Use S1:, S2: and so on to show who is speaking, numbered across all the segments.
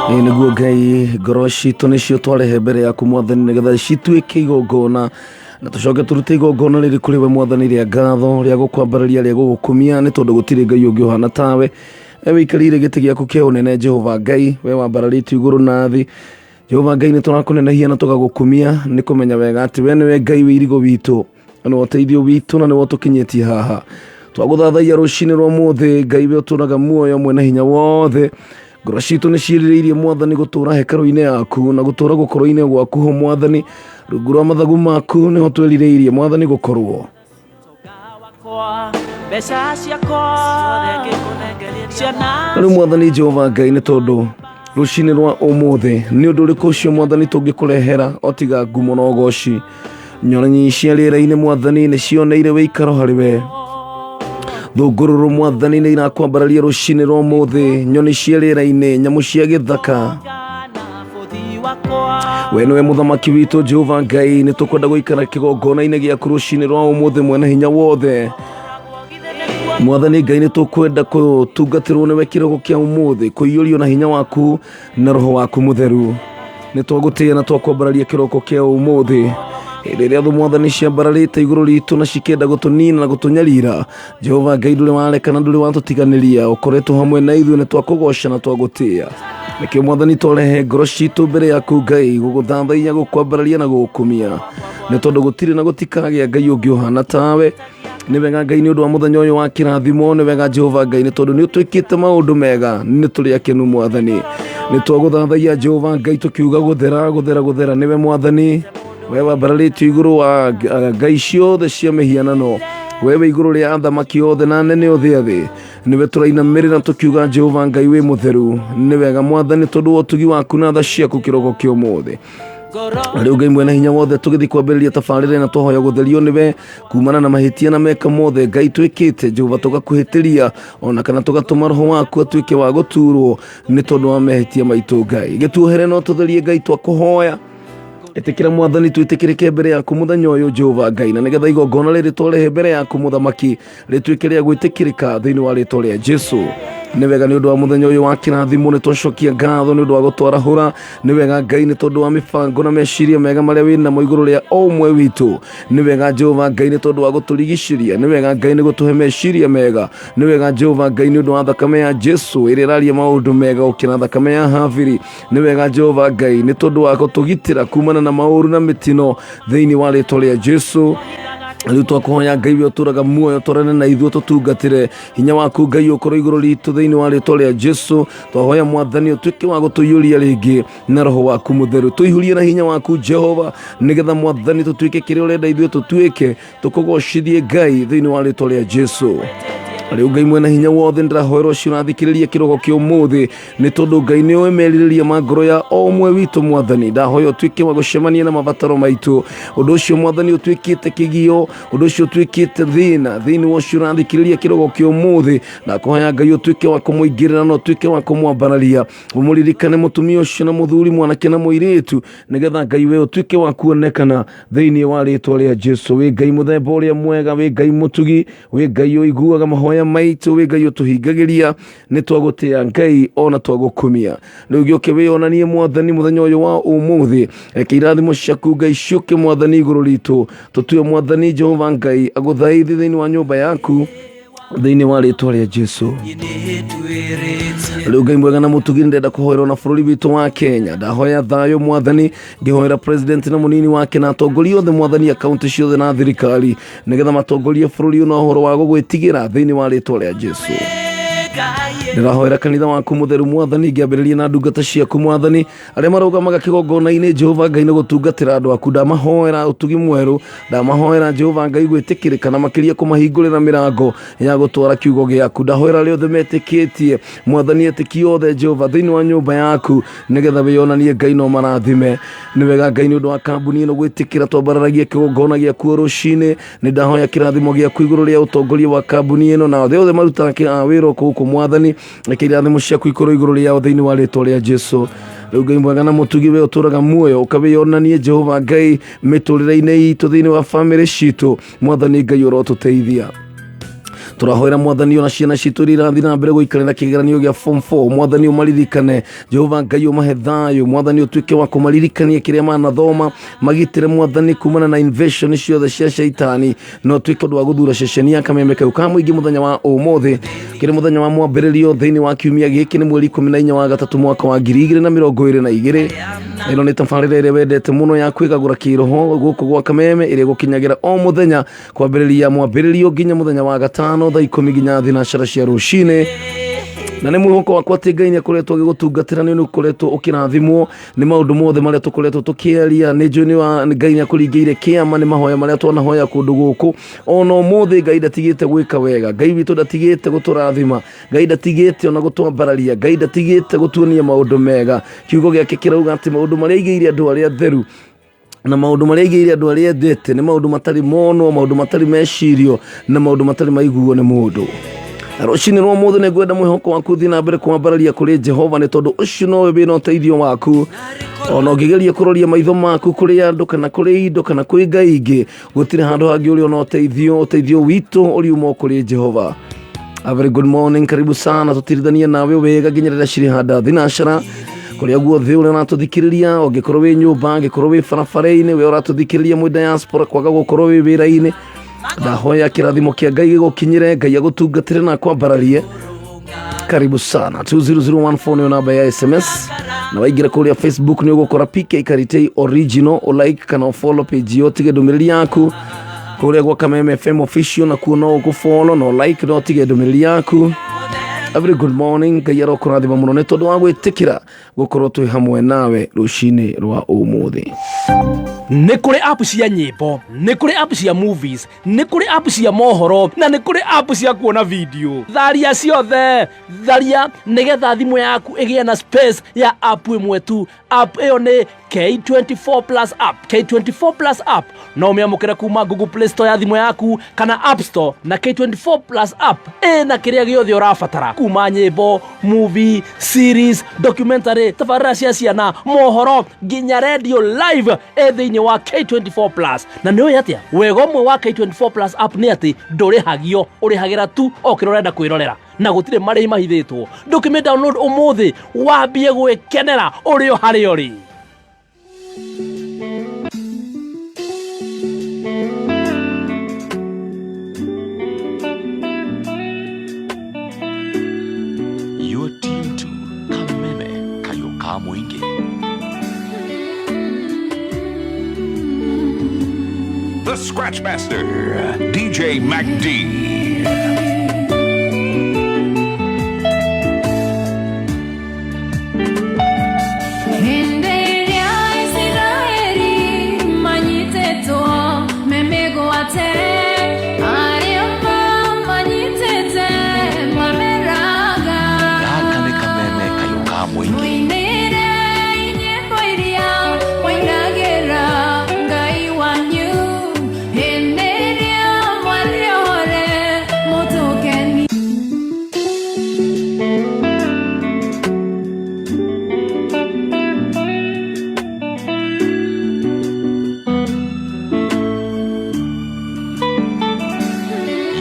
S1: Ĩĩ nĩguo Ngai, ngoro citũ nĩcio twarehe mbere yaku Mwathani, nĩgetha cituĩke igongona, na tũcoke tũrute igongona rĩrĩ kũrĩ we Mwathani rĩa ngatho, rĩa gũkwambararia, rĩa gũgũkumia, nĩ tondũ gũtirĩ Ngai ũngĩ ũhana tawe. We wĩikarĩire gĩtĩ gĩaku kĩa ũnene Jehova Ngai, we wambararĩtio igũrũ na thĩ. Jehova Ngai, nĩ tũrakũnenehia na tũgagũkumia, nĩ kũmenya wega atĩ we nĩwe Ngai wĩ irigo witũ, na nĩwe ũteithio witũ, na nĩwe ũtũkinyĩtie haha. Twagũthathaiya rũcinĩ rwa mũthĩ, Ngai we ũtũraga muoyo mwene hinya wothe. Ngoro citũ nĩ ciĩrirĩirie Mwathani gũtũũra hekarũ-inĩ yaku na gũtũũra gũkorwo-inĩ gwaku ho Mwathani, rungu rwa mathagu maku nĩho twĩrirĩirie Mwathani gũkorwo.
S2: Mbeca ciakwa ciana.
S1: Rĩu Mwathani Jehova Ngai, nĩ tondũ rũcinĩ rwa ũmũthĩ nĩ ũndũ ũrĩkũ ũcio Mwathani tũngĩkũrehera o tiga ngumo na ũgoci? Nyoni cia rĩera-inĩ Mwathani nĩ cioneire wĩikaro harĩ we. Thũngũrũrũ Mwathani nĩ irakwambararia rũcinĩ rwa ũmũthĩ, nyoni cia rĩera-inĩ, nyamũ cia gĩthaka. We nĩwe mũthamaki witũ Jehova Ngai, nĩ tũkwenda gũikara kĩgongona-inĩ gĩaku rũcinĩ rwa ũmũthĩ mwene hinya wothe. Mwathani Ngai, nĩ tũkwenda gũtungatĩrwo nĩwe kĩrogo kĩa ũmũthĩ, kũiyũrio na hinya waku na roho waku mũtheru. Nĩ twagũtĩĩa na twakwambararia kĩroko kĩa ũmũthĩ. Hĩndĩ ĩrĩa thũ Mwathani ciambararĩte igũrũ ritũ na cikĩenda gũtũnina na gũtũnyarira, Jehova Ngai, ndũrĩ wareka na ndũrĩ watũtiganĩria, ũkoretwo hamwe na ithuĩ, nĩ twakũgoca na twagũtĩĩa. Nĩkĩo Mwathani twarehe ngoro citũ mbere yaku Ngai, gũgũthathaiya, gũkwambararia na gũgũkumia, nĩ tondũ gũtirĩ na gũtikagĩa Ngai ũngĩ ũhana tawe. Nĩ wega Ngai nĩ ũndũ wa mũthenya ũyũ wa kĩrathimo, nĩ wega Jehova Ngai nĩ tondũ nĩ ũtwĩkĩte maũndũ mega, nĩ tũrĩ akenu Mwathani. Nĩ twagũthathaiya Jehova Ngai tũkiuga gũthera, gũthera, gũthera nĩwe Mwathani. We wambararĩtio igũrũ wa ngai ciothe cia mĩhianano, we wĩ igũrũ rĩa athamaki othe na anene othe a thĩ. Nĩwe tũrainamĩrĩra tũkiuga Jehova Ngai wĩ mũtheru. Nĩ wega Mwathani tondũ wa ũtugi waku na tha ciaku kĩroko kĩa ũmũthĩ. Na rĩu Ngai mwene hinya wothe, tũgĩthiĩ kwambĩrĩria tabarĩra ĩno, twahoya gũtherio nĩwe kumana na mahĩtia na meka mothe Ngai twĩkĩte Jehova, tũgakũhĩtĩria ona kana tũgatũma roho waku atuĩke wa gũturwo nĩ tondũ wa mehĩtia maitũ. Ngai gĩtuohere no tũtherie Ngai, twakũhoya ĩtĩkĩra Mwathani twĩtĩkĩrĩke mbere yaku mũthenya ũyũ Jehova Ngai, na nĩgetha igongona rĩrĩ twarehe mbere yaku mũthamaki rĩtuĩke rĩa gwĩtĩkĩrĩka thĩinĩ wa rĩtwa rĩa Jesu. Nĩ wega nĩ ũndũ wa mũthenya ũyũ wa kĩrathimo, nĩ twacokia ngatho nĩ ũndũ wa gũtwarahũra. Nĩ wega Ngai nĩ tondũ wa mĩbango na meciria mega marĩa wĩ namo igũrũ rĩa o ũmwe witũ. Nĩ wega Jehova Ngai nĩ tondũ wa gũtũrigicĩria. Nĩ wega Ngai nĩ gũtũhe meciria mega. Nĩ wega Jehova Ngai nĩ ũndũ wa thakame ya Jesu ĩrĩa ĩraria maũndũ mega gũkĩra thakame ya Habili. Nĩ wega Jehova Ngai nĩ tondũ wa gũtũgitĩra kumana na maũru na mĩtino thĩinĩ wa rĩtwa rĩa Jesu. Rĩu twakũhoya Ngai we ũtũraga muoyo, twarane na ithuĩ, tũtungatĩre hinya waku Ngai ũkorwo igũrũ ritũ thĩinĩ wa rĩtwa rĩa Jesu. Twahoya Mwathani ũtuĩke wa gũtũiyũria rĩngĩ na roho waku mũtheru, tũihũrie na hinya waku Jehova, nĩgetha Mwathani tũtuĩke kĩrĩa ũrenda ithuĩ tũtuĩke, tũkũgocithie Ngai thĩinĩ wa rĩtwa rĩa Jesu. Rĩu Ngai mwene hinya wothe, ndĩrahoera ũcio ũrathikĩrĩria kĩrogo kĩa ũmũthĩ, nĩ tondũ Ngai nĩ ũĩ merirĩria ma ngoro ya o ũmwe witũ. Mwathani, ndahoya ũtuĩke wa gũcemania na mabataro maitũ, ũndũ ũcio Mwathani ũtuĩkĩte kĩgio, ũndũ ũcio ũtuĩkĩte thĩna thĩinĩ wa ũcio ũrathikĩrĩria kĩrogo kĩa ũmũthĩ. Ndakũhoya Ngai ũtuĩke wa kũmũingĩrĩra na ũtuĩke wa kũmwambararia, ũmũririkane mũtumia ũcio na mũthuri, mwanake na mũirĩtu, nĩgetha Ngai we ũtuĩke wa kuonekana thĩinĩ wa rĩtwa rĩa Jesu. Wĩ Ngai mũthemba ũrĩa mwega, wĩ Ngai mũtugi, wĩ Ngai ũiguaga mahoya maitũ, wĩ Ngai ũtũhingagĩria. Nĩ twagũtĩa Ngai ona twagũkumia. Rĩu gĩũke wĩyonanie Mwathani mũthenya ũyũ wa ũmũthĩ, reke irathimo ciaku Ngai ciũke Mwathani igũrũ ritũ, tũtue Mwathani Jehova Ngai agũthaithi thĩinĩ wa nyũmba yaku thĩinĩ wa rĩtwa rĩa Jesu. Rĩu Ngai mwega na mũtugi, ndĩrenda kũhoerwo na bũrũri witũ wa Kenya. Ndahoya thayũ Mwathani, ngĩhoera president na mũnini wake na atongoria othe Mwathani a kaunti ciothe na thirikari, nĩgetha matongorie bũrũri ũyũ na ũhoro wa gũgwĩtigĩra thĩinĩ wa rĩtwa rĩa Jesu. Ndĩrahoera kanitha waku mũtheru Mwathani, ngĩambĩrĩria na ndungata ciaku Mwathani, arĩa marũgamaga kĩgongona-inĩ Jehova Ngai nĩ gũtungatĩra andũ aku. Ndamahoera ũtugi mwerũ, ndamahoera Jehova Ngai gwĩtĩkĩrĩka na makĩria kũmahingũrĩra mĩrango ya gũtwara kiugo gĩaku. Ndahoera arĩa othe metĩkĩtie Mwathani, etĩki othe Jehova thĩinĩ wa nyũmba yaku, nĩgetha wĩyonanie Ngai no marathime. Nĩ wega Ngai nĩ ũndũ wa kambuni ĩno gwĩtĩkĩra twambararagie kĩgongona gĩaku o rũcinĩ. Nĩ ndahoya kĩrathimo gĩaku igũrũ rĩa ũtongoria wa kambuni ĩno na othe othe marutaga wĩra gũkũ Mwathani, reke irathimo ciaku ikorwo igũrũ rĩao thĩinĩ wa rĩtwa rĩa Jesu. Rĩu Ngai mwega na mũtugi, we ũtũraga muoyo, ũkawĩyonanie Jehova Ngai mĩtũrĩre-inĩ itũ thĩinĩ wa bamĩrĩ citũ. Mwathani Ngai ũrotũteithia. Tũrahoera Mwathani ona ciana citũ iria irathiĩ na mbere gũikarĩra kĩgeranio gĩa form 4, Mwathani ũmaririkane. Jehova Ngai ũmahe thayũ, Mwathani ũtuĩke wa kũmaririkania kĩrĩa manathoma, magitĩre Mwathani kumana na invasion ciothe cia shaitani, na ũtuĩke ũndũ wa gũthura ceceni ya Kameme kau ka mũingĩ mũthenya wa ũmũthĩ, kĩrĩ mũthenya wa mwambĩrĩrio thĩinĩ wa kiumia gĩkĩ, nĩ mweri 14 wa gatatũ mwaka wa 2022. Ĩno nĩ tabarĩra ĩrĩa wendete mũno ya kwĩgagũra kĩroho gũkũ gwa Kameme, ĩrĩa ĩgũkinyagĩra o mũthenya kwambĩrĩria mwambĩrĩrio nginya mũthenya wa gatano thaa 10 nginya thinacara cia rũcinĩ. Na nĩ mwĩhoko wakwa atĩ Ngai nĩ akoretwo agĩgũtungatĩra, nĩ ũkoretwo ũkĩrathimwo nĩ maũndũ mothe marĩa tũkoretwo tũkĩaria. Nĩ njũĩ nĩ wa Ngai nĩ akũringĩire kĩama nĩ mahoya marĩa twanahoya kũndũ gũkũ. Ona ũmũthĩ Ngai ndatigĩte gwĩka wega, Ngai witũ ndatigĩte gũtũrathima, Ngai ndatigĩte ona gũtwambararia, Ngai ndatigĩte gũtuonia maũndũ mega. Kiugo gĩake kĩrauga atĩ maũndũ marĩa aigĩire andũ arĩa atheru na maũndũ marĩa aigĩire andũ arĩa endete nĩ maũndũ matarĩ monwo, maũndũ matarĩ mecirio, na maũndũ matarĩ maiguo nĩ mũndũ. Na rũcinĩ rwa ũmũthĩ nĩ ngwenda mwĩhoko waku ũthiĩ na mbere kwambararia kũrĩ Jehova, nĩ tondũ ũcio nowe wĩna ũteithio waku. Ona ũngĩgeria kũroria maitho maku kũrĩ andũ kana kũrĩ indo kana kwĩ ngai ingĩ, gũtirĩ handũ hangĩ ũrĩ ona ũteithio. Ũteithio witũ ũriuma o kũrĩ Jehova. A very good morning, karibu sana, tũtirithanie nawe wega nginya rĩrĩa cirĩ handa thinacara kũrĩa guothe ũrĩa ũratũthikĩrĩria, ũngĩkorwo wĩ nyũmba, angĩkorwo wĩ barabara-inĩ, we ũratũthikĩrĩria mwĩ diaspora, kwaga gũkorwo wĩ wĩra-inĩ, ndahoya kĩrathimo kĩa Ngai gĩgũkinyĩre, Ngai agũtungatĩre na akwambararie. Karibu sana. 20014 nĩyo namba ya SMS, na waingĩra kũrĩa Facebook nĩ ũgũkora PK Karitei original, ũlike kana ũfollow page ĩyo, ũtige ndũmĩrĩri yaku kũrĩa gwa Kameme FM official, nakuo no ũgũfollow no like no ũtige ndũmĩrĩri yaku. A very good morning, Ngai arokũrathima mũno nĩ tondũ wa gwĩtĩkĩra gũkorwo twĩ hamwe nawe rũcinĩ rwa ũmũthĩ.
S2: Nĩ kũrĩ app cia nyĩmbo, nĩ kũrĩ app cia movies, nĩ kũrĩ app cia mohoro, na nĩ kũrĩ app cia kuona video. Tharia ciothe, tharia nĩgetha thimũ yaku ĩgĩe na space ya app ĩmwe tu. App ĩyo nĩ K24 Plus app. K24 Plus app no ũmĩamũkĩre kuma Google Play Store ya thimũ yaku kana App Store, na K24 Plus app ĩna kĩrĩa gĩothe ũrabatara, kuma nyĩmbo, movie, series, documentary, tabarĩra cia ciana, mohoro, nginya radio live ĩ thĩinĩ wa K24 Plus. Na nĩ ũĩ atĩa wega ũmwe wa K24 Plus app nĩ atĩ ndũrĩhagio, ũrĩhagĩra tu o kĩrĩa ũrenda kwĩrorera, na gũtirĩ marĩhi mahithĩtwo. Ndũkĩmĩ download ũmũthĩ wambie gwĩkenera ũrĩ o harĩa ũrĩ.
S3: You're tuned to Kameme Kayo ka Mũingĩ.
S4: The Scratch Master, DJ Mac D.
S5: Hĩndĩ ĩrĩa Isiraeli manyitĩtwo me mĩgwate, arĩa mamanyitĩte mameraga,
S3: Gaka nĩ Kameme Kayo ka Mũingĩ.
S5: Mũinĩre nyĩmbo iria mũinagĩra Ngai wanyu, hĩndĩ ĩrĩa mwarĩore mũtũkenie.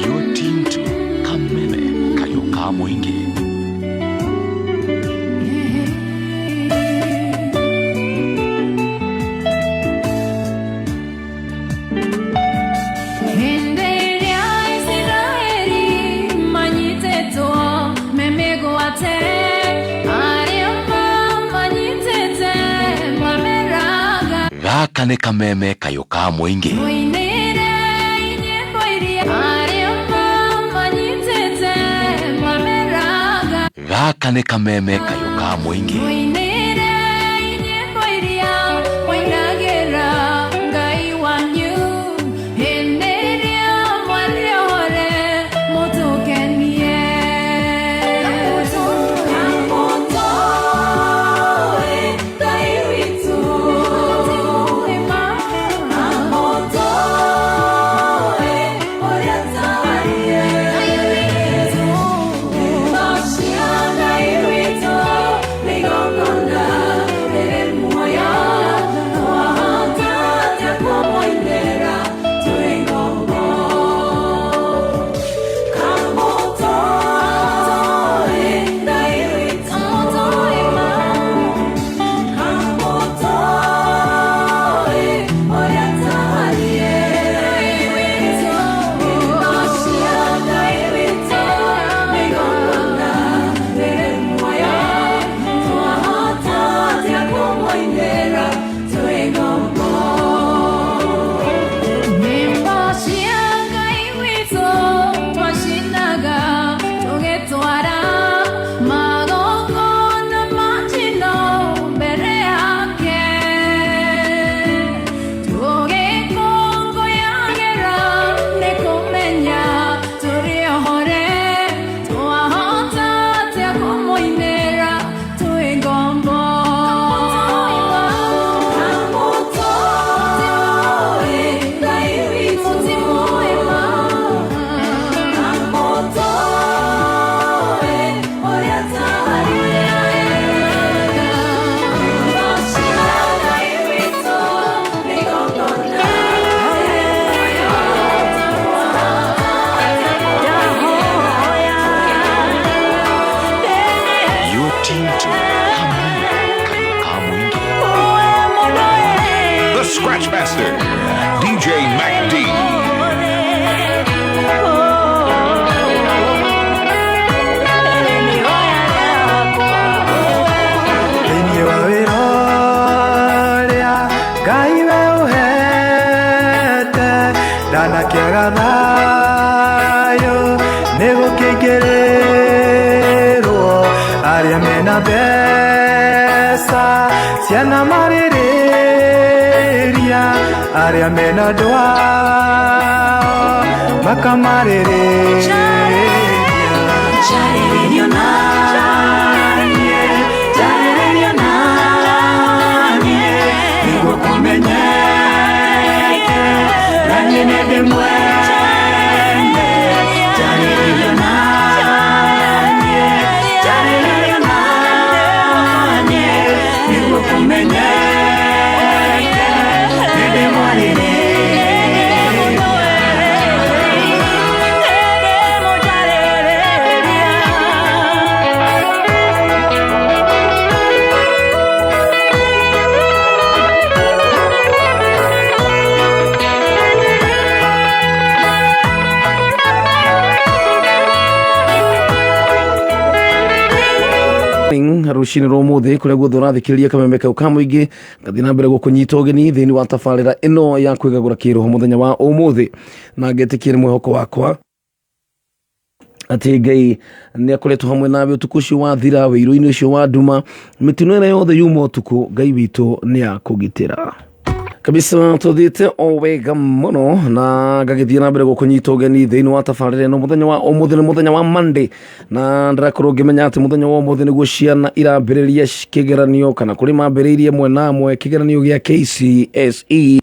S3: You're tuned to Kameme Kayo ka Mũingĩ.
S5: Hĩndĩ ĩrĩa Isiraeli manyitĩtwo me mĩgwate, arĩa mamanyitĩte mameraga,
S3: Gaka nĩ Kameme Kayo ka Mũingĩ.
S5: Mũinĩre nyĩmbo iria arĩa mamanyitĩte mameraga,
S3: Gaka nĩ Kameme Kayo ka Mũingĩ.
S5: Mũinĩre nyĩmbo iria mũinagĩra Ngai wanyu, hĩndĩ ĩrĩa mwarĩore mũtũkenie. Kamũtũe Ngai witũ, Kamũtũe ũrĩa tarie. Ngai witũ, Ngai witũ, nĩ igongona.
S4: Scratch Master, DJ Mac D.
S6: Thĩinĩ wa wĩra ũrĩa Ngai we ũhete ndanakĩaga thayũ nĩ gũkĩingĩrĩrwo arĩa mena mbeca ciana marĩrĩria arĩa mena ndwao makamarĩrĩria.
S5: Njarĩrĩrio naniĩ, njarĩrĩrio naniĩ,
S6: nĩguo kũmenyeke na niĩ nĩ ndĩmwende. Njarĩrĩrio naniĩ, njarĩrĩrio naniĩ, nĩguo kũmenyeke nĩ ndĩmwarĩrĩria.
S1: Rũcinĩ rwa ũmũthĩ kũrĩa guothe ũrathikĩrĩria kameme kau ka mũingĩ, ngathiĩ na mbere gũkũnyita ũgeni thĩinĩ wa tabarĩra ĩno ya kwĩgagũra kĩroho mũthenya wa ũmũthĩ, na ngetĩkia nĩ mwĩhoko wakwa atĩ Ngai nĩ akoretwo hamwe nawe ũtukũ ũcio wathira, wĩirũ-inĩ ũcio wa nduma, mĩtino ĩrĩa yothe yuma ũtukũ, Ngai witũ nĩ akũgitĩra kabisa. Tuthiĩte o wega mũno na ngagĩthiĩ na mbere gũkũnyita ũgeni thĩinĩ wa tabarĩra ĩno mũthenya wa ũmũthĩ. Nĩ mũthenya wa Monday, na ndĩrakorwo ngĩmenya atĩ mũthenya wa ũmũthĩ nĩguo ciana irambĩrĩria kĩgeranio, kana kũrĩ mambĩrĩirie mwena amwe kĩgeranio gĩa KCSE,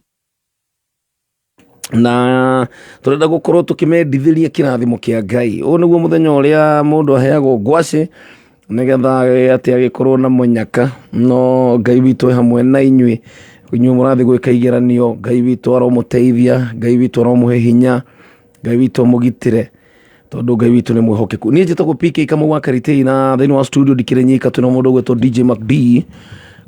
S1: na tũrenda gũkorwo tũkĩmendithĩria kĩrathimo kĩa Ngai. Ũyũ nĩguo mũthenya ũrĩa mũndũ aheagwo ngwacĩ nĩgetha atĩ agĩkorwo na mũnyaka. No Ngai witũ e hamwe na inyuĩ, inyuĩ mũrathiĩ gwĩka igeranio. Ngai witũ aromũteithia, Ngai witũ aromũhe hinya, Ngai witũ amũgitĩre, tondũ Ngai witũ nĩ mwĩhokeku. Niĩ njĩtagwo PK Kamau wa Karitei, na thĩinĩ wa studio ndikĩrĩ nyika, twĩna mũndũ ũgwĩtwo DJ MacD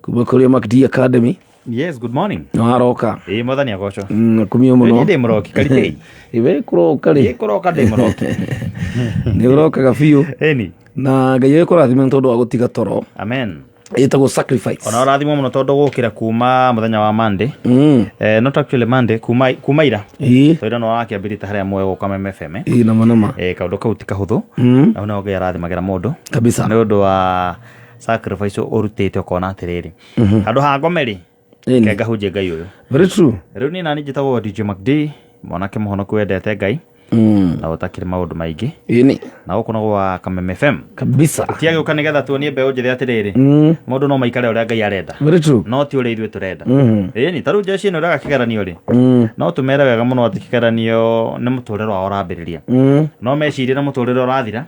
S1: kuma kũrĩ MacD Academy.
S7: Yes, good morning.
S1: Nĩwaroka?
S7: Ĩĩ, mwathani agocwo.
S1: Kumio mũno.
S7: Niĩ ndĩ mũroki Karitei.
S1: Iwe kũroka rĩ?
S7: Ĩ kũroka ndĩ mũroki.
S1: Nĩ ũrokaga biũ.
S7: Ĩni.
S1: Na Ngai agĩkũrathime nĩ tondũ wa gũtiga toro.
S7: Amen.
S1: Ĩtagwo sacrifice.
S7: Ona ũrathimwo mũno tondũ gũkĩra kuma mũthenya wa Monday. Not actually Monday, kuma ira. Tondũ ira no wakĩambĩrĩte harĩa muoyo gũka Meme FM.
S1: Ĩĩ, nama nama.
S7: Kaũndũ kau ti kahũthũ. Na nĩho Ngai arathimagĩra mũndũ.
S1: Kabisa.
S7: Nĩ ũndũ wa sacrifice ũrutĩte ũkona atĩrĩrĩ. Handũ ha ngome rĩ,
S1: Ĩni.
S7: ke ngahunjie Ngai ũyũ.
S1: Very true.
S7: Rĩu niĩ nani njĩtagwo DJ MacD, mwanake mũhonoku wendete Ngai na ũtakĩrĩ maũndũ maingĩ.
S1: Ĩni.
S7: Na gũkũ nĩ gwa Kameme FM.
S1: Kabisa.
S7: Tiagĩũka nĩgetha tuonie mbeũ njĩthĩ atĩrĩrĩ, mũndũ no maikare ũrĩa Ngai arenda.
S1: Very true.
S7: No ti ũrĩa ithuĩ tũrenda. Ĩni, ta rĩu jeshi ĩno ĩrega kĩgeranio rĩ, no tũmere wega mũno atĩ kĩgeranio nĩ mũtũrĩre wao ũrambĩrĩria. No mecirie na mũtũrĩre ũrathira,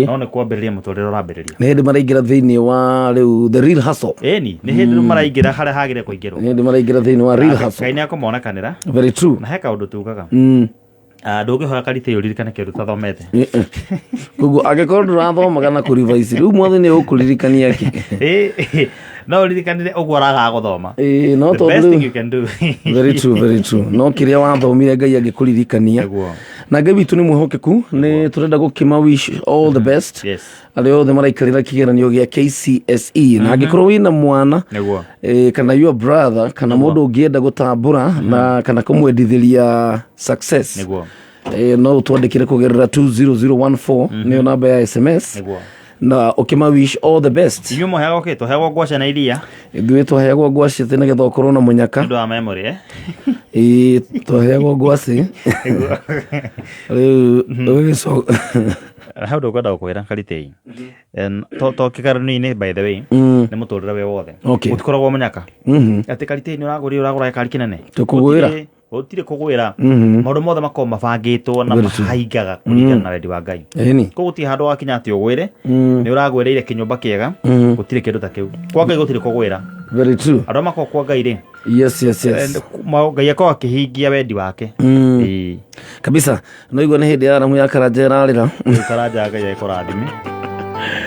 S7: no nĩ kwambĩrĩria mũtũrĩre ũrambĩrĩria.
S1: Nĩ hĩndĩ maraingĩra thĩinĩ wa rĩu the real hustle.
S7: Ĩni, nĩ hĩndĩ rĩu maraingĩra harĩa hagĩrĩire kũingĩrwo.
S1: Nĩ hĩndĩ maraingĩra thĩinĩ wa real hustle.
S7: Ngai nĩ akũmonekanĩra.
S1: Very true.
S7: Na he kaũndũ tugaga. Ndũngĩhoya Karitei ũririkane kĩndũ ũtathomete.
S1: Koguo angĩkorwo ndũrathomaga na kũrivaici rĩu, mwathani nĩ ũkũririkania kĩ?
S7: Ĩ, no ũririkanire ũguo ũragaga gũthoma.
S1: Ĩĩ, no
S7: The
S1: tondũ
S7: best
S1: rĩu-
S7: thing you can do.
S1: Very true, very true. No kĩrĩa wathomire Ngai angĩkũririkania.
S7: Nĩguo.
S1: Na Ngai witũ nĩ mwĩhokeku. Nĩ tũrenda gũkĩma wish all the best
S7: Yes.
S1: arĩa othe maraikarĩra kĩgeranio gĩa KCSE, na angĩkorwo wĩna mwana,
S7: Nĩguo.
S1: kana your brother, kana mũndũ ũngĩenda gũtambũra na kana kũmwendithĩria success,
S7: Nĩguo.
S1: No ũtwandĩkĩre kũgerera 20014, nĩyo namba ya SMS,
S7: Nĩguo.
S1: na ũkĩma wish all the best.
S7: Inyuĩ mũheagwo kĩ? Tũheagwo ngwaca na iria.
S1: Ithuĩ twaheagwo ngwacĩ atĩ nĩgetha ũkorwo na mũnyaka.
S7: Nĩ ũndũ wa memory, eh?
S1: Ĩĩ, twaheagwo ngwacĩ rĩu ũgĩcoka.
S7: He ũndũ ngwenda gũkwĩra Karitei. To kĩgeranio-inĩ, by the way, nĩ mũtũrĩre wĩ wothe. Gũtikoragwo mũnyaka. Atĩ Karitei nĩ ũragũrire ũragũra gĩkari kĩnene.
S1: Tũkũgwĩra.
S7: Gũtirĩ kũgwĩra. Maũndũ mothe makoragwo mabangĩtwo na
S1: Very true.
S7: mahaingaga kũringana na wendi wa Ngai.
S1: Ĩni.
S7: Koguo gũtirĩ handũ wakinya atĩ ũgwĩre nĩ ũragwĩrĩire kĩnyũmba kĩega, gũtirĩ kĩndũ ta kĩu. Kwa Ngai gũtirĩ kũgwĩra.
S1: Very true.
S7: Andũ arĩa makoragwo kwa Ngai rĩ,
S1: Yes.
S7: Ngai akoragwo akĩhingia wendi wake. Ĩĩ.
S1: Kabisa. No igua nĩ hĩndĩ ya ramu ya Karanja ĩrarĩra.
S7: Rĩu Karanja Ngai agĩkũrathime.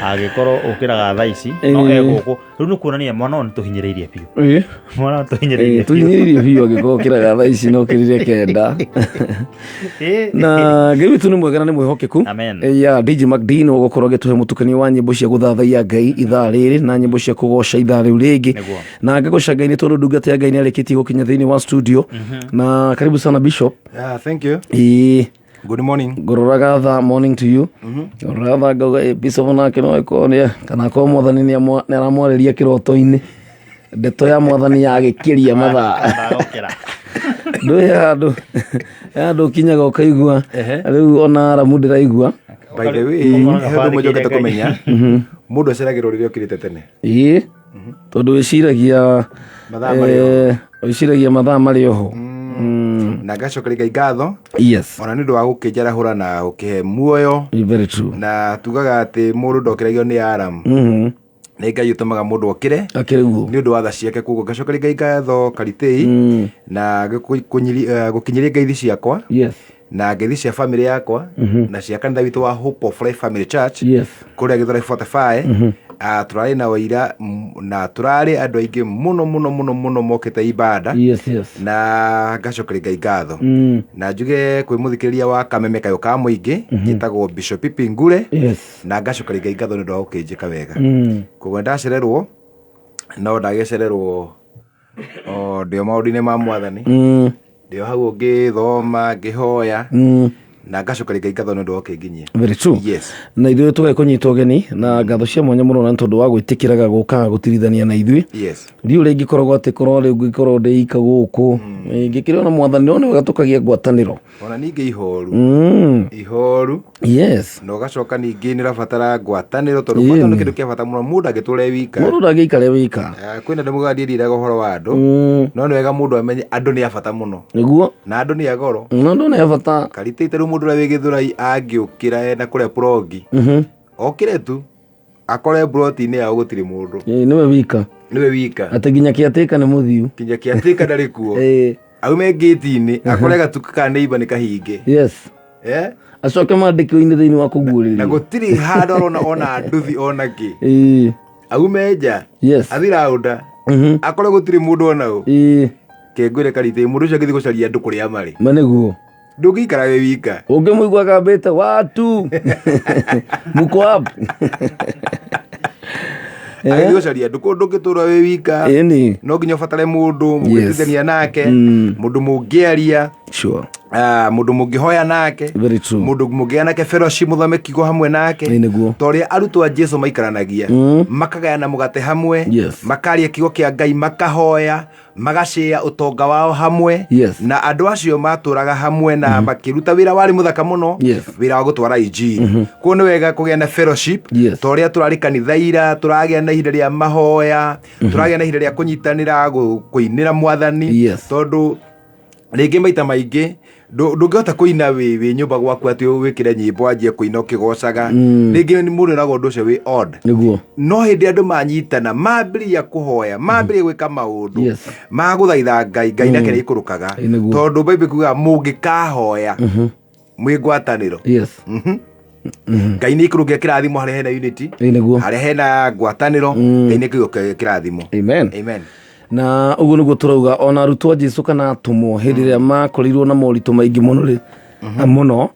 S7: Angĩkorwo ũkĩraga thaa ici no egũkũ rĩu nĩ kuonania mwana ũyũ nĩ tũhinyĩrĩirie biũ. Mwana ũyũ tũhinyĩrĩirie biũ.
S1: Tũhinyĩrĩirie biũ angĩkorwo ũkĩraga thaa ici na ũkĩrire 9. Na Ngai witũ nĩ mwega na nĩ mwĩhokeku.
S7: Amen.
S1: Ya DJ McDean ũgũkorwo agĩtũhe mũtukanio wa nyĩmbo cia gũthathaiya Ngai ithaa rĩrĩ na nyĩmbo cia kũgoca ithaa rĩu rĩngĩ.
S7: Nĩguo.
S1: Na ngagoca Ngai nĩ tondũ ndungata ya Ngai nĩ arĩkĩtie gũkinya thĩinĩ wa studio. Na karibu sana Bishop.
S8: Yeah, thank you.
S1: Ĩĩ.
S8: Good morning.
S1: Ngũroraga thaa, morning to you. Ngũroraga thaa ngauga ĩ Bishop nake no ĩkorwo nĩ kana akorwo mwathani nĩ aramwarĩria kĩroto-inĩ. Ndeto ya mwathani yagĩkĩria mathaa.
S7: Ndagokĩra.
S1: Ndũĩ handũ handũ ũkinyaga ũkaigua rĩu ona aramu ndĩraigua.
S8: By the way, he ũndũ ũmwe njokete kũmenya. Mũndũ aceragĩrwo rĩrĩa ũkĩrĩte tene.
S1: Ĩĩ, tondũ wĩciragia
S8: Mathaa marĩ oho.
S1: Wĩciragia mathaa marĩ oho.
S8: Na ngacokeria Ngai ngatho.
S1: Yes.
S8: Ona nĩ ũndũ wa gũkĩnjarahũra na gũkĩhe muoyo.
S1: Very true.
S8: Na tugaga atĩ mũndũ ndokĩragio nĩ alarm. Nĩ Ngai ũtũmaga mũndũ okĩre.
S1: Akĩrĩ guo.
S8: Nĩ ũndũ wa tha ciake, koguo ngacokeria Ngai ngatho Karitei na gũkinyĩria ngeithi ciakwa.
S1: Yes.
S8: Na ngeithi cia family yakwa na cia kanitha witũ wa Hope of Life Family Church.
S1: Yes.
S8: Kũrĩa Gĩthũrai 45. Tũrarĩ na ũira na tũrarĩ andũ aingĩ mũno mũno mũno mũno mokĩte ibada.
S1: Yes, yes.
S8: Na ngacokeria Ngai ngatho. Na njuge kwĩ mũthikĩrĩria wa Kameme Kayũ ka Mũingĩ, njĩtagwo Bishop Pipi Ngure.
S1: Yes.
S8: Na ngacokeria Ngai ngatho nĩ ũndũ wa gũkĩnjĩka wega. Koguo ndacererwo, no ndagĩcererwo o ndĩ o maũndũ-inĩ ma mwathani. Ndĩ o hau ngĩthoma, ngĩhoya. Na ngacokeria Ngai ngatho nĩ ũndũ wa gũkĩnginyia.
S1: Very true.
S8: Yes.
S1: Na ithuĩ tũgekũnyita ũgeni na ngatho cia mwanya mũno na nĩ tondũ wa gwĩtĩkĩraga gũkaga gũtirithania na ithuĩ.
S8: Yes.
S1: Ndiũ rĩngĩ koragwo atĩ korwo rĩu ngĩkorwo ndĩ ika gũkũ. Ngĩkĩrĩ ona mwathani no nĩ wega tũkagĩa ngwatanĩro.
S8: Ona ningĩ ihoru. Ihoru.
S1: Yes.
S8: Na ũgacoka ningĩ nĩ ũrabatara ngwatanĩro tondũ
S1: Ĩĩ.
S8: ngwatanĩro nĩ kĩndũ kĩa bata mũno, mũndũ angĩtũra e wika.
S1: Mũndũ ndangĩikara e wika.
S8: Kwĩna andũ maugaga ndiĩ ndiraga ũhoro wa andũ. No nĩ wega mũndũ amenye andũ nĩ a bata mũno.
S1: Nĩguo.
S8: Na andũ nĩ a goro.
S1: Na andũ nĩ a bata.
S8: Karitĩte rĩu mũndũ ũrĩa wĩ Gĩthũrai angĩũkĩra ena kũrĩa Purongi. Okĩre tu akore mburoti-inĩ yao gũtirĩ mũndũ.
S1: Ĩĩ, nĩwe wika.
S8: Nĩwe wika.
S1: Atĩ nginya kĩatĩka nĩ mũthiu.
S8: Nginya kĩatĩka ndarĩ kuo.
S1: Ĩĩ.
S8: Aume ngĩti-inĩ akore gatuka ka neighbor nĩ kahinge.
S1: Yes. Acoke mandĩko-inĩ thĩinĩ wa kũguũrĩrio.
S8: Na gũtirĩ handũ arona ona nduthi ona kĩ.
S1: Ĩĩ.
S8: Aume nja.
S1: Yes.
S8: Athiĩ raunda. Akore gũtirĩ mũndũ ona ũ.
S1: Ĩĩ.
S8: Kengwĩre Karitĩ, mũndũ ũcio angĩthiĩ gũcaria andũ kũrĩa marĩ.
S1: Ma nĩguo.
S8: Ndũngĩikara wĩ wika.
S1: Ũngĩmũigua agambĩte watu. Muko wapi?
S8: Agĩthiĩ gũcaria andũ kũu ndũngĩtũra wĩ wika.
S1: Ĩni.
S8: No nginya ũbatare mũndũ mũgĩtithania nake, mũndũ mũngĩaria.
S1: Sure.
S8: Mũndũ mũngĩhoya nake.
S1: Very true.
S8: Mũndũ mũngĩgĩa nake fellowship, mũthome kiugo hamwe nake.
S1: Ĩĩ nĩguo.
S8: Ta ũrĩa arutwo a Jesu maikaranagia. Makagayana mũgate hamwe.
S1: Yes.
S8: Makaria kiugo kĩa Ngai, makahoya, magacĩa ũtonga wao hamwe.
S1: Yes.
S8: Na andũ acio matũraga hamwe na makĩruta wĩra warĩ mũthaka mũno.
S1: Yes.
S8: Wĩra wa gũtwara injiri. Koguo nĩ wega kũgĩa na fellowship.
S1: Yes.
S8: Ta ũrĩa tũrarĩ kanitha ira, tũragĩa na ihinda rĩa mahoya, tũragĩa na ihinda rĩa kũnyitanĩra, kũinĩra mwathani.
S1: Yes.
S8: Tondũ rĩngĩ maita maingĩ ndũngĩhota kũina wĩ nyũmba gwaku atĩ wĩkĩre nyĩmbo wanjie kũina ũkĩgocaga. Rĩngĩ mũndũ eragwo ũndũ ũcio wĩ odd.
S1: Nĩguo.
S8: No hĩndĩ andũ manyitana, mambĩrĩria kũhoya, mambĩrĩria gwĩka maũndũ
S1: Yes.
S8: ma gũthaitha Ngai, Ngai nake nĩaikũrũkaga.
S1: Ĩ, nĩguo.
S8: Tondũ Bible ĩkugaga mũngĩkahoya mwĩ ngwatanĩro.
S1: Yes.
S8: Ngai nĩ ikũrũkia kĩrathimo harĩa hena unity.
S1: Ĩ, nĩguo.
S8: Harĩa hena ngwatanĩro, Ngai nĩ ikũrũkia kĩrathimo.
S1: Amen.
S8: Amen.
S1: Na ũguo nĩguo tũrauga ona arutwo a Jesu kana atũmwo hĩndĩ ĩrĩa makorirwo na moritũ maingĩ mũno rĩ, mũno.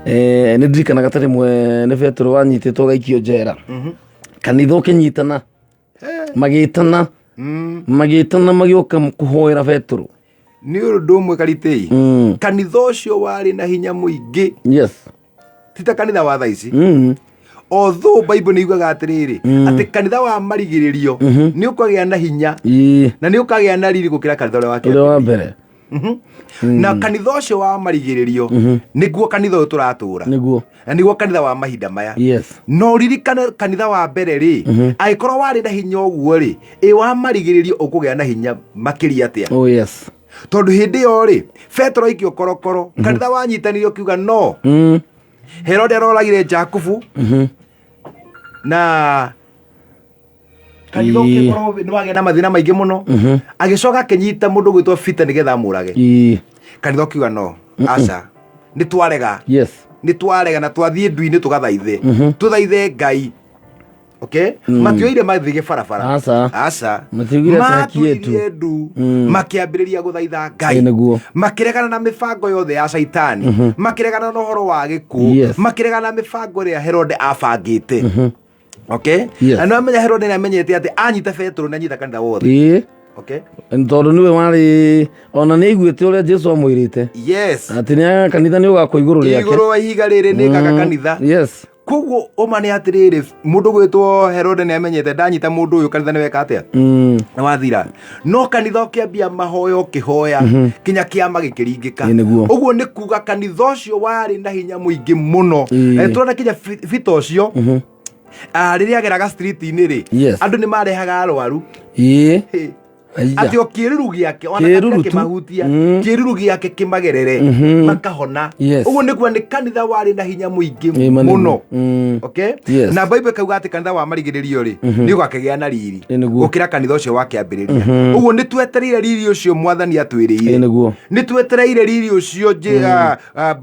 S1: Nĩ ndirikanaga ta rĩmwe nĩ Petero wanyitĩtwo agaikio njera. Kanitha ũkĩnyitana, magĩtana, magĩtana magĩũka kũhoera Petero.
S8: Nĩ ũndũ ũmwe Karitĩi. Kanitha ũcio warĩ na hinya mũingĩ.
S1: Yes.
S8: Ti ta kanitha wa thaa ici. Although Bible nĩ yugaga atĩrĩrĩ, atĩ kanitha wa marigĩrĩrio nĩ ũkagĩa na hinya. Na nĩ ũkagĩa na riri gũkĩra kanitha ũrĩa wa
S1: Ũrĩa wa mbere.
S8: Na kanitha ũcio wa marigĩrĩrio nĩguo kanitha ũyũ tũratũra.
S1: Nĩguo.
S8: Na nĩguo kanitha wa mahinda maya.
S1: Yes.
S8: No ririkane kanitha wa mbere rĩ, angĩkorwo warĩ na hinya ũguo rĩ, ĩ wa marigĩrĩrio ũkũgĩa na hinya makĩria atĩa?
S1: Oh yes.
S8: Tondũ hĩndĩ ĩyo rĩ, Petero aikio korokoro, kanitha wanyitanire ũkiuga no. Herode aroragire Jakubu. Na kanitha ũkĩkorwo nĩ wagĩa na mathĩna maingĩ mũno. Agĩcoka akĩnyita mũndũ ũgwĩtwo Peter nĩgetha amũrage. Kanitha ũkiuga no, aca. Nĩ twarega.
S1: Yes.
S8: Nĩ twarega na twathiĩ ndu-inĩ tũgathaithe, tũthaithe Ngai, okay? Matioire mathige barabara.
S1: Aca.
S8: Aca.
S1: Matiugire atĩ haki yetu.
S8: Maturirie ndu, makĩambĩrĩria gũthaitha Ngai.
S1: Ĩ, nĩguo.
S8: Makĩregana na mĩbango yothe ya Caitani, makĩregana na ũhoro wa gĩkuũ, makĩregana na mĩbango ĩrĩa Herode abangĩte, okay? Na nĩ amenya Herode nĩ amenyete atĩ anyita Petero nĩ anyita kanitha wothe. Okay.
S1: Tondũ nĩwe warĩ ona nĩ aiguĩte ũrĩa Jesu amwĩrĩte atĩ nĩ kanitha nĩ ũgakwo igũrũ rĩake.
S8: Igũrũ wa ihiga rĩrĩ nĩ ngaka kanitha. Koguo ũma nĩ atĩrĩrĩ, mũndũ gwĩtwo Herode nĩ amenyete ndanyita mũndũ ũyũ kanitha nĩ weka atĩa, nĩ wathira. No kanitha ũkĩambia mahoya, ũkĩhoya kinya kĩama gĩkĩringĩka.
S1: Ĩ, nĩguo.
S8: Ũguo nĩ kuga kanitha ũcio warĩ na hinya mũingĩ mũno. Tũrona kinya Bita ũcio, rĩrĩa ageraga street-inĩ rĩ, andũ nĩ marehaga arwaru. Hĩ.
S1: Aiya.
S8: Atĩ o kĩruru gĩake ona
S1: Kĩruru
S8: kĩruru
S1: tu.
S8: kĩmahutia, kĩruru gĩake kĩmagerere, makahona. Ũguo nĩ kuga nĩ kanitha warĩ na hinya mũingĩ
S1: Ĩ, ma nĩguo.
S8: mũno. Okay? Na Bible ĩkauga atĩ kanitha wa marigĩrĩrio rĩ, nĩ ũgakĩgĩa na riri
S1: Ĩ, nĩguo.
S8: gũkĩra kanitha ũcio wa kĩambĩrĩria. Ũguo nĩ twetereire riri ũcio Mwathani atwĩrĩire.
S1: Ĩ, nĩguo.
S8: Nĩ twetereire riri ũcio.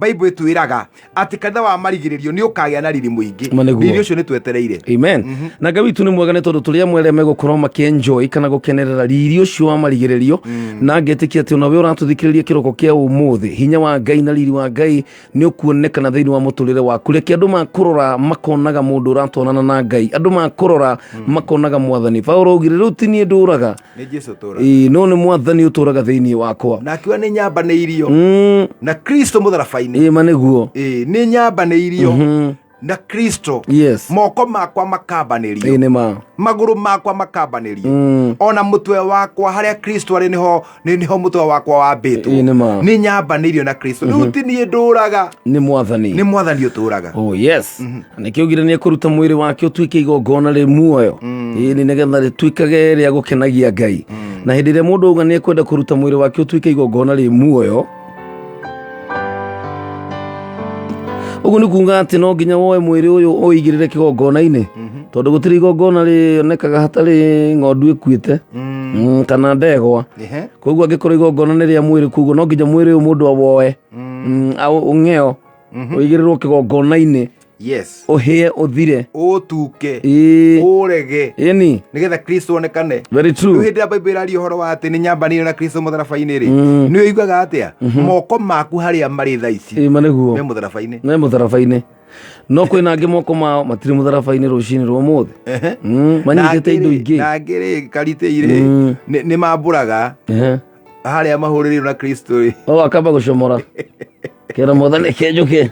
S8: Bible ĩtwĩraga atĩ kanitha wa marigĩrĩrio nĩ ũkagĩa na riri mũingĩ.
S1: Ma nĩguo.
S8: Riri ũcio nĩ twetereire.
S1: Amen. Na Ngai witũ nĩ mwega nĩ tondũ tũrĩ amwe arĩa megũkorwo makĩenjoy kana gũkenerera riri ũcio wa marigĩrĩrio, na ngetĩkia atĩ onawe ũratũthikĩrĩria kĩroko kĩa ũmũthĩ, hinya wa Ngai na riri wa Ngai nĩ ũkuonekana thĩinĩ wa mũtũrĩre waku. Reke andũ makũrora makonaga mũndũ ũratwarana na Ngai, andũ makũrora makonaga Mwathani. Paulo augire, rĩu ti niĩ ndũraga,
S8: Nĩ Jesu tũra.
S1: Ĩĩ, no nĩ Mwathani ũtũraga thĩinĩ wakwa.
S8: Na akiuga nĩ nyambanĩirio na Kristo mũtharaba-inĩ.
S1: Ĩĩ, ma nĩguo.
S8: Ĩĩ, nĩ nyambanĩirio na Kristo. Moko makwa makambanĩrio,
S1: Ĩĩ, nĩ ma.
S8: Magũrũ makwa makambanĩrio, ona mũtwe wakwa harĩa Kristo arĩ nĩho nĩho mũtwe wakwa wambĩtwo.
S1: Ĩĩ, nĩ ma.
S8: Nĩ nyambanĩirio na Kristo. Rĩu ti niĩ ndũraga,
S1: Nĩ Mwathani.
S8: Nĩ Mwathani ũtũraga.
S1: Oh yes. Nĩkĩo augire nĩ ekũruta mwĩrĩ wake ũtuĩke igongona rĩ muoyo. Ĩĩ, nĩ nĩgetha rĩtuĩkage rĩa gũkenagia Ngai. Na hĩndĩ ĩrĩa mũndũ auga nĩ ekwenda kũruta mwĩrĩ wake ũtuĩke igongona rĩ muoyo, ũguo nĩ kuga atĩ no nginya woe mwĩrĩ ũyũ ũigĩrĩre kĩgongona-inĩ, tondũ gũtirĩ igongona rĩonekaga hatarĩ ng'ondu ĩkuĩte, kana ndegwa. Koguo angĩkorwo igongona nĩ rĩa mwĩrĩ, koguo no nginya mwĩrĩ ũyũ mũndũ awoe, ũng'eo ũigĩrĩrwo kĩgongona-inĩ, ũhĩe ũthire,
S8: Ũtuke, ũrege,
S1: ĩni
S8: nĩgetha Kristo onekane.
S1: Very true.
S8: Rĩu hĩndĩ ĩrĩa Bible ĩraria ũhoro wa atĩ nĩ nyambanĩirio na Kristo mũtharaba-inĩ rĩ, nĩ ũiguaga atĩa moko maku harĩa marĩ thaa ici?
S1: Ĩ, ma nĩguo.
S8: Me mũtharaba-inĩ.
S1: Me mũtharaba-inĩ, no kwĩna angĩ moko mao matirĩ mũtharaba-inĩ rũcinĩ rwa ũmũthĩ. Manyitĩte indo ingĩ.
S8: Na angĩ rĩ, karitĩ rĩ, nĩ mambũraga harĩa mahũrĩrĩirwo na Kristo rĩ.
S1: O akamba gũcomora kera Mwathani kenjũke,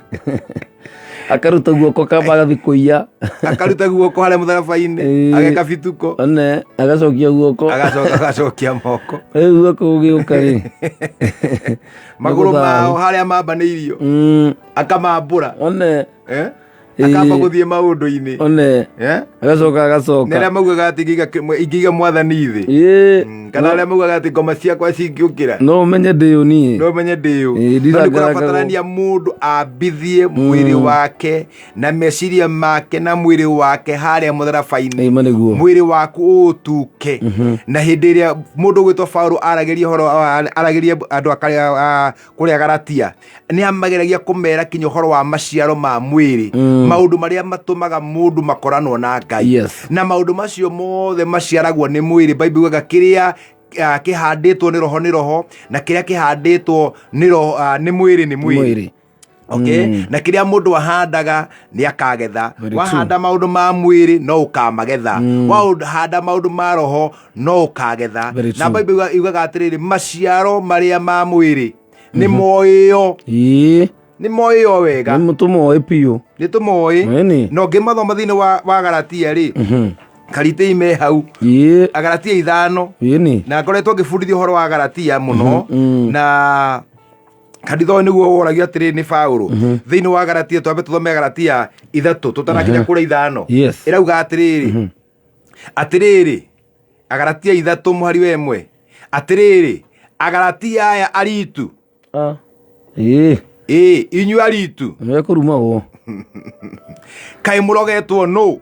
S1: akaruta guoko, kamba agathi kũiya.
S8: Akaruta guoko harĩa mũtharaba-inĩ, ageka bituko.
S1: One agacokia guoko.
S8: Agacoka agacokia moko.
S1: Rĩu guoko gũgĩũka rĩ,
S8: magũrũ
S1: Nĩgũthahu.
S8: mao harĩa mambanĩirio, akamambũra.
S1: One.
S8: Eh? Akamba gũthiĩ maũndũ-inĩ.
S1: One.
S8: Eh?
S1: Agacoka
S8: Nĩ
S1: agacoka.
S8: arĩa maugaga atĩ ingĩiga Mwathani thĩ, kana arĩa maugaga atĩ ngoma ciakwa cingĩũkĩra,
S1: No ũmenye ndĩũ niĩ.
S8: No menye ndĩũ.
S1: Ĩĩ,
S8: No nĩ
S1: ndirangarangagwo.
S8: kũrabatarania mũndũ ambithie mwĩrĩ wake na meciria make na mwĩrĩ wake harĩa mũtharaba-inĩ.
S1: Ĩ, ma nĩguo.
S8: Mwĩrĩ waku ũũtuke. Na hĩndĩ ĩrĩa mũndũ ũgwĩtwo Paulo aragĩria ũhoro, aragĩria andũ kũrĩa Galatia, nĩ amageragia kũmera kinya ũhoro wa maciaro ma mwĩrĩ, maũndũ marĩa matũmaga mũndũ makoranwo na Ngai. Na maũndũ macio mothe maciaragwo nĩ mwĩrĩ, Bible yugaga kĩrĩa kĩhandĩtwo nĩ roho nĩ roho, na kĩrĩa kĩhandĩtwo nĩ roho, nĩ mwĩrĩ nĩ mwĩrĩ.
S1: Mwĩrĩ.
S8: Okay? Na kĩrĩa mũndũ ahandaga nĩ akagetha.
S1: Very
S8: Wahanda maũndũ ma mwĩrĩ no ũkamagetha, wahanda maũndũ ma roho no ũkagetha.
S1: Very
S8: Na
S1: true.
S8: Bible yugaga atĩrĩrĩ, maciaro marĩa ma mwĩrĩ nĩ moĩo, nĩ moĩo wega.
S1: Nĩ tũmoĩ biũ.
S8: Nĩ tũmoĩ.
S1: Ĩni.
S8: Na ũngĩmathoma thĩinĩ wa Galatia rĩ, karitĩ me hau, Agalatia 5. Na ngoretwo ngĩbundithia ũhoro wa Galatia mũno, na kanitha ũyũ nĩguo woragio atĩrĩrĩ nĩ Paulo thĩinĩ wa Galatia. Twambe tũthome Galatia 3 tũtanakinya kũrĩa 5. Ĩrauga atĩrĩrĩ, atĩrĩrĩ, Agalatia 3 mũhari wa 1, atĩrĩrĩ, Agalatia aya aritu. Ĩĩ, inyuĩ aritu.
S1: Nĩmekũrumagwo.
S8: Kaĩ mũrogetwo nũ,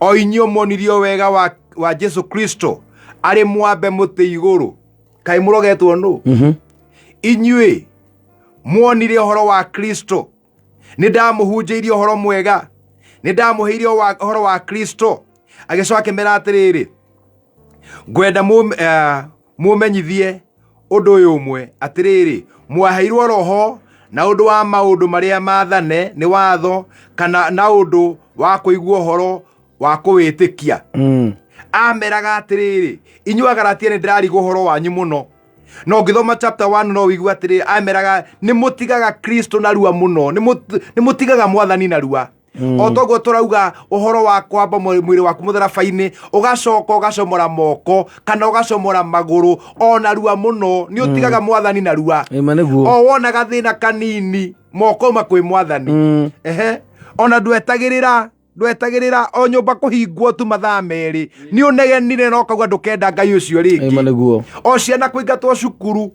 S8: o inyuĩ muonirio wega wa Jesu Kristo arĩ mwambe mũtĩ igũrũ? Kaĩ mũrogetwo nũ, inyuĩ Muonire ũhoro wa Kristo, nĩ ndamũhunjĩirie ũhoro mwega, nĩ ndamũheire ũhoro wa Kristo. Agĩcoka akĩmera atĩrĩrĩ, ngwenda mũmenyithie ũndũ ũyũ ũmwe, atĩrĩrĩ, mwaheirwo roho na ũndũ wa maũndũ marĩa maathane nĩ watho, kana na ũndũ wa kũigua ũhoro wa kũwĩtĩkia? Ameraga atĩrĩrĩ, inyuĩ Agalatia, nĩ ndĩrarigwo ũhoro wanyu mũno. No ũngĩthoma chapter 1 no ũigue atĩrĩrĩ, ameraga nĩ mũtigaga Kristo narua mũno, nĩ mũtigaga mwathani narua. O toguo tũrauga ũhoro wa kwamba mwĩrĩ waku mũtharaba-inĩ, ũgacoka ũgacomora moko kana ũgacomora magũrũ o narua mũno, nĩ ũtigaga mwathani narua.
S1: Ĩma nĩguo.
S8: O wona gathĩna kanini, moko ma kwĩ mwathani. Ehe, ona ndwetagĩrĩra o nyũmba kũhingwo tu mathaa 2, nĩ ũnegenire na ũkauga ndũkenda Ngai ũcio rĩngĩ.
S1: Ĩma nĩguo.
S8: O ciana kũingatwo cukuru,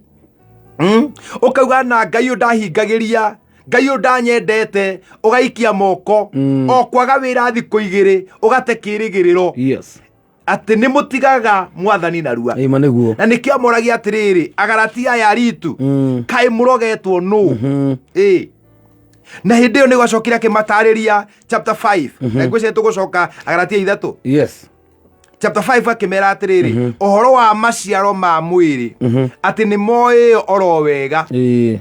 S8: ũkauga na Ngai ũyũ ndahingagĩria, Ngai ũyũ ndanyendete, ũgaikia moko. O kwaga wĩra thikũ 2, ũgate kĩrĩgĩrĩro. Atĩ nĩ mũtigaga mwathani narua.
S1: Ĩma nĩguo.
S8: Na nĩkĩo amoragia atĩrĩrĩ, Agalatia aya aritu, kaĩ mũrogetwo nũ? Ĩ. Na hĩndĩ ĩyo nĩguo acokire akĩmatarĩria chapter 5. Na ngwĩciria tũgũcoka Agalatia 3. Chapter 5 akĩmera atĩrĩrĩ, ũhoro wa maciaro ma mwĩrĩ, atĩ nĩ moĩyo oro wega. Hĩ.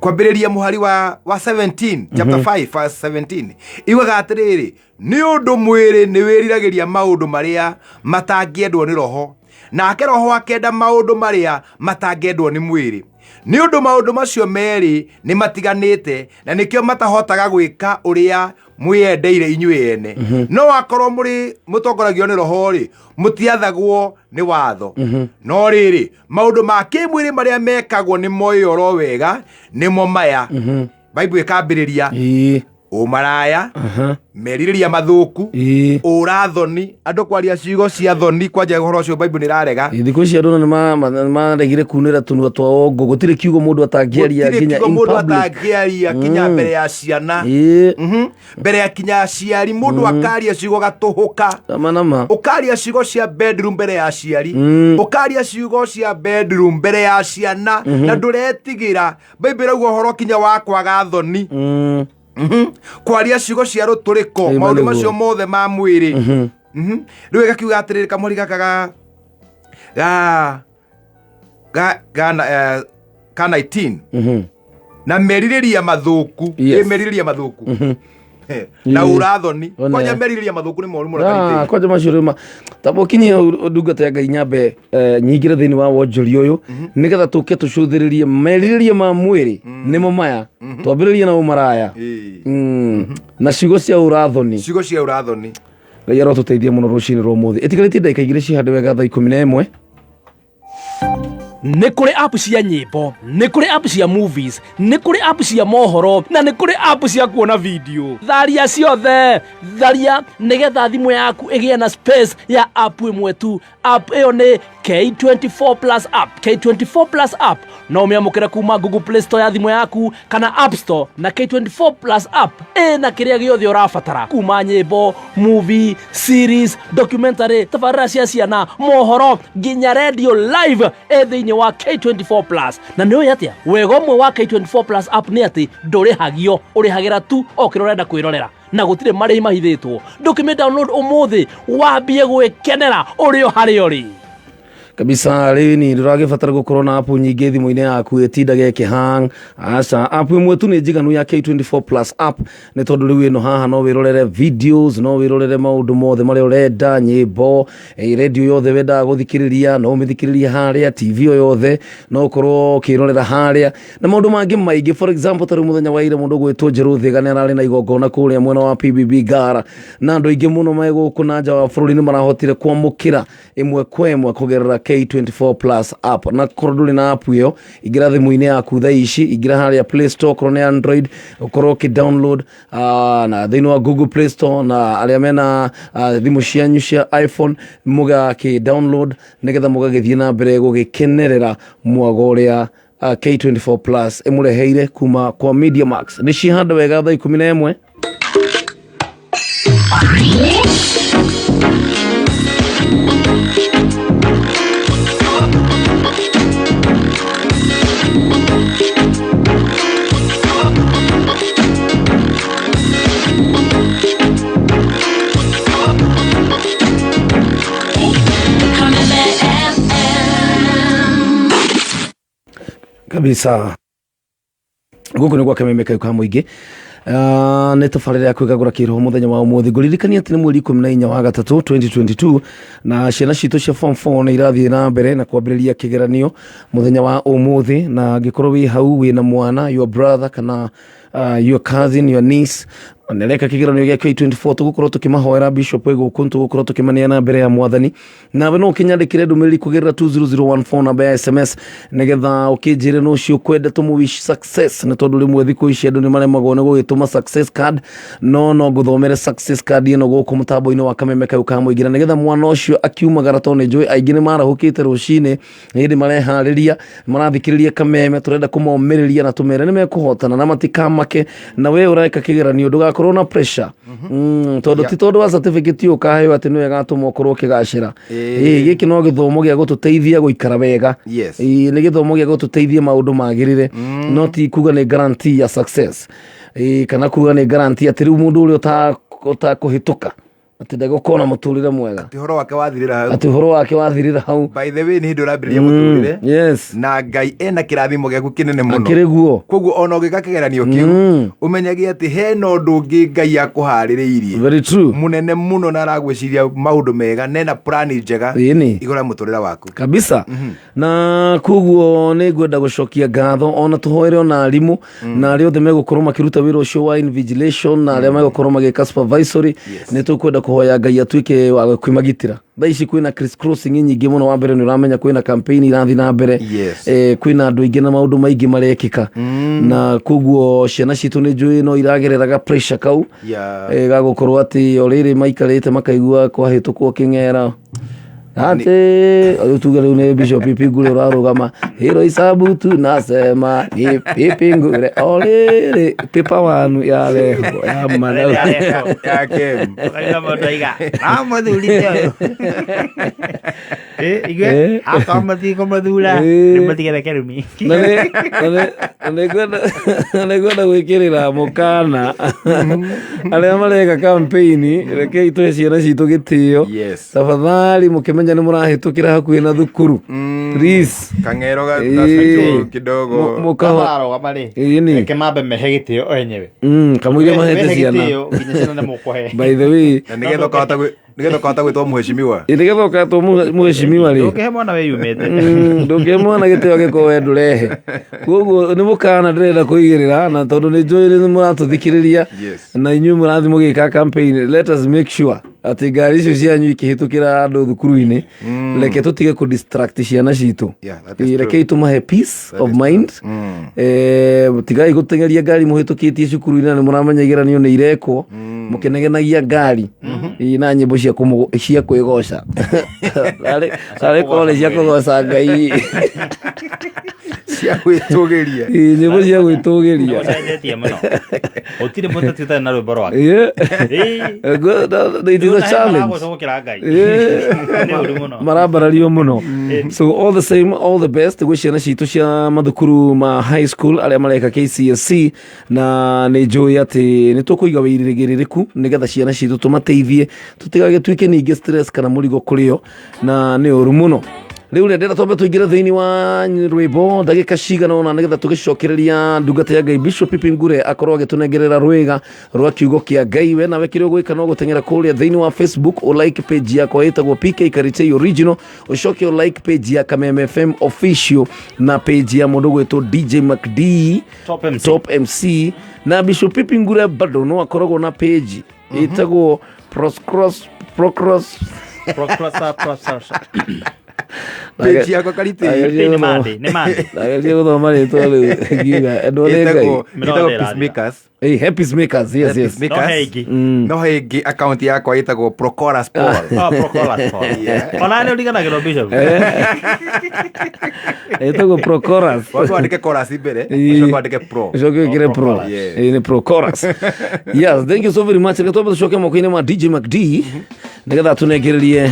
S8: Kwambĩrĩria mũhari wa 17, chapter 5 verse 17, iugaga atĩrĩrĩ, nĩ ũndũ mwĩrĩ nĩ wĩriragĩria maũndũ marĩa matangĩendwo nĩ roho, nake roho akenda maũndũ marĩa matangĩendwo nĩ mwĩrĩ. Nĩ ũndũ maũndũ macio merĩ nĩ matiganĩte, na nĩkĩo matahotaga gwĩka ũrĩa mwĩyendeire inyuĩ ene. No akorwo mũrĩ mũtongoragio nĩ roho-rĩ, mũtiathagwo nĩ watho. No rĩrĩ, maũndũ ma kĩmwĩrĩ marĩa mekagwo nĩ moĩ oro wega nĩmo maya. Bible ĩkambĩrĩria ũmaraya, merirĩria mathũku, ũrathoni, andũ kwaria ciugo cia thoni, kwanja ũhoro ũcio Bible nĩ ĩrarega.
S1: Thikũ ici andũ nĩ maregire kunĩra tũnua twao ngũ, gũtirĩ kiugo mũndũ atangĩaria
S8: Gũtirĩ
S1: nginya
S8: kiugo
S1: in
S8: mũndũ
S1: public.
S8: atangĩaria kinya mbere ya ciana. Mbere ya kinya aciari, mũndũ akaria ciugo gatũhũka.
S1: Nama nama.
S8: Ũkaria ciugo cia bedroom mbere ya aciari, ũkaria ciugo cia bedroom mbere ya ciana, na ndũretigĩra. Bible ĩrauga ũhoro kinya wa kwaga thoni. Kwaria ciugo cia rũtũrĩko,
S1: Ĩma
S8: maũndũ
S1: nĩguo.
S8: macio mothe ma mwĩrĩ. Rĩu ĩgakiuga atĩrĩrĩ, kamweri gaka ga 19. Na merirĩria mathũku. Ĩ, merirĩria mathũku. Na ũrathoni.
S1: One.
S8: Kwanja merirĩria mathũku nĩ moru mũno karĩtĩ.
S1: Kwanja macio rĩu tamba ũkinyie hau ndungata ya Ngai nyambe nyingĩre thĩinĩ wa wonjoria ũyũ, nĩgetha tũke tũcũthĩrĩrie merirĩria ma mwĩrĩ nĩmo maya. Twambĩrĩrie na ũmaraya. Na ciugo cia ũrathoni.
S8: Ciugo cia ũrathoni.
S1: Ngai arotũteithia mũno rũcinĩ rwa ũmũthĩ. Ĩtigarĩtie ndagĩka 2 cihande wega thaa 11.
S2: Nĩ kũrĩ app cia nyĩmbo, nĩ kũrĩ app cia movies, nĩ kũrĩ app cia mohoro, na nĩ kũrĩ app cia kuona video. Tharia ciothe, tharia nĩgetha thimũ yaku ĩgĩe na space ya app ĩmwe tu. App ĩyo nĩ K24 Plus app. K24 Plus app no ũmĩamũkĩre kuma Google Play Store ya thimũ yaku kana App Store, na K24 Plus app ĩna kĩrĩa gĩothe ũrabatara, kuma nyĩmbo, movie, series, documentary, tabarĩra cia ciana, mohoro, nginya radio live ĩ thĩinĩ wa K24 Plus. Na nĩ ũĩ atĩa wega ũmwe wa K24 Plus app nĩ atĩ ndũrĩhagio, ũrĩhagĩra tu o kĩrĩa ũrenda kwĩrorera, na gũtirĩ marĩhi mahithĩtwo. Ndũkĩmĩ download ũmũthĩ wambie gwĩkenera ũrĩ o harĩa ũrĩ.
S1: Kabisa. Rĩu ni ndũragĩbatara gũkorwo na app nyingĩ thimũ-inĩ yaku ĩtindage ĩkĩhang. Aca, app ĩmwe tu nĩ njiganu ya K24 Plus app, nĩ tondũ rĩu ĩno haha no wĩrorere videos, no wĩrorere maũndũ mothe marĩa ũrenda, nyĩmbo, radio yothe wendaga gũthikĩrĩria no ũmĩthikĩrĩrie harĩa, TV o yothe no ũkorwo ũkĩrorera harĩa, na maũndũ mangĩ maingĩ. For example, ta rĩu mũthenya wa ira mũndũ ũgwĩtwo Njerũ Thĩga nĩ ararĩ na igongona kũrĩa mwena wa PBB Ngara, na andũ aingĩ mũno me gũkũ na nja wa bũrũri nĩ marahotire kwamũkĩra ĩmwe kwa ĩmwe kũgerera K24 Plus app. Na korwo ndũrĩ na app ĩyo, ingĩra thimũ-inĩ yaku thaa ici, ingĩra harĩa Play Store, korwo nĩ Android ũkorwo ũkĩ download, na thĩinĩ wa Google Play Store, na arĩa mena thimũ cianyu cia iPhone mũgakĩ download nĩgetha mũgagĩthiĩ na mbere gũgĩkenerera mwago ũrĩa K24 Plus ĩmũreheire kuma kwa Media Max. Nĩ cihanda wega thaa 11. Kabisa. Gũkũ nĩ gwa Kameme Kayũ ka Mũingĩ. Nĩ tabarĩra ya kwĩgagũra kĩroho mũthenya wa ũmũthĩ. Ngũririkania atĩ nĩ mweri 14 wa gatatũ 2022, na ciana citũ cia form 4 nĩ irathiĩ na mbere na kwambĩrĩria kĩgeranio mũthenya wa ũmũthĩ. Na angĩkorwo wĩ hau wĩna mwana, your brother kana your cousin, your niece nĩareka kĩgeranio gĩa K24, tũgũkorwo tũkĩmahoera bishop wĩ gũkũ, tũgũkorwo tũkĩmaneana mbere ya mwathani. Nawe no ũkĩnyandĩkĩre ndũmĩrĩri kũgerera 20014 namba ya SMS, nĩgetha ũkĩnjĩre no ũcio ũkwenda tũmũ wish success, nĩ tondũ rĩmwe thikũ ici andũ nĩ maremagwo nĩ gũgĩtũma success card, no ngũthomere success card ĩno gũkũ mũtambo-inĩ wa Kameme Kayũ ka Mũingĩ, na nĩgetha mwana ũcio akiumagara, tondũ nĩ njũĩ aingĩ nĩ marahũkĩte rũcinĩ hĩndĩ mareharĩria marathikĩrĩria Kameme. Tũrenda kũmomĩrĩria na tũmere nĩ mekũhotana na matikamake. Na we ũreka kĩgeranio, ndũgakorwo na pressure, tondũ ti tondũ wa certificate ũkaheo atĩ nĩwe ĩgatũma ũkorwo ũkĩgacĩra. Ĩĩ, gĩkĩ no gĩthomo gĩa gũtũteithia gũikara wega. Ĩĩ, nĩ gĩthomo gĩa gũtũteithia maũndũ magĩrĩre, no ti kuga nĩ guarantee ya success. Ĩĩ, kana kuga nĩ guarantee atĩ rĩu mũndũ ũrĩa ũtakũhĩtũka atĩ ndegũkorwo na mũtũrĩre mwega.
S8: Atĩ ũhoro wake wathirĩra hau.
S1: Atĩ ũhoro wake wathirĩra hau.
S8: By the way, nĩ hĩndĩ ũrambĩrĩria mũtũrĩre na Ngai ena kĩrathimo gĩaku kĩnene mũno.
S1: Akĩrĩ guo.
S8: Koguo ona ũgĩka kĩgeranio kĩu, ũmenyage atĩ hena ũndũ ũngĩ Ngai akũharĩrĩirie
S1: Very true.
S8: Mũnene mũno, na aragwĩciria maũndũ mega, na ena plani njega
S1: Ĩni.
S8: igũrũ rĩa mũtũrĩre waku.
S1: Kabisa. Na koguo nĩ ngwenda gũcokia ngatho, ona tũhoere ona arimũ na arĩa othe megũkorwo makĩruta wĩra ũcio wa invigilation na arĩa megũkorwo magĩka supervisory. Nĩ tũkwenda kũhoya Ngai atuĩke wa kwĩmagitĩra. Thaa ici kwĩna criss crossing nyingĩ mũno. Wa mbere, nĩ ũramenya kwĩna campaign irathiĩ na mbere. Kwĩna andũ aingĩ na maũndũ maingĩ marekĩka, na koguo ciana citũ nĩ njũĩ no iragereraga pressure kau ga gũkorwo atĩ o rĩrĩ maikarĩte makaigua kwahĩtũkwo kĩng'era atĩ rĩu tuge rĩu nĩ Bishop Pipi Ngure ũrarũgama hilo isabu tunasema ni Pipi Ngure o rĩrĩ paper one yarehwo ya mathabu.
S8: Ya kem.
S7: Ũkaigua mũndũ aiga amũthurite ũyũ. Igue akorwo mũtikũmũthura nĩ mũtigere kĩrumi.
S1: Na nĩ ngwenda gwĩkĩrĩra mũkana arĩa mareka campaign, rekei tũhe ciana citũ gĩtĩo. Tafadhali, mũkĩmenya nĩ mũrahĩtũkĩra hakuhĩ na thukuru, please.
S8: Kang'ero gacucu kidogo.
S7: Mararũgama rĩ,
S1: Ĩni.
S7: reke mambe mehe gĩtĩo o enyewe.
S1: Kamũira mahete
S7: Mehe
S1: ciana.
S7: gĩtĩo nginya ciana nĩ mũkũhe.
S1: By the way,
S8: Na nĩgetha ũkahota gwĩtwo mheshimiwa.
S1: Nĩgetha ũkahota mheshimiwa rĩ,
S7: ndũngĩhe mwana wĩyumĩte.
S1: Ndũngĩhe mwana gĩtĩo gĩkorwo we ndũrehe. Koguo nĩ mũkana ndĩrenda kũigĩrĩra, na tondũ nĩ njũĩ nĩ mũratũthikĩrĩria na inyuĩ mũrathiĩ mũgĩka campaign, let us make sure atĩ ngari icio cianyu ikĩhĩtũkĩra andũ thukuru-inĩ, reke tũtige kũ distract ciana citũ.
S8: Yeah, that is
S1: Ĩ, rekei tũmahe peace of mind. Tigai gũteng'eria ngari mũhĩtũkĩtie cukuru-inĩ, na nĩ mũramenya igeranio nĩ irekwo, mũkĩnegenagia ngari. Ĩ, na nyĩmbo cia kwĩgoca, tarĩ korwo nĩ cia kũgoca Ngai.
S8: Cia gwĩtũgĩria.
S1: Ĩ, nyĩmbo cia gwĩtũgĩria.
S7: Ũcenjetie mũno, gũtirĩ mũteti ũtarĩ na rwĩmbo rwake.
S1: It is a challenge.
S7: Gũkĩra Ngai. Nĩ ũru mũno.
S1: Marambarario mũno. So all the same, all the best gwĩ ciana citũ cia mathukuru ma high school arĩa mareka KCSE, na nĩ njũĩ atĩ nĩ tũkũiga wĩigĩrĩrĩku nĩgetha ciana citũ tũmateithie tũtigagĩtuĩke ningĩ stress kana mũrigo kũrĩo, na nĩ ũru mũno. Rĩu rĩ, ndĩrenda twambe tũingĩre thĩinĩ wa rwĩmbo ndagĩka cigana ũna, nĩgetha tũgĩcokereria ndungata ya Ngai Bishop Pipi Ngure akorwo agĩtũnengerera rwĩga rwa kiugo kĩa Ngai. We nawe kĩrĩa ũgwĩka no gũteng'era kũrĩa thĩinĩ wa Facebook, ũ like page yakwa ĩtagwo PK Karitei Original, ũcoke ũ like page ya Kameme FM Official na page ya mũndũ gwĩtwo DJ MacD.
S7: Top MC.
S1: Top MC. Na Bishop Pipi Ngure bado no akoragwo na page ĩtagwo Proscross Procross.
S7: Procrossa.
S8: Page yakwa Karitei.
S7: Nĩ mandĩ, nĩ mandĩ.
S1: Ndageria gũthoma rĩtwa rĩu ngiuga endwo nĩ Ngai.
S8: Ĩtagwo Peacemakers.
S1: Hey, Happy Makers, yes, yes.
S8: Peacemakers.
S7: No he ĩngĩ.
S8: No he ĩngĩ, account yakwa ĩtagwo Procoras Paul.
S7: Oh, Procoras Paul. Ona nĩ ũriganagĩrwo, Bishop.
S1: Ĩtagwo Procoras.
S8: Wambe wandĩke chorus mbere,
S1: Ĩĩ.
S8: ũcoke wandĩke pro.
S1: Ũcoke wĩkĩre pro.
S8: Yeah.
S1: Ĩĩ, nĩ Procoras. Yes, thank you so very much. Reke twambe tũcoke moko-inĩ ma DJ MacD nĩgetha tũnengererie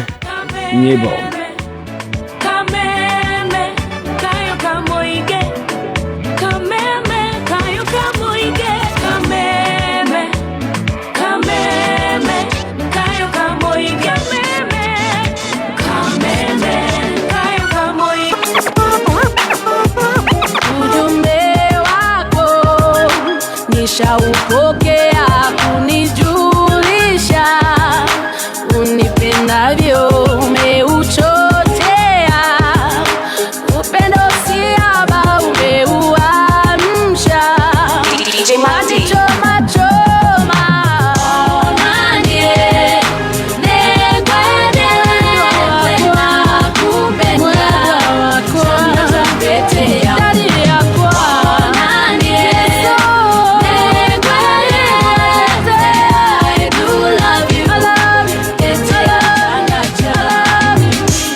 S1: nyĩmbo.
S5: Kameme kayo kamoige, kameme kayo kamoige, kameme, kameme kayo kamoige, kameme, kameme kayo kamoige. Nimepokea kunijulisha unipendavyo, umeuchochea upendo siaba, umeuamsha
S9: DJ Madi.
S5: Choma choma onanie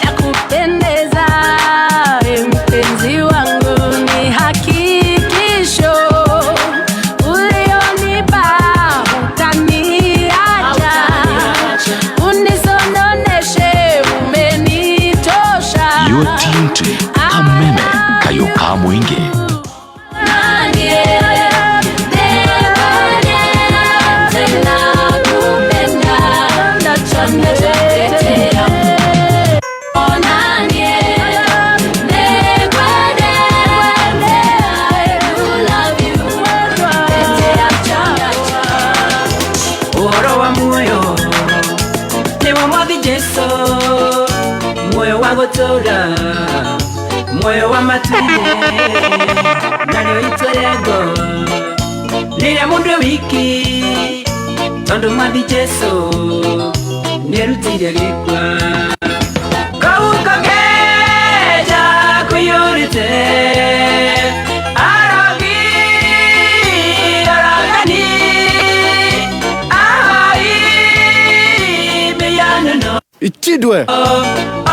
S5: Nakupendeza mpenzi wangu, ni hakikisho ulionipa hutaniacha, unisononeshe umenitosha.
S3: You're tuned to Kameme Kayoka Mwingi.
S6: Ũhoro wa muoyo nĩ wa mwathi Jesu, muoyo wa gũtũũra, muoyo wa matuinĩ, narĩo itua rĩa ngoro rĩrĩa mũndũ e wiki, tondũ mwathi Jesu nĩerutĩire gĩkua. Kau kageja kũiyũrĩte arogi aragani ahai mĩhianano
S1: Ichidwe.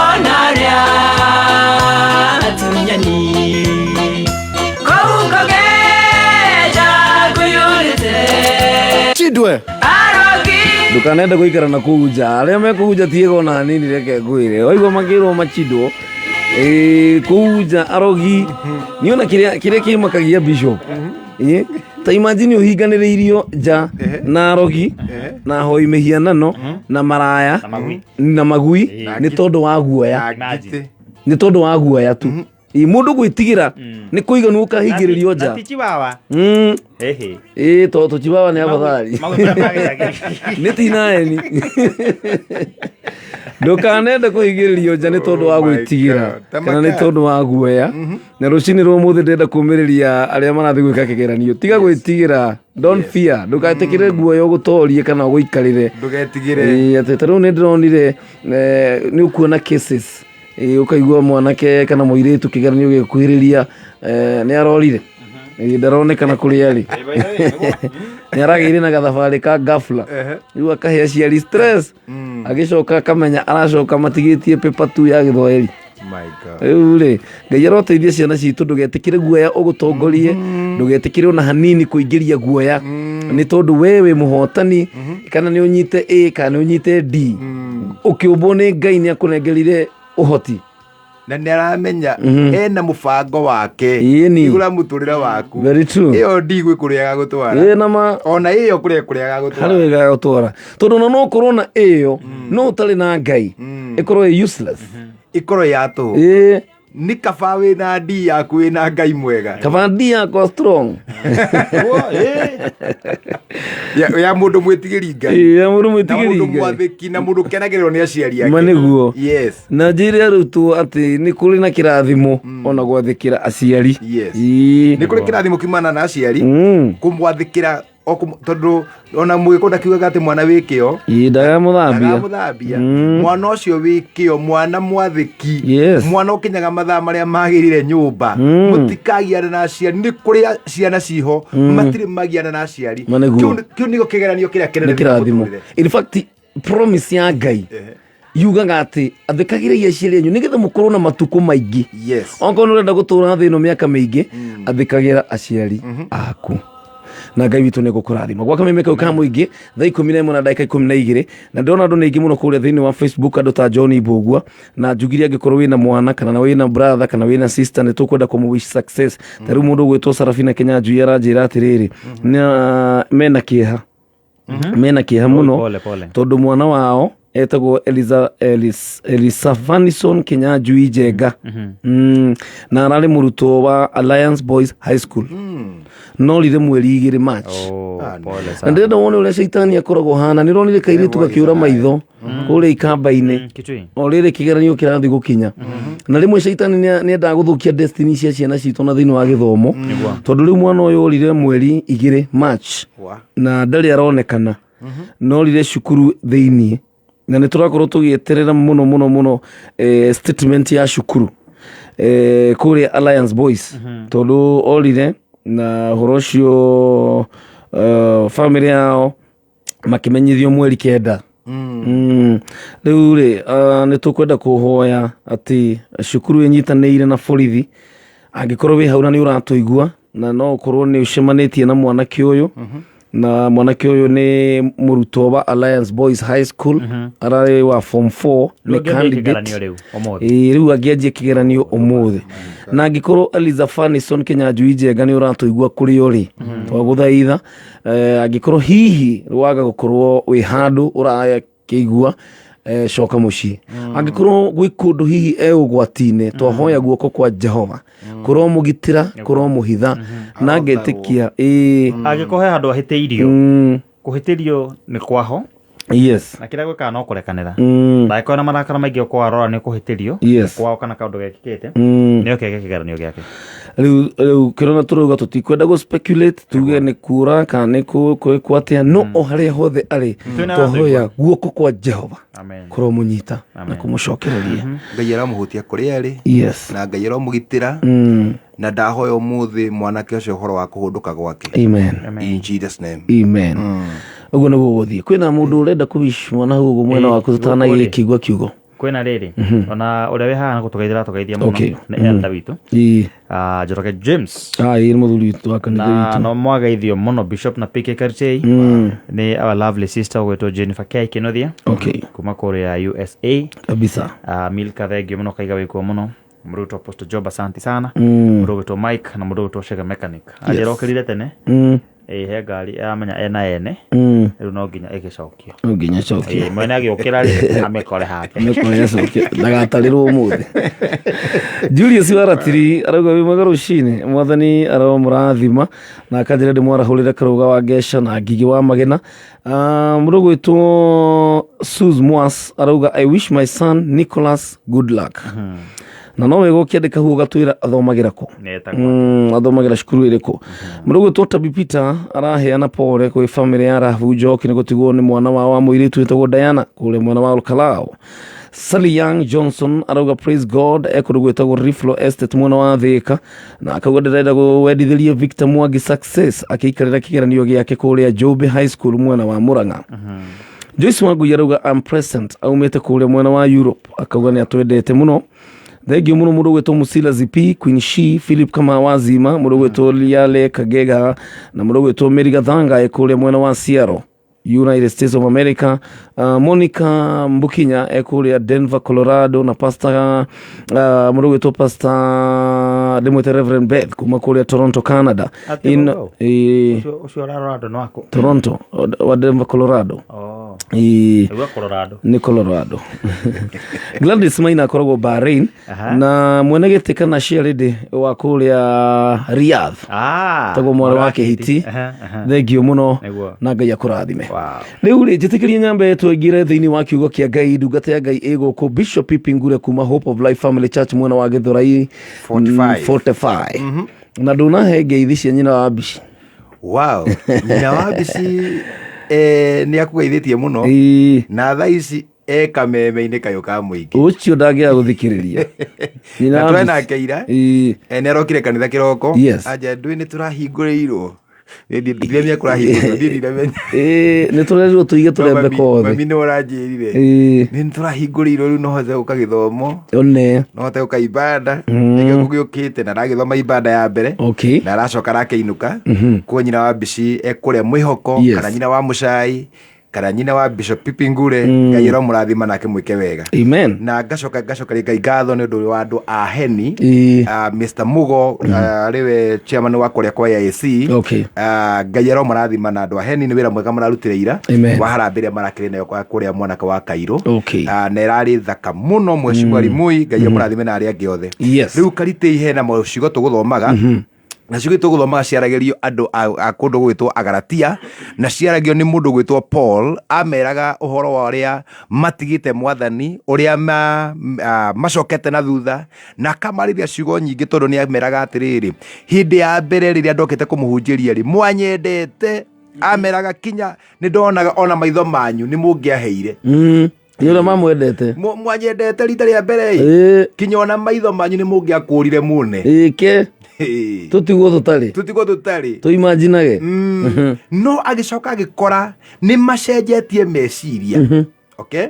S6: Onaria atunyani kau kageja kũiyũrĩte
S1: Chidwe.
S6: arogi
S1: Ndukanende gũikara na kũu nja, arĩa mekũu nja tiĩga ona hanini, reke ngwĩre waigua makĩrwo machindwo kũu nja arogi niona kĩrĩa kĩrĩa kĩmakagia bishop. Ta imagine ũhinganĩrĩirio nja na arogi na ahoi mĩhianano na maraya
S7: Na magui.
S1: Na magui nĩ tondũ wa guoya.
S8: Na ngitĩ.
S1: Nĩ tondũ wa guoya tu. Mũndũ gwĩtigĩra nĩ kũiganu ũkahingĩrĩrio nja.
S7: Na ti chiwawa. Ehe.
S1: Ĩ to tũchiwawa nĩ afadhali.
S7: Magui marĩa magĩcagi.
S1: Nĩ tinaeni ndũkanende kũhingĩrĩrio nja nĩ tondũ wa
S8: Oh my
S1: gwĩtigĩra
S8: God.
S1: kana nĩ tondũ wa guoya. Na rũcinĩ rwa ũmũthĩ ndĩrenda kũmĩrĩria arĩa marathiĩ gwĩka kĩgeranio, tiga gwĩtigĩra, don't fear, ndũgetĩkĩre guoya ũgũtorie kana ũgũikarĩre.
S8: Ndũgetigĩre.
S1: Ĩĩ, atĩ ta rĩu nĩ ndĩronire nĩ ũkuona cases. Ũkaigua mwanake kana mũirĩtu kĩgeranio gĩkuhĩrĩria nĩ arorire. Ndaronekana kũrĩa arĩ, nĩ aragĩire na gathabarĩ ka ghafla, rĩu akahe aciari stress, agĩcoka akamenya aracoka matigĩtie paper tu ya gĩthwaĩri.
S8: My God.
S1: Rĩu rĩ, Ngai aroteithia ciana citũ, ndũgetĩkĩre guoya ũgũtongorie, ndũgetĩkĩre ona hanini kũingĩria guoya, nĩ tondũ we wĩ mũhotani, kana nĩ ũnyite A kana nĩ ũnyite D, ũkĩũmbwo nĩ Ngai nĩ akũnengerire ũhoti.
S8: Na nĩ aramenya ena mũbango wake
S1: Ĩni.
S8: igũra mũtũrĩre waku.
S1: Very true.
S8: Ĩyo ndi gwĩ kũrĩa agagũtwara.
S1: Ĩ nama.
S8: Ona ĩyo kũrĩa kũrĩa agagũtwara.
S1: Harĩ wega gũtwara, tondũ ona no ũkorwo na ĩyo no ũtarĩ na Ngai ĩkorwo ĩ useless.
S8: Ĩkorwo ya tũhũ.
S1: Ĩ.
S8: Nĩ kaba wĩna ndi yaku wĩna Ngai mwega.
S1: Kaba D yakwa strong.
S8: Ya mũndũ mwĩtigĩri Ngai.
S1: Ĩ, ya mũndũ
S8: Na
S1: mwĩtigĩri
S8: mũndũ
S1: Ngai.
S8: mwathĩki na mũndũ ũkenagĩrĩrwo nĩ aciari ake.
S1: Ma nĩguo.
S8: Yes.
S1: Na njĩre arutwo atĩ nĩ kũrĩ na kĩrathimo ona gwathĩkĩra aciari.
S8: Yes.
S1: Ĩ.
S8: Nĩ kũrĩ kĩrathimo kiumana na aciari kũmwathĩkĩra tondũ ona mũgĩkũyũ ndakiugaga atĩ mwana wĩ kĩo
S1: Ĩ, ndagamũthambia.
S8: ndagamũthambia. Mwana ũcio wĩ kĩo, mwana mwathĩki,
S1: Yes.
S8: mwana ũkinyaga mathaa marĩa magĩrĩire nyũmba, mũtikagiana na aciari. Nĩ kũrĩ ciana ciho matirĩ magiana na aciari.
S1: Ma nĩguo.
S8: Kĩu nĩkĩo kĩgeranio kĩrĩa kĩnene
S1: Nĩ kĩrathimo.
S8: mũtũrĩre.
S1: In fact, promise ya Ngai yugaga atĩ athĩkagĩrĩria aciari anyu nĩgetha mũkorwo na matukũ maingĩ.
S8: Yes.
S1: Okorwo nĩ ũrenda gũtũra thĩ ĩno mĩaka mĩingĩ, athĩkagĩra aciari aku na Ngai witũ nĩ gũkũrathima. Gwa kameme kau ka mũingĩ thaa 11 na ndagĩka 12, na ndĩrona andũ nĩ aingĩ mũno kũrĩa thĩinĩ wa Facebook, andũ ta John Mbũgua, na njugire angĩkorwo wĩna mwana kana wĩna brother kana wĩna sister, nĩ tũkwenda kũmũ wish success. Ta rĩu mũndũ ũgwĩtwo Sarafina Kĩnyanjui aranjĩra atĩrĩrĩ, na mena kĩeha, mena kĩeha mũno.
S7: Pole, pole.
S1: Tondũ mwana wao etagwo Elisafanison Kinyanjui Njenga, na ararĩ mũrutwo wa Alliance Boys High School. Norire mweri 2 March.
S7: Oh, pole
S1: Na
S7: sana.
S1: ndĩrenda wone ũrĩa caitani akoragwo hana. Nĩ ũronire kairĩtu gakĩũra maitho kũrĩa ikamba-inĩ.
S7: Kitui.
S1: O rĩrĩ kĩgeranio kĩrathiĩ gũkinya, na rĩmwe caitani nĩendaga gũthũkia destiny cia ciana citũ na thĩinĩ wa gĩthomo, tondũ rĩu mwana ũyũ orire mweri 2 March
S8: Wa.
S1: na ndarĩ aronekana, norire cukuru thĩiniĩ, na nĩ tũrakorwo tũgĩeterera mũno mũno mũno statement ya cukuru kũrĩa Alliance Boys, tondũ orire na ũhoro ũcio, family yao makĩmenyithio mweri 9. Rĩu rĩ, nĩ tũkwenda kũhoya atĩ cukuru ĩnyitanĩire na borithi, angĩkorwo wĩ hau na nĩ ũratũigua na no ũkorwo nĩ ũcemanĩtie na mwanake ũyũ, na mwanake ũyũ nĩ mũrutwo wa Alliance Boys High School, ararĩ wa form 4, nĩ
S7: Rĩu angĩambia
S1: candidate.
S7: kĩgeranio rĩu ũmũthĩ.
S1: Ĩĩ, rĩu angĩanjia kĩgeranio ũmũthĩ, na angĩkorwo Eliza Fanison Kĩnyanjui Njenga nĩ ũratũigua kũrĩ ũrĩ, twagũthaitha, angĩkorwo hihi waga gũkorwo wĩ handũ ũrakĩigua, coka mũciĩ. Angĩkorwo gwĩ kũndũ hihi e ũgwati-inĩ, twahoya guoko kwa Jehova kũromũgitĩra, kũromũhitha, na ngetĩkia ĩĩ.
S7: Angĩkorwo he handũ ahĩtĩirio, kũhĩtĩrio nĩ kwaho, na kĩrĩa gwĩkaga no kũrekanĩra. Ndangĩkorwo na marakara maingĩ, ũkorwo arora nĩ kũhĩtĩrio kwao kana kaũndũ gekĩkĩte, nĩ oke eke kĩgeranio gĩake.
S1: Rĩu kĩrona tũrauga tũtikwenda gũ speculate tuge nĩ kura kana nĩ kwĩkwo atĩa, no o harĩa hothe arĩ,
S7: Twĩna
S1: twahoya guoko kwa Jehova
S7: Amen.
S1: kũromũnyita na kũmũcokereria.
S8: Ngai aramũhutia kũrĩa arĩ, na Ngai aramũgitĩra, na ndahoya ũmũthĩ mwanake ũcio ũhoro wa kũhũndũka gwake.
S1: Amen.
S8: In Jesus name.
S1: Amen. Ũguo nĩguo gũthiĩ. Kwĩna mũndũ ũrenda kũwish mwana hau ũguo mwena waku tũtanagĩkigua kiugo kiugo?
S7: Kwĩna rĩrĩ, ona ũrĩa wĩ haha nĩ gũtũgeithia aratũgeithia mũno, nĩ elder witũ, Njoroge James.
S1: Ah, ĩĩ, nĩ mũthuri witũ wa kanitha
S7: Na
S1: witũ.
S7: no mwageithio mũno Bishop na PK Kartei, nĩ our lovely sister ũgwĩtwo Jennifer K Kĩnuthia kuma kũrĩa USA.
S1: Kabisa.
S7: Milka, thengio mũno, kaiga wĩkuo mũno. Mũrutwo Apostle Job, asante sana. Mũndũ ũgwĩtwo Mike na mũndũ ũgwĩtwo Shega Mechanic anjĩra okĩrire tene. Ĩ he ngari amenya ena ene, rĩu no nginya ĩgĩcokio.
S1: No nginya cokio.
S7: Ĩ, mwene agĩũkĩra rĩ, amĩkore hake.
S1: Mĩkore acokio, ndagatarĩrwo ũmũthĩ. Julius Waratiri arauga wĩ mwega rũcinĩ, mwathani aromũrathima, na akanjĩra ndĩmwarahũrĩre Karũga wa Ngeca na Ngigĩ wa Magena. Mũndũ ũgwĩtwo Sus Mwas arauga, "I wish my son Nicholas good luck," na no wega ũkĩandĩka hau ũgatwĩra athomagĩra kũ.
S7: Nĩ etagwo.
S1: Athomagĩra cukuru ĩrĩkũ. Mũndũ ũgwĩtwo Tabi Peter araheana pole kwĩ famĩlĩ ya Rahabu Njoki nĩ gũtigwo nĩ mwana wao wa mũirĩtu wĩtagwo Diana kũrĩa mwena wa Olkalao. Sally Young Johnson arauga praise God, ekũndũ gwĩtagwo Riflo Estate mwena wa Thĩka, na akauga ndĩrenda gwendithĩria Victor Mwangi success akĩikarĩra kĩgeranio gĩake kũrĩa Njũmbĩ High School mwena wa Murang'a. Joyce Wangui arauga I'm present, aumĩte kũrĩa mwena wa Europe, akauga nĩ atwendete mũno, thengio mũno. Mũndũ ũgwĩtwo Musila Zipi, Queen She, Philip Kama Wazima, mũndũ ũgwĩtwo Liale Kagega na mũndũ ũgwĩtwo Mary Gathanga e kũrĩa mwena wa Seattle, United States of America. Monica Mbukinya e kũrĩa Denver, Colorado, na pastor, mũndũ ũgwĩtwo pastor, ndĩmwĩte Reverend Beth kuma kũrĩa Toronto, Canada.
S7: Atĩ Toronto? Ũcio ũrarora andũ nĩ waku?
S1: Toronto wa Denver, Colorado.
S7: Oh.
S1: Ĩĩ.
S7: Nĩguo Colorado.
S1: Nĩ Colorado. Gladys Maina akoragwo Bahrain, na mwene gĩtĩ kana chairlady wa kũrĩa Riyadh, tagwo mwarĩ wa Kĩhiti.
S7: Aha, aha.
S1: Thengio mũno.
S7: Nĩguo.
S1: Na Ngai akũrathime.
S7: Wow.
S1: Rĩu rĩ, njĩtĩkĩrie nyambe tũingĩre thĩinĩ wa kiugo kĩa Ngai. Ndungata ya Ngai ĩ gũkũ, Bishop Pipi Ngure kuma Hope of Life Family Church mwena wa Gĩthũrai.
S8: 45.
S1: 45, na ndũnahe ngeithi cia nyina wa Mbici.
S8: Wow, nyina wa Mbici nĩ akũgeithĩtie mũno, na thaa ici e kameme-inĩ kayũ ka mũingĩ.
S1: Ũcio ndangĩaga gũthikĩrĩria nyina
S8: Na
S1: wa
S8: twena
S1: Mbici.
S8: nake ira. Nĩ arokire kanitha kĩroko. Anja ndũĩ nĩ tũrahingũrĩirwo. Ndiramenya kũrahingũrĩirwo, niĩ ndiramenya.
S1: Ĩĩ, nĩ tũrerirwo tũige tũrembeko othe.
S8: Mami nĩ ũranjĩrire nĩ tũrahingũrĩirwo, rĩu no hote gũka gĩthomo,
S1: one.
S8: no hote gũka ibanda. Nĩkĩo gũgĩũkĩte na aragĩthoma ibanda ya mbere, na aracoka arakĩinũka. Kuo nyina wa Mbici ekũrĩa mwĩhoko, kana nyina wa Mũcai, kana nyina wa Bishop Pipi Ngure, Ngai aromũrathima nake mwĩke wega.
S1: Amen.
S8: Na ngacokeria Ngai ngatho nĩ ũndũ wa andũ a Heni, Mr Mugo, arĩwe chairman wa kũrĩa kwa AIC. Ngai aromũrathima na andũ a Heni nĩ wĩra mwega mararutire ira wa harambĩ ĩrĩa marakĩrĩ nayo kwa kũrĩa mwanake wa Kairũ. Na ĩrarĩ thaka mũno, mheshimiwa Rimui, Ngai amũrathime na arĩa angĩ othe. Rĩu Karitĩ hena macigo tũgũthomaga. Na ciugo tũgũthomaga ciaragĩrio andũ a kũndũ gwĩtwo Agalatia, na ciaragio nĩ mũndũ gwĩtwo Paul. Ameraga ũhoro wa ũrĩa matigĩte mwathani, ũrĩa macokete na thutha, na akamarĩria ciugo nyingĩ, tondũ nĩ ameraga atĩrĩrĩ, hĩndĩ ya mbere rĩrĩa ndokĩte kũmũhunjĩria rĩ, mwanyendete. Ameraga kinya nĩ ndonaga ona maitho manyu nĩ mũngĩaheire.
S1: Nĩ ũrĩa mamwendete.
S8: Mwanyendete rita rĩa mbere ĩ, kinya ona maitho manyu nĩ mũngĩakũrire muone.
S1: Ĩke tũtigwo tũtarĩ.
S8: Tũtigwo tũtarĩ.
S1: Tũimanjinage.
S8: No agĩcoka agĩkora nĩ macenjetie meciria. Okay?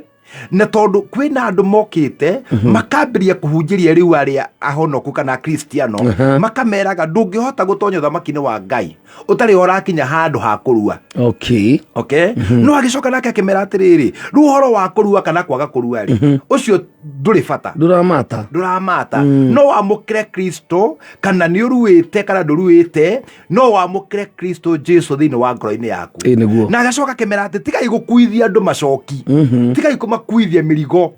S8: Na tondũ kwĩna andũ mokĩte makambĩrĩria kũhunjĩria rĩu arĩa ahonoku kana Kristiano, makameraga ndũngĩhota gũtonya ũthamaki-inĩ wa Ngai ũtarĩ ũrakinya handũ ha kũrua. Okay? No agĩcoka nake akĩmera atĩrĩrĩ, rĩu ũhoro wa kũrua kana kwaga kũrua rĩ, ũcio ndũrĩ bata.
S1: Ndũramata.
S8: Ndũramata. No wamũkĩre Kristo kana nĩ ũruĩte kana ndũruĩte, no wamũkĩre Kristo Jesu thĩinĩ wa ngoro-inĩ yaku.
S1: Ĩ nĩguo.
S8: Na agacoka akĩmera atĩ tigai gũkuithia andũ macoki, tigai kũmakuithia mĩrigo.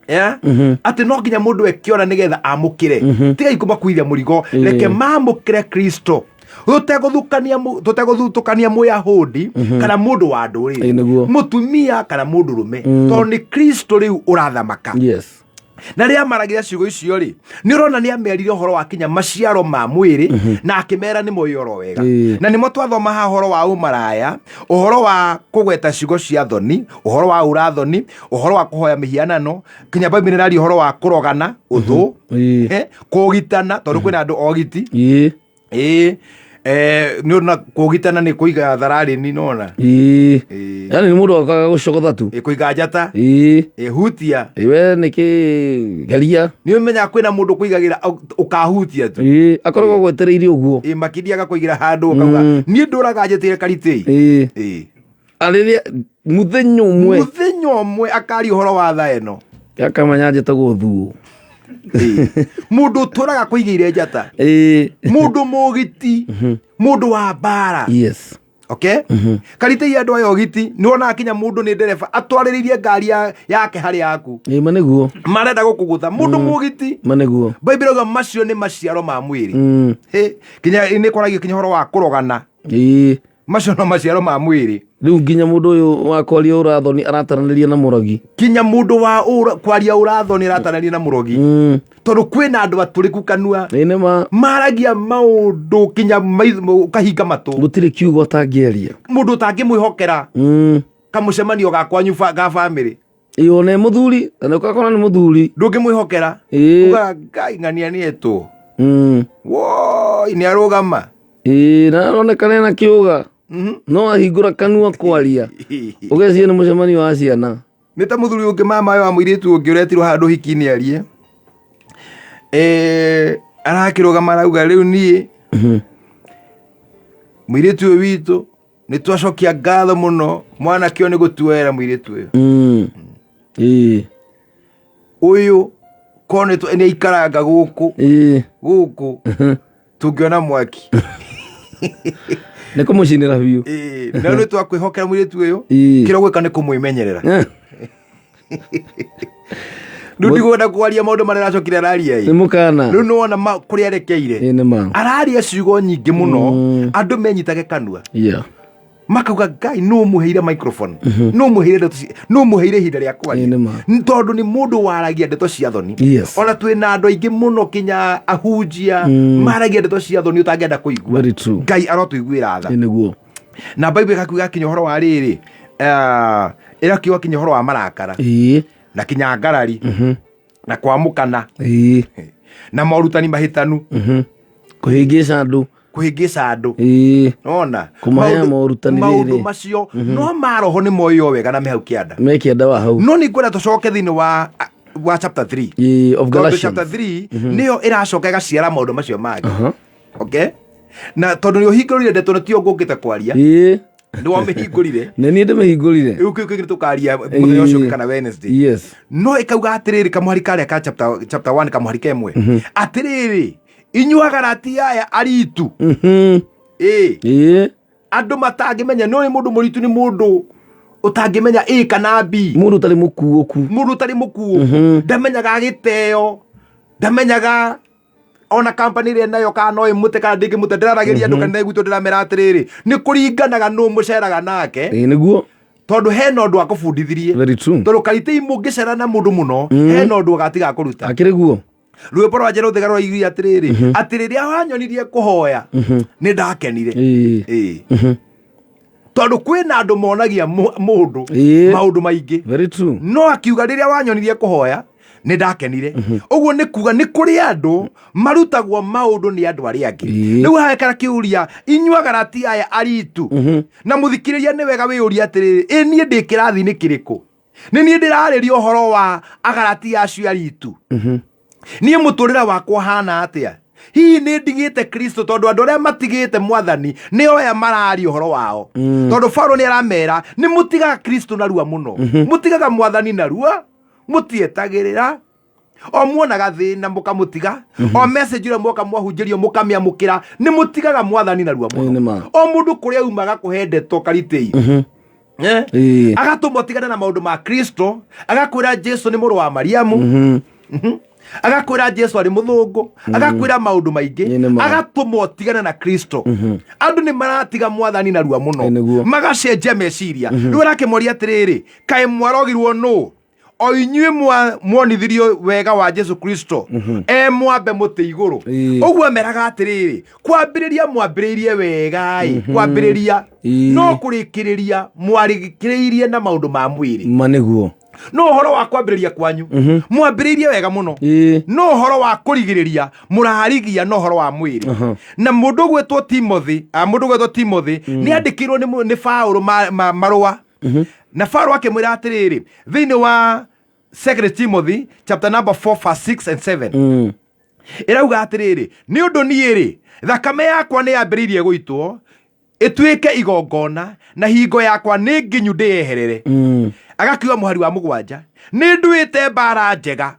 S8: Yeah? Atĩ no nginya mũndũ ekiona nĩgetha amũkĩre. Tigai kũmakuithia mũrigo, reke mamũkĩre Kristo tũtegũthutũkania Mũyahudi kana mũndũ wa ndũrĩrĩ,
S1: Ĩ nĩguo.
S8: mũtumia kana mũndũ rũme, tondũ nĩ Kristo rĩu ũrathamaka. Na rĩrĩa maragĩra ciugo icio rĩ, nĩ ũrona nĩ amerire ũhoro wa kinya maciaro ma mwĩrĩ, na akĩmera nĩ moĩ oro wega. Na nĩmo twathoma haha ũhoro wa ũmaraya, ũhoro wa kũgweta ciugo cia thoni, ũhoro wa ũrathoni, ũhoro wa kũhoya mĩhianano, kinya Bible ĩraria ũhoro wa kũrogana ũthũ, kũgitana, tondũ kwĩna andũ ogiti. Ĩĩ, nĩ ũrona kũgitana nĩ kũiga thararĩni nona.
S1: Yani nĩ mũndũ okaga gũcogotha tu.
S8: Ĩ, kũiga njata. Ĩ, hutia.
S1: Ĩ, we nĩkĩ geria.
S8: Nĩ ũmenyaga kwĩna mũndũ kũigagĩra ũkahutia tu.
S1: Akoragwo gwetereire ũguo.
S8: Ĩ, makĩria agakũigĩra handũ ũkauga niĩ ndũraga njĩtĩre karitĩ.
S1: Arĩrĩa mũthenya ũmwe.
S8: Mũthenya ũmwe akaria ũhoro wa tha ĩno.
S1: Akamenya njĩtagwo thuo.
S8: Mũndũ ũtũraga kũigĩire njata. Mũndũ mũgiti. Mũndũ wa mbara. Okay? Karitĩ andũ aya ogiti, nĩ wonaga kinya mũndũ nĩ ndereba atwarĩrĩirie ngari yake harĩ yaku.
S1: Ĩ, ma nĩguo.
S8: Marenda gũkũgũtha. Mũndũ mũgiti.
S1: Ma nĩguo.
S8: Bible ĩrauga macio nĩ maciaro ma mwĩrĩ. Hĩ, kinya nĩ kwaragio kinya ũhoro wa kũrogana. Macio no maciaro ma mwĩrĩ.
S1: Rĩu nginya mũndũ ũyũ wa kwaria ũrathoni arataranĩria na mũrogi.
S8: Kinya mũndũ wa kwaria ũrathoni arataranĩria na mũrogi. Tondũ kwĩna andũ atũrĩku kanua.
S1: Ĩ nĩ ma.
S8: Maragia maũndũ kinya ũkahinga matũ.
S1: Gũtirĩ kiugo atangĩaria.
S8: Mũndũ ũtangĩmwĩhokera. Kamũcemanio ga kwanyu ga bamĩrĩ.
S1: Ĩ, ona mũthuri, na nĩ ũgakora nĩ mũthuri.
S8: Ndũngĩmwĩhokera. Ugaga, Ngai ng'ania nĩ etwo. Woi, nĩ arũgama.
S1: Ĩ, na aronekana ena kĩũga. No ahingũra kanua kwaria. Ũgeciria nĩ mũcemanio wa ciana.
S8: Nĩ ta mũthuri ũngĩ mama wa mũirĩtu ũngĩ ũretirwo handũ hiki-inĩ arie. Arakĩrũgama arauga rĩu niĩ mũirĩtu ũyũ witũ nĩ twacokia ngatho mũno mwanake ũyũ nĩ gũtuoera mũirĩtu ũyũ. Ũyũ korwo nĩ aikaranga gũkũ. Gũkũ. Tũngĩona mwaki.
S1: Nĩ kũmũcinĩra biũ.
S8: Na rĩu twakwĩhokera mũirĩtu ũyũ, kĩrĩa ũgwĩka nĩ kũmwĩmenyerera. Rĩu ndigwenda kwaria maũndũ marĩa aracokire araria ĩ.
S1: Nĩ mũkana.
S8: Rĩu nĩwona kũrĩa arekeire.
S1: Ĩ, nĩ ma.
S8: Araria ciugo nyingĩ mũno, andũ menyitage kanua. Makauga Ngai nũ ũmũheire microphone, nũ ũmũheire ndeto nũ ũmũheire ihinda rĩa kwaria.
S1: Ĩ, nĩ ma.
S8: Tondũ nĩ mũndũ waragia ndeto cia thoni. Ona twĩna andũ aingĩ mũno kinya ahunjia maragia ndeto cia thoni ũtangĩenda kũigua.
S1: Very true.
S8: Ngai arotũiguĩra tha.
S1: Ĩ, nĩguo.
S8: Na Bible ĩgakiuga kinya ũhoro wa rĩrĩ, ĩrakiuga kinya ũhoro wa marakara. Na kinya ngarari. Na kwamũkana. Na morutani mahĩtanu.
S1: Kũhĩngĩca andũ.
S8: Kũhĩngĩca andũ. Nona.
S1: Kũmaheaga morutani rĩrĩ.
S8: Maũndũ macio no maroho nĩ moĩo wega na me hau kĩanda.
S1: Me kĩanda wa hau.
S8: No nĩ ngwenda tũcoke thĩinĩ wa chapter 3.
S1: Of
S8: Tondũ
S1: Galatians.
S8: chapter 3 nĩyo ĩracoka ĩgaciara maũndũ macio mangĩ. Okay? Na tondũ nĩ ũhingũrire ndeto nĩ tiyo ngũkĩte kwaria. Nĩ wamĩhingũrire.
S1: Nĩ niĩ ndĩmĩhingũrire.
S8: Rĩu kĩu kĩngĩ tũkaria mũthenya ũcio ũngĩ kana Wednesday. No ĩkauga atĩrĩrĩ kamũhari karĩa ka chapter 1 kamũhari ka ĩmwe. Atĩrĩrĩ, inyuĩ Agalatia aya aritu. Andũ matangĩmenya, nĩ ũĩ mũndũ mũritu nĩ mũndũ ũtangĩmenya A kana B.
S1: Mũndũ ũtarĩ mũkuũku.
S8: Mũndũ ũtarĩ mũkuũku. Ndamenyaga gĩteo, ndamenyaga Ona kampani ĩrĩa nayo kana no ĩmũte kana ndĩngĩmũte. Ndĩraragĩria andũ kanitha gwitũ, ndĩramera atĩrĩrĩ, nĩ kũringanaga nũ mũceraga nake.
S1: Ĩĩ nĩguo.
S8: Tondũ hena ũndũ akũbundithirie.
S1: Very true.
S8: Tondũ karitĩi mũngĩcera na mũndũ mũno, hena ũndũ agatiga kũruta.
S1: Akĩrĩ guo.
S8: Rwĩmbo rwa njerũ thĩga rwaiguire atĩrĩrĩ, atĩ rĩrĩa wanyonirie kũhoya nĩ ndakenire. Ĩĩ. Tondũ kwĩna andũ monagia mũndũ maũndũ maingĩ.
S1: Very true.
S8: No akiuga rĩrĩa wanyonirie kũhoya nĩ ndakenire. Ũguo nĩ kuga nĩ kũrĩ andũ marutagwo maũndũ nĩ andũ arĩa angĩ. Rĩu hahekara kĩũria, inyuĩ Agaratia aya aritu na mũthikĩrĩria, nĩ wega wĩyũrie atĩrĩrĩ, ĩ niĩ ndĩ kĩrathi-inĩ kĩrĩkũ? Nĩ niĩ ndĩrarĩria ũhoro wa Agaratia acio aritu. Niĩ mũtũrĩre wakwa hana atĩa? Hihi nĩ ndigĩte Kristo? Tondũ andũ arĩa matigĩte Mwathani nĩ oya mararia ũhoro wao. Tondũ Paulo nĩ aramera nĩ mũtigaga Kristo narua mũno, mũtigaga Mwathani narua, mũtietagĩrĩra, o muonaga thĩna mũkamũtiga, o message ĩrĩa mwoka mwahunjĩrio mũkamĩamũkĩra, nĩ mũtigaga Mwathani narua
S1: Ĩĩ, nĩ
S8: mũno.
S1: ma.
S8: O mũndũ kũrĩa aumaga kũhe ndeto karitĩi. Eh? Agatũma ũtigane na maũndũ ma Kristo, agakwĩra Jesu nĩ mũrũ wa Mariamu. Agakwĩra Jesu arĩ mũthũngũ, agakwĩra maũndũ maingĩ.
S1: Ĩĩ, nĩ ma.
S8: Agatũma ũtigane na Kristo. Andũ nĩ maratiga Mwathani narua mũno.
S1: Ĩĩ, nĩguo.
S8: Magacenjia meciria. Rĩu arakĩmoria atĩrĩrĩ, kaĩ mwarogirwo nũ, o inyuĩ muonithirio wega wa Jesu Kristo e mwambe mũtĩ igũrũ? Ũguo ameraga atĩrĩrĩ, kwambĩrĩria mwambĩrĩirie wega ĩ, kwambĩrĩria, no kũrĩkĩrĩria mwarĩkĩrĩirie na maũndũ ma mwĩrĩ.
S1: Ma nĩguo.
S8: No ũhoro wa kwambĩrĩria kwanyu mwambĩrĩirie wega mũno, no ũhoro wa kũrigĩrĩria mũrarigia na ũhoro wa mwĩrĩ. Na mũndũ ũgwĩtwo Timothy, mũndũ ũgwĩtwo Timothy nĩ andĩkĩirwo nĩ Paũlũ marũa, na Paũlũ akĩmwĩra atĩrĩrĩ thĩinĩ wa Second Timothy chapter number 4 verse 6 and 7, ĩrauga atĩrĩrĩ, nĩ ũndũ niĩ rĩ, thakame yakwa nĩ yambĩrĩirie gũitwo ĩtuĩke igongona, na hingo yakwa nĩ nginyu ndĩyeherere. Agakiuga mũhari wa 7, nĩ nduĩte mbara njega.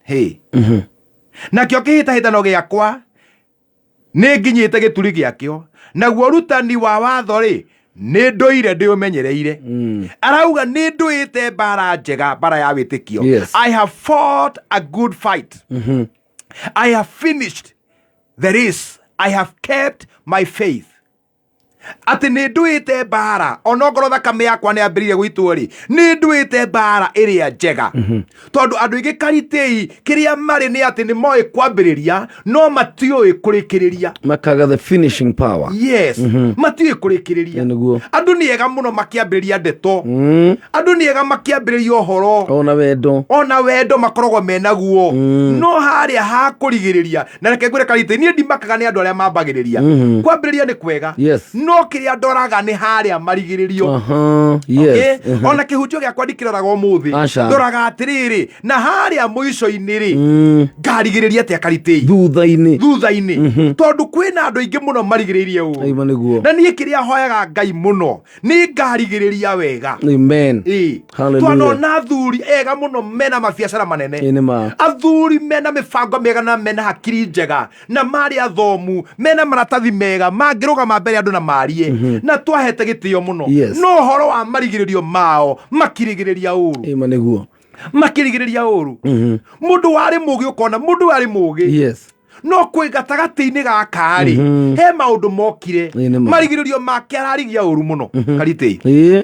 S8: Hey. Nakĩo kĩhĩtahĩtano gĩakwa nĩ nginyĩte gĩturi gĩakĩo, naguo ũrutani wa watho rĩ, nĩ ndũire ndĩũmenyereire. Arauga nĩ ndũĩte mbara njega, mbara ya wĩtĩkio. I have fought a good fight. I have finished the race. I have kept my faith. Atĩ nĩ nduĩte mbara, onokorwo thakame yakwa nĩ yambĩrĩirie gũitwo rĩ, nĩ nduĩte mbara ĩrĩa njega. Tondũ andũ aingĩ karitĩi kĩrĩa marĩ nĩ atĩ nĩ moĩ kwambĩrĩria no matiũĩ kũrĩkĩrĩria.
S1: Makaga the finishing power.
S8: Yes. Matiũĩ kũrĩkĩrĩria.
S1: Ĩĩ, nĩguo.
S8: Andũ nĩ ega mũno makĩambĩrĩria ndeto. Andũ nĩ ega makĩambĩrĩria ũhoro.
S1: Ona wendo.
S8: Ona wendo makoragwo menaguo. No harĩa ha kũrigĩrĩria, na reke ngwĩre karĩtĩ, niĩ ndimakaga nĩ andũ arĩa mambagĩrĩria. Kwambĩrĩria nĩ kwega. No kĩrĩa ndoraga nĩ harĩa marigĩrĩrio.
S1: Yes.
S8: Okay? Ona kĩhunjio gĩakwa ndikĩroraga ũmũthĩ.
S1: Aca.
S8: Ndoraga atĩrĩrĩ, na harĩa mũico-inĩ rĩ, ngarigĩrĩria atĩa karitĩi?
S1: Thutha-inĩ.
S8: Thutha-inĩ. Tondũ kwĩna andũ aingĩ mũno marigĩrĩirie ũũ.
S1: Aima nĩguo.
S8: Na niĩ kĩrĩa hoyaga Ngai mũno nĩ ngarigĩrĩria wega.
S1: Amen.
S8: Ĩĩ.
S1: Hallelujah.
S8: Twanona athuri ega mũno mena mabiacara manene.
S1: Ĩĩ, nĩ ma.
S8: Athuri mena mĩbango mĩega na mena hakiri njega na marĩ athomu mena maratathi mega mangĩrũgama mbere ya andũ na marie na twahete gĩtĩo mũno. No ũhoro wa marigĩrĩrio mao makirigĩrĩria ũru.
S1: Ĩma nĩguo.
S8: Makirigĩrĩria ũru. Mũndũ warĩ mũgĩ, ũkona mũndũ warĩ mũgĩ. No kwĩ gatagatĩ-inĩ gaka rĩ, he maũndũ mokire.
S1: Ĩĩ, nĩ ma.
S8: Marigĩrĩrio make ararigia ũru mũno karitĩi.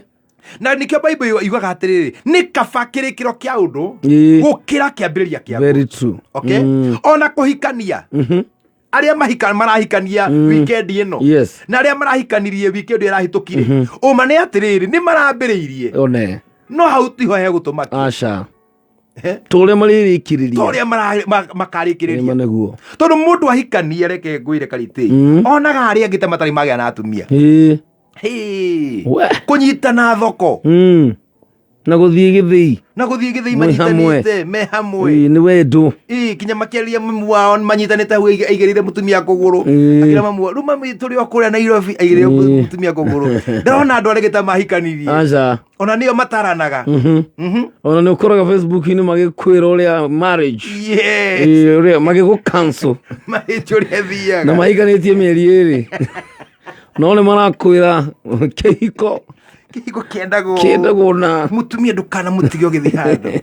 S8: Na nĩkĩo Bible yugaga atĩrĩrĩ, nĩ kaba kĩrĩkĩro kĩa ũndũ gũkĩra kĩambĩrĩria kĩa.
S1: Very true.
S8: Okay? Ona kũhikania, arĩa marahikania weekend ĩno na arĩa marahikanirie weekend ĩrĩa ĩrahĩtũkire, ũma nĩ atĩrĩrĩ, nĩ marambĩrĩirie.
S1: One.
S8: No hau tiho hegũtũmakia.
S1: Aca. Tũrĩa marĩrĩkĩrĩria.
S8: Tũrĩa makarĩkĩrĩria.
S1: Ĩma nĩguo.
S8: Tondũ mũndũ ahikania, reke ngwĩre karitĩ, onaga arĩa angĩ ta matarĩ magĩa na atumia. Hĩ.
S1: We.
S8: Kũnyitana thoko.
S1: Na gũthiĩ gĩthĩi.
S8: Na gũthiĩ gĩthĩi.
S1: Mwĩ hamwe.
S8: Manyitanĩte me hamwe.
S1: Ĩĩ, nĩ wendo.
S8: Ĩĩ, kinya makĩaria mamu wao manyitanĩte hau aigĩrĩire mũtumia kũgũrũ. Akĩra mamu wao, rĩu mami tũrĩ o kũrĩa Nairobi, aigĩrĩire mũtumia kũgũrũ. Ndĩrona andũ arĩa gĩta mahikanirie.
S1: Aca.
S8: Ona nĩo mataranaga.
S1: Ona nĩ ũkoraga Facebook-inĩ magĩkwĩra ũrĩa marriage. Ĩĩ, ũrĩa magĩgũ cancel.
S8: Marriage ũrĩa
S1: Na
S8: thiaga.
S1: mahikanĩtie mĩeri 2. No nĩ marakwĩra kĩhiko
S8: Kĩhiko kĩendagwo.
S1: Kĩendagwo na
S8: Mũtumia ndũkanamũtige ũgĩthiĩ handũ.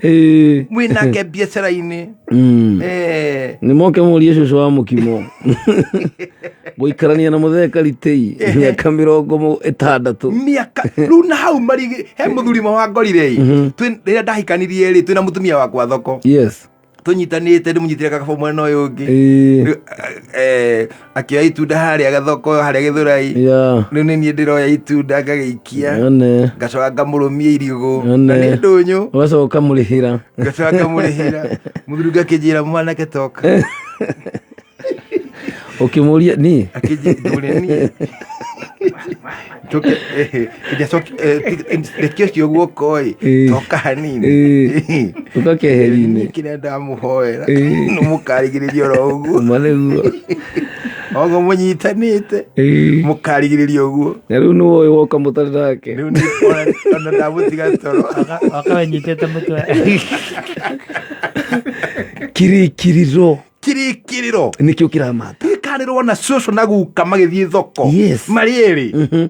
S1: Ĩĩ.
S8: Mwĩ nake biacara-inĩ. Eh.
S1: Nĩ moke morie cũcũ wa mũkimo gũikarania na mũthee karitei mĩaka 60.
S8: Mĩaka rĩu na hau marigi he mũthuri ma wangorire ĩ. Rĩrĩa ndahikanirie rĩ, twĩna mũtumia wakwa thoko.
S1: Yes.
S8: Tũnyitanĩte, ndĩmũnyitire gakabu mwena ũyũ ũngĩ.
S1: Ĩĩ.
S8: Rĩu, akĩoya itunda harĩa gathoko harĩa Gĩthũrai. Rĩu nĩ niĩ ndĩroya itunda ngagĩikia.
S1: One.
S8: Ngacoka ngamũrũmia irigũ.
S1: One.
S8: Na nĩ ndũnyũ.
S1: Ũgacoka ũkamũrĩhĩra.
S8: Ngacoka ngamũrĩhĩra. Mũthuri ũngĩ akĩnjĩra mwanake toka.
S1: Ũkĩmũria niĩ?
S8: Akĩnjĩra niĩ. Njoke, reke ũcio guoko ĩ, toka hanini.
S1: Ũka keheri-inĩ.
S8: Niĩ kĩrĩa ndamũhoera, nĩ mũkarigĩrĩria oro ũguo.
S1: Ma nĩguo.
S8: Oguo mũnyitanĩte, mũkarigĩrĩria ũguo.
S1: Na rĩu nĩ woĩ woka mũtarĩ nake.
S8: Rĩu nĩ ona ndamũtiga toro.
S7: Waka wenyitĩte mũtwe.
S1: Kirikiriro.
S8: Kirikiriro.
S1: Nĩkĩo kĩramata.
S8: Ndikanĩrwo na cũcũ na guka magĩthiĩ thoko.
S1: Yes.
S8: Marĩ erĩ.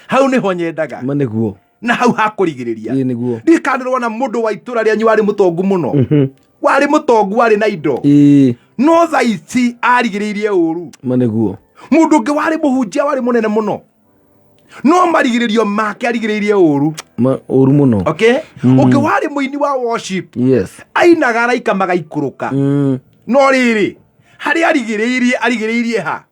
S8: Hau nĩho nyendaga.
S1: Ma nĩguo.
S8: Na hau hakũrigĩrĩria.
S1: Ĩĩ nĩguo.
S8: Ndikanĩrwo na mũndũ wa itũra rĩanyu warĩ mũtongu mũno. Warĩ mũtongu, warĩ na indo.
S1: Ĩĩ.
S8: No thaa ici arigĩrĩirie ũru.
S1: Ma nĩguo.
S8: Mũndũ ũngĩ warĩ mũhunjia warĩ mũnene mũno. No marigĩrĩrio make arigĩrĩirie ũru.
S1: Ma ũru mũno.
S8: Okay? Ũngĩ warĩ mũini wa worship.
S1: Yes.
S8: Ainaga araika magaikũrũka. No rĩrĩ, harĩa arigĩrĩirie, arigĩrĩirie ha?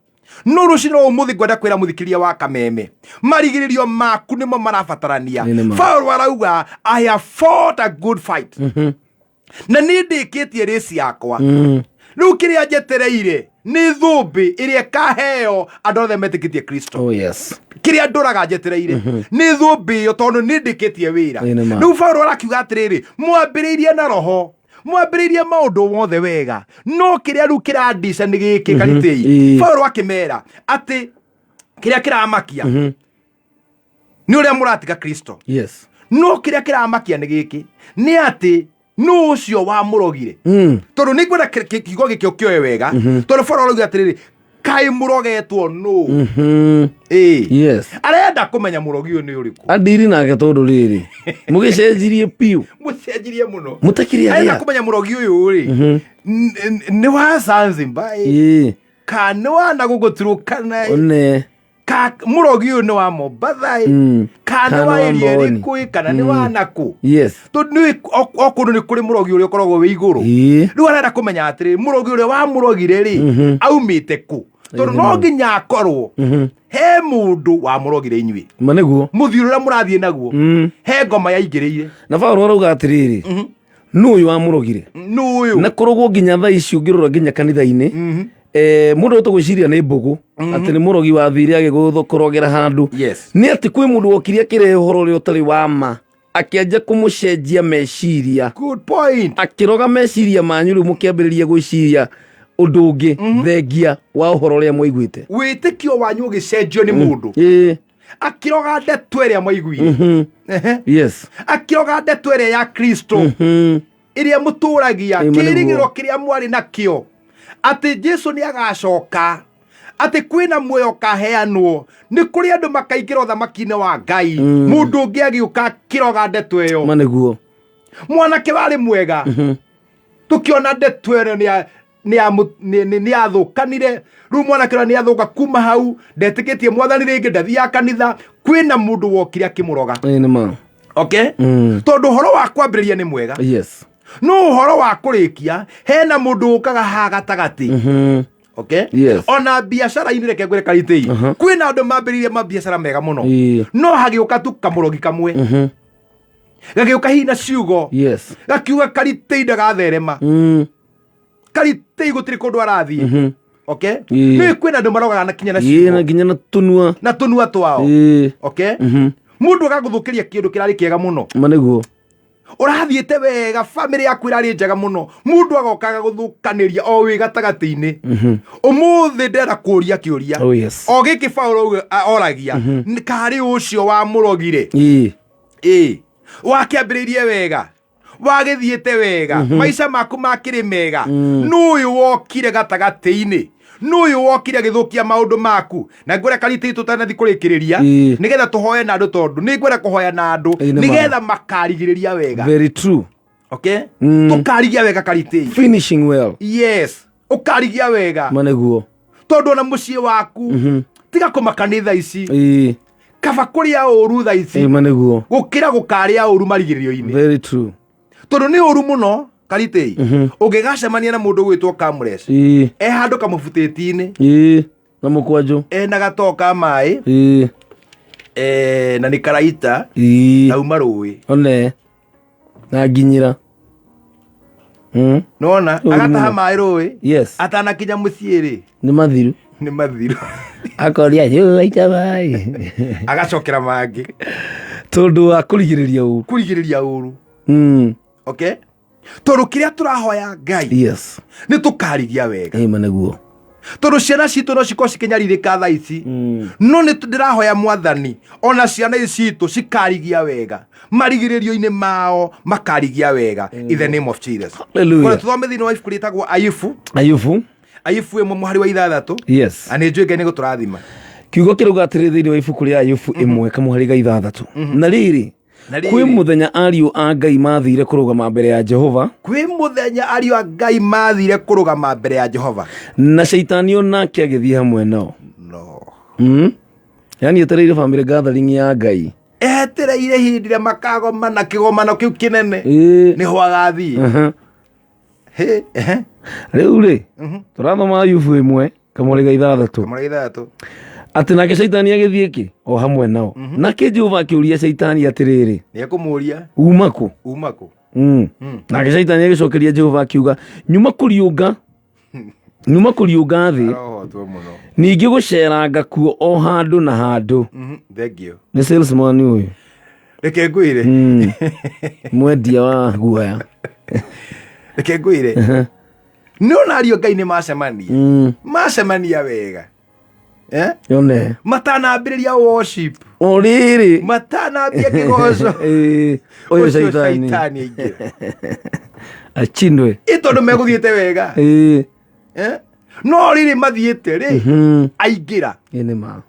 S8: No rũcinĩ rwa ũmũthĩ ngwenda kwĩra mũthikĩria wa Kameme, marigĩrĩrio maku nĩmo marabatarania.
S1: Ĩ nĩ ma.
S8: Paul arauga, I have fought a good fight. Na nĩ ndĩkĩtie race yakwa. Rĩu kĩrĩa njetereire nĩ thũmbĩ ĩrĩa ĩkaheo andũ othe metĩkĩtie Kristo.
S1: Oh yes.
S8: Kĩrĩa ndũraga njetereire nĩ thũmbĩ ĩyo, tondũ nĩ ndĩkĩtie wĩra.
S1: Ĩ nĩ ma.
S8: Rĩu Paul arakiuga atĩrĩrĩ, mwambĩrĩirie na roho, mwambĩrĩirie maũndũ mothe wega, no kĩrĩa rĩu kĩrandica nĩ gĩkĩ karitĩi. Paul akĩmera atĩ kĩrĩa kĩramakia nĩ ũrĩa mũratiga Kristo.
S1: Yes.
S8: No kĩrĩa kĩramakia nĩ gĩkĩ, nĩ atĩ nũ ũcio wamũrogire. Tondũ nĩ ngwenda kiugo gĩkĩ ũkĩoe wega, tondũ Paul arauga atĩrĩrĩ, kaĩ mũrogetwo nũ? Ĩĩ.
S1: Yes.
S8: Arenda kũmenya mũrogi ũyũ nĩ ũrĩkũ.
S1: Andiri nake tondũ rĩrĩ, mũgĩcenjirie piũ.
S8: Mũcenjirie mũno.
S1: Mũtakĩrĩ
S8: Arenda
S1: arĩa.
S8: kũmenya mũrogi ũyũ rĩ, nĩ wa Zanzibar ĩ? Ka nĩ wa na gũkũ Turkana ĩ?
S1: One.
S8: Ka mũrogi ũyũ nĩ wa Mombatha ĩ? Ka nĩ
S1: Ka nĩ
S8: wa
S1: wa
S8: area
S1: Mboni.
S8: ĩrĩkũ ĩ? Kana nĩ wa nakũ?
S1: Yes.
S8: Tondũ nĩ o kũndũ nĩ kũrĩ mũrogi ũrĩa ũkoragwo wĩ igũrũ. Rĩu arenda kũmenya atĩrĩrĩ, mũrogi ũrĩa wamũrogire rĩ, aumĩte kũ? Tondũ no nginya akorwo he mũndũ wamũrogire inyuĩ.
S1: Ma nĩguo.
S8: Mũthiĩ ũrĩa mũrathiĩ naguo, he ngoma yaingĩrĩire.
S1: Na Paul arauga atĩrĩrĩ, nũ ũyũ wamũrogire?
S8: Nũ ũyũ?
S1: Na kũrogwo nginya thaa ici ũngĩrora nginya kanitha-inĩ, mũndũ ũtũgwĩciria nĩ mbũgũ, atĩ nĩ mũrogi wathire agĩgũkũrogera handũ.
S8: Yes.
S1: Nĩ atĩ kwĩ mũndũ wokire akĩrehe ũhoro ũrĩa ũtarĩ wa ma, akĩanjia kũmũcenjia meciria.
S8: Good point.
S1: Akĩroga meciria manyu rĩu mũkĩambĩrĩria gwĩciria ũndũ ũngĩ thengia wa ũhoro ũrĩa mwaiguĩte.
S8: Wĩtĩkio wanyu ũgĩcenjio nĩ mũndũ. Akĩroga ndeto ĩrĩa mwaiguire.
S1: Yes.
S8: Akĩroga ndeto ĩrĩa ya Kristo. Ĩrĩa mũtũragia,
S1: Ĩma nĩguo.
S8: kĩĩrĩgĩrĩro kĩrĩa mwarĩ nakĩo atĩ Jesu nĩ agacoka, atĩ kwĩna muoyo ũkaheanwo, nĩ kũrĩ andũ makaingĩra ũthamaki-inĩ wa Ngai. Mũndũ ũngĩ agĩũka akĩroga ndeto ĩyo.
S1: Ma nĩguo.
S8: Mwanake warĩ mwega. Tũkĩona ndeto ĩyo nĩ athũkanire. Rĩu mwanake ũrĩa nĩ athũka kuma hau, ndetĩkĩtie mwathani rĩngĩ, ndathiaga kanitha. Kwĩna mũndũ wokire akĩmũroga.
S1: Ĩĩ nĩ ma.
S8: Okay? Tondũ ũhoro wa kwambĩrĩria nĩ mwega.
S1: Yes.
S8: No ũhoro wa kũrĩkia hena mũndũ ũkaga haha gatagatĩ. Okay?
S1: Yes.
S8: Ona biacara-inĩ reke ngwĩre karitĩi. Kwĩna andũ mambĩrĩirie mabiacara mega mũno. No hagĩũka tu kamũrogi kamwe. Gagĩũka hihi na ciugo.
S1: Yes.
S8: Gakiuga karitĩi ndagatherema. Karitĩi gũtirĩ kũndũ arathiĩ. Okay? Nĩ kwĩna andũ marogaga na kinya na
S1: Ĩĩ,
S8: ciugo.
S1: na nginya na tũnua.
S8: Na tũnua twao. Okay? Mũndũ agagũthũkĩria kĩndũ kĩrarĩ kĩega mũno.
S1: Ma nĩguo.
S8: Ũrathiĩte wega, family yaku ĩrarĩ njega mũno, mũndũ agoka agagũthũkanĩria o wĩ gatagatĩ-inĩ. Ũmũthĩ ndĩrenda kũũria kĩũria.
S1: Oh, yes.
S8: O gĩkĩ Paul oragia, karĩ ũcio wamũrogire? Ĩĩ. Wakĩambĩrĩirie wega, wagĩthiĩte wega, maica maku makĩrĩ mega, nũ ũyũ wokire gatagatĩ-inĩ? Nũ ũyũ wokire agĩthũkia maũndũ maku? Na ngwĩra kariti tũtanathi kũrĩkĩrĩria, nĩgetha tũhoe na andũ, tondũ nĩ ngwenda kũhoya na andũ
S1: Ĩĩ, nĩ ma.
S8: nĩgetha makarigĩrĩria wega.
S1: Very true.
S8: Okay, tũkarigia wega kariti.
S1: Finishing well.
S8: Yes, ũkarigia wega.
S1: Ma nĩguo.
S8: Tondũ ona mũciĩ waku, tiga kũmaka nĩ thaa ici, kaba kũrĩa ũru thaa ici
S1: Ĩĩ, ma nĩguo.
S8: gũkĩra gũkarĩa ũru marigĩrĩrio-inĩ.
S1: Very true.
S8: Tondũ nĩ ũru mũno karitĩ ũngĩgacemania na mũndũ gwĩtwo Kamures e handũ kamũbutĩti-inĩ.
S1: Ĩĩ, na mũkwanjũ.
S8: Ena gatoo ka maĩ, na nĩ karaita na uma rũĩ.
S1: One na nginyĩra.
S8: Nona
S1: Ũru
S8: agataha
S1: mũno.
S8: maĩ rũĩ, atanakinya mũciĩ rĩ,
S1: Nĩ mathiru.
S8: Nĩ mathiru.
S1: Akoria yũ aita maĩ.
S8: Agacokera mangĩ.
S1: Tondũ wa kũrigĩrĩria ũru.
S8: Kũrigĩrĩria ũru. Okay, tondũ kĩrĩa tũrahoya Ngai nĩ tũkarigia wega.
S1: Ĩĩ, ma nĩguo.
S8: Tondũ ciana citũ no cikorwo cikĩnyarirĩka thaa ici, no nĩ ndĩrahoya Mwathani ona ciana ici citũ cikarigia wega marigĩrĩrio-inĩ mao, makarigia wega in the name of Jesus.
S1: Hallelujah.
S8: Kona tũthome thĩinĩ wa ibuku rĩtagwo Ayubu.
S1: Ayubu.
S8: Ayubu 1 mũhari wa 6. Na nĩ njũĩ Ngai nĩ gũtũrathima.
S1: Kiugo kĩrauga atĩrĩ thĩinĩ wa ibuku rĩa Ayubu 1 kamũhari ga 6: na rĩrĩ,
S8: Na rĩrĩ.
S1: kwĩ mũthenya ariũ a Ngai mathire kũrũgama mbere ya Jehova.
S8: Kwĩ mũthenya ariũ a Ngai mathire kũrũgama mbere ya Jehova.
S1: Na Caitani onake agĩthiĩ hamwe nao.
S8: No.
S1: Yani etereire family gathering ya Ngai.
S8: Etereire hĩndĩ ĩrĩa makagomana kĩgomano kĩu kĩnene, nĩho agathiĩ. Hĩ, ehe.
S1: Rĩu rĩ, tũrathoma Ayubu 1 kamũhari ga 6.
S8: Kamũhari ga 6.
S1: Atĩ nake Caitani agĩthiĩ kĩ o hamwe nao. Nake Jehova akĩũria Caitani atĩrĩrĩ,
S8: nĩ ekũmũria,
S1: uma kũ?
S8: Uma kũ?
S1: Nake Caitani agĩcokeria Jehova akiuga, nyuma kũriũnga, nyuma kũriũnga thĩ,
S8: Arohotwo mũno.
S1: ningĩ gũceranga kuo o handũ na handũ.
S8: Thank you.
S1: Nĩ salesman ũyũ.
S8: Reke ngwĩre.
S1: Mwendia wa guoya.
S8: Reke ngwĩre, nĩ ona ariũ Ngai nĩ macemania, macemania wega. Eh?
S1: Yone.
S8: Matanambĩrĩria worship,
S1: o rĩrĩ,
S8: matanambia kĩgoco,
S1: Ĩĩ, ũyũ
S8: ũcio
S1: Caitani
S8: Caitani aingĩra.
S1: Achindwe.
S8: Ĩ tondũ megũthiĩte wega. Eh? No rĩrĩ mathiĩte rĩ, aingĩra.
S1: Ĩ nĩ ma.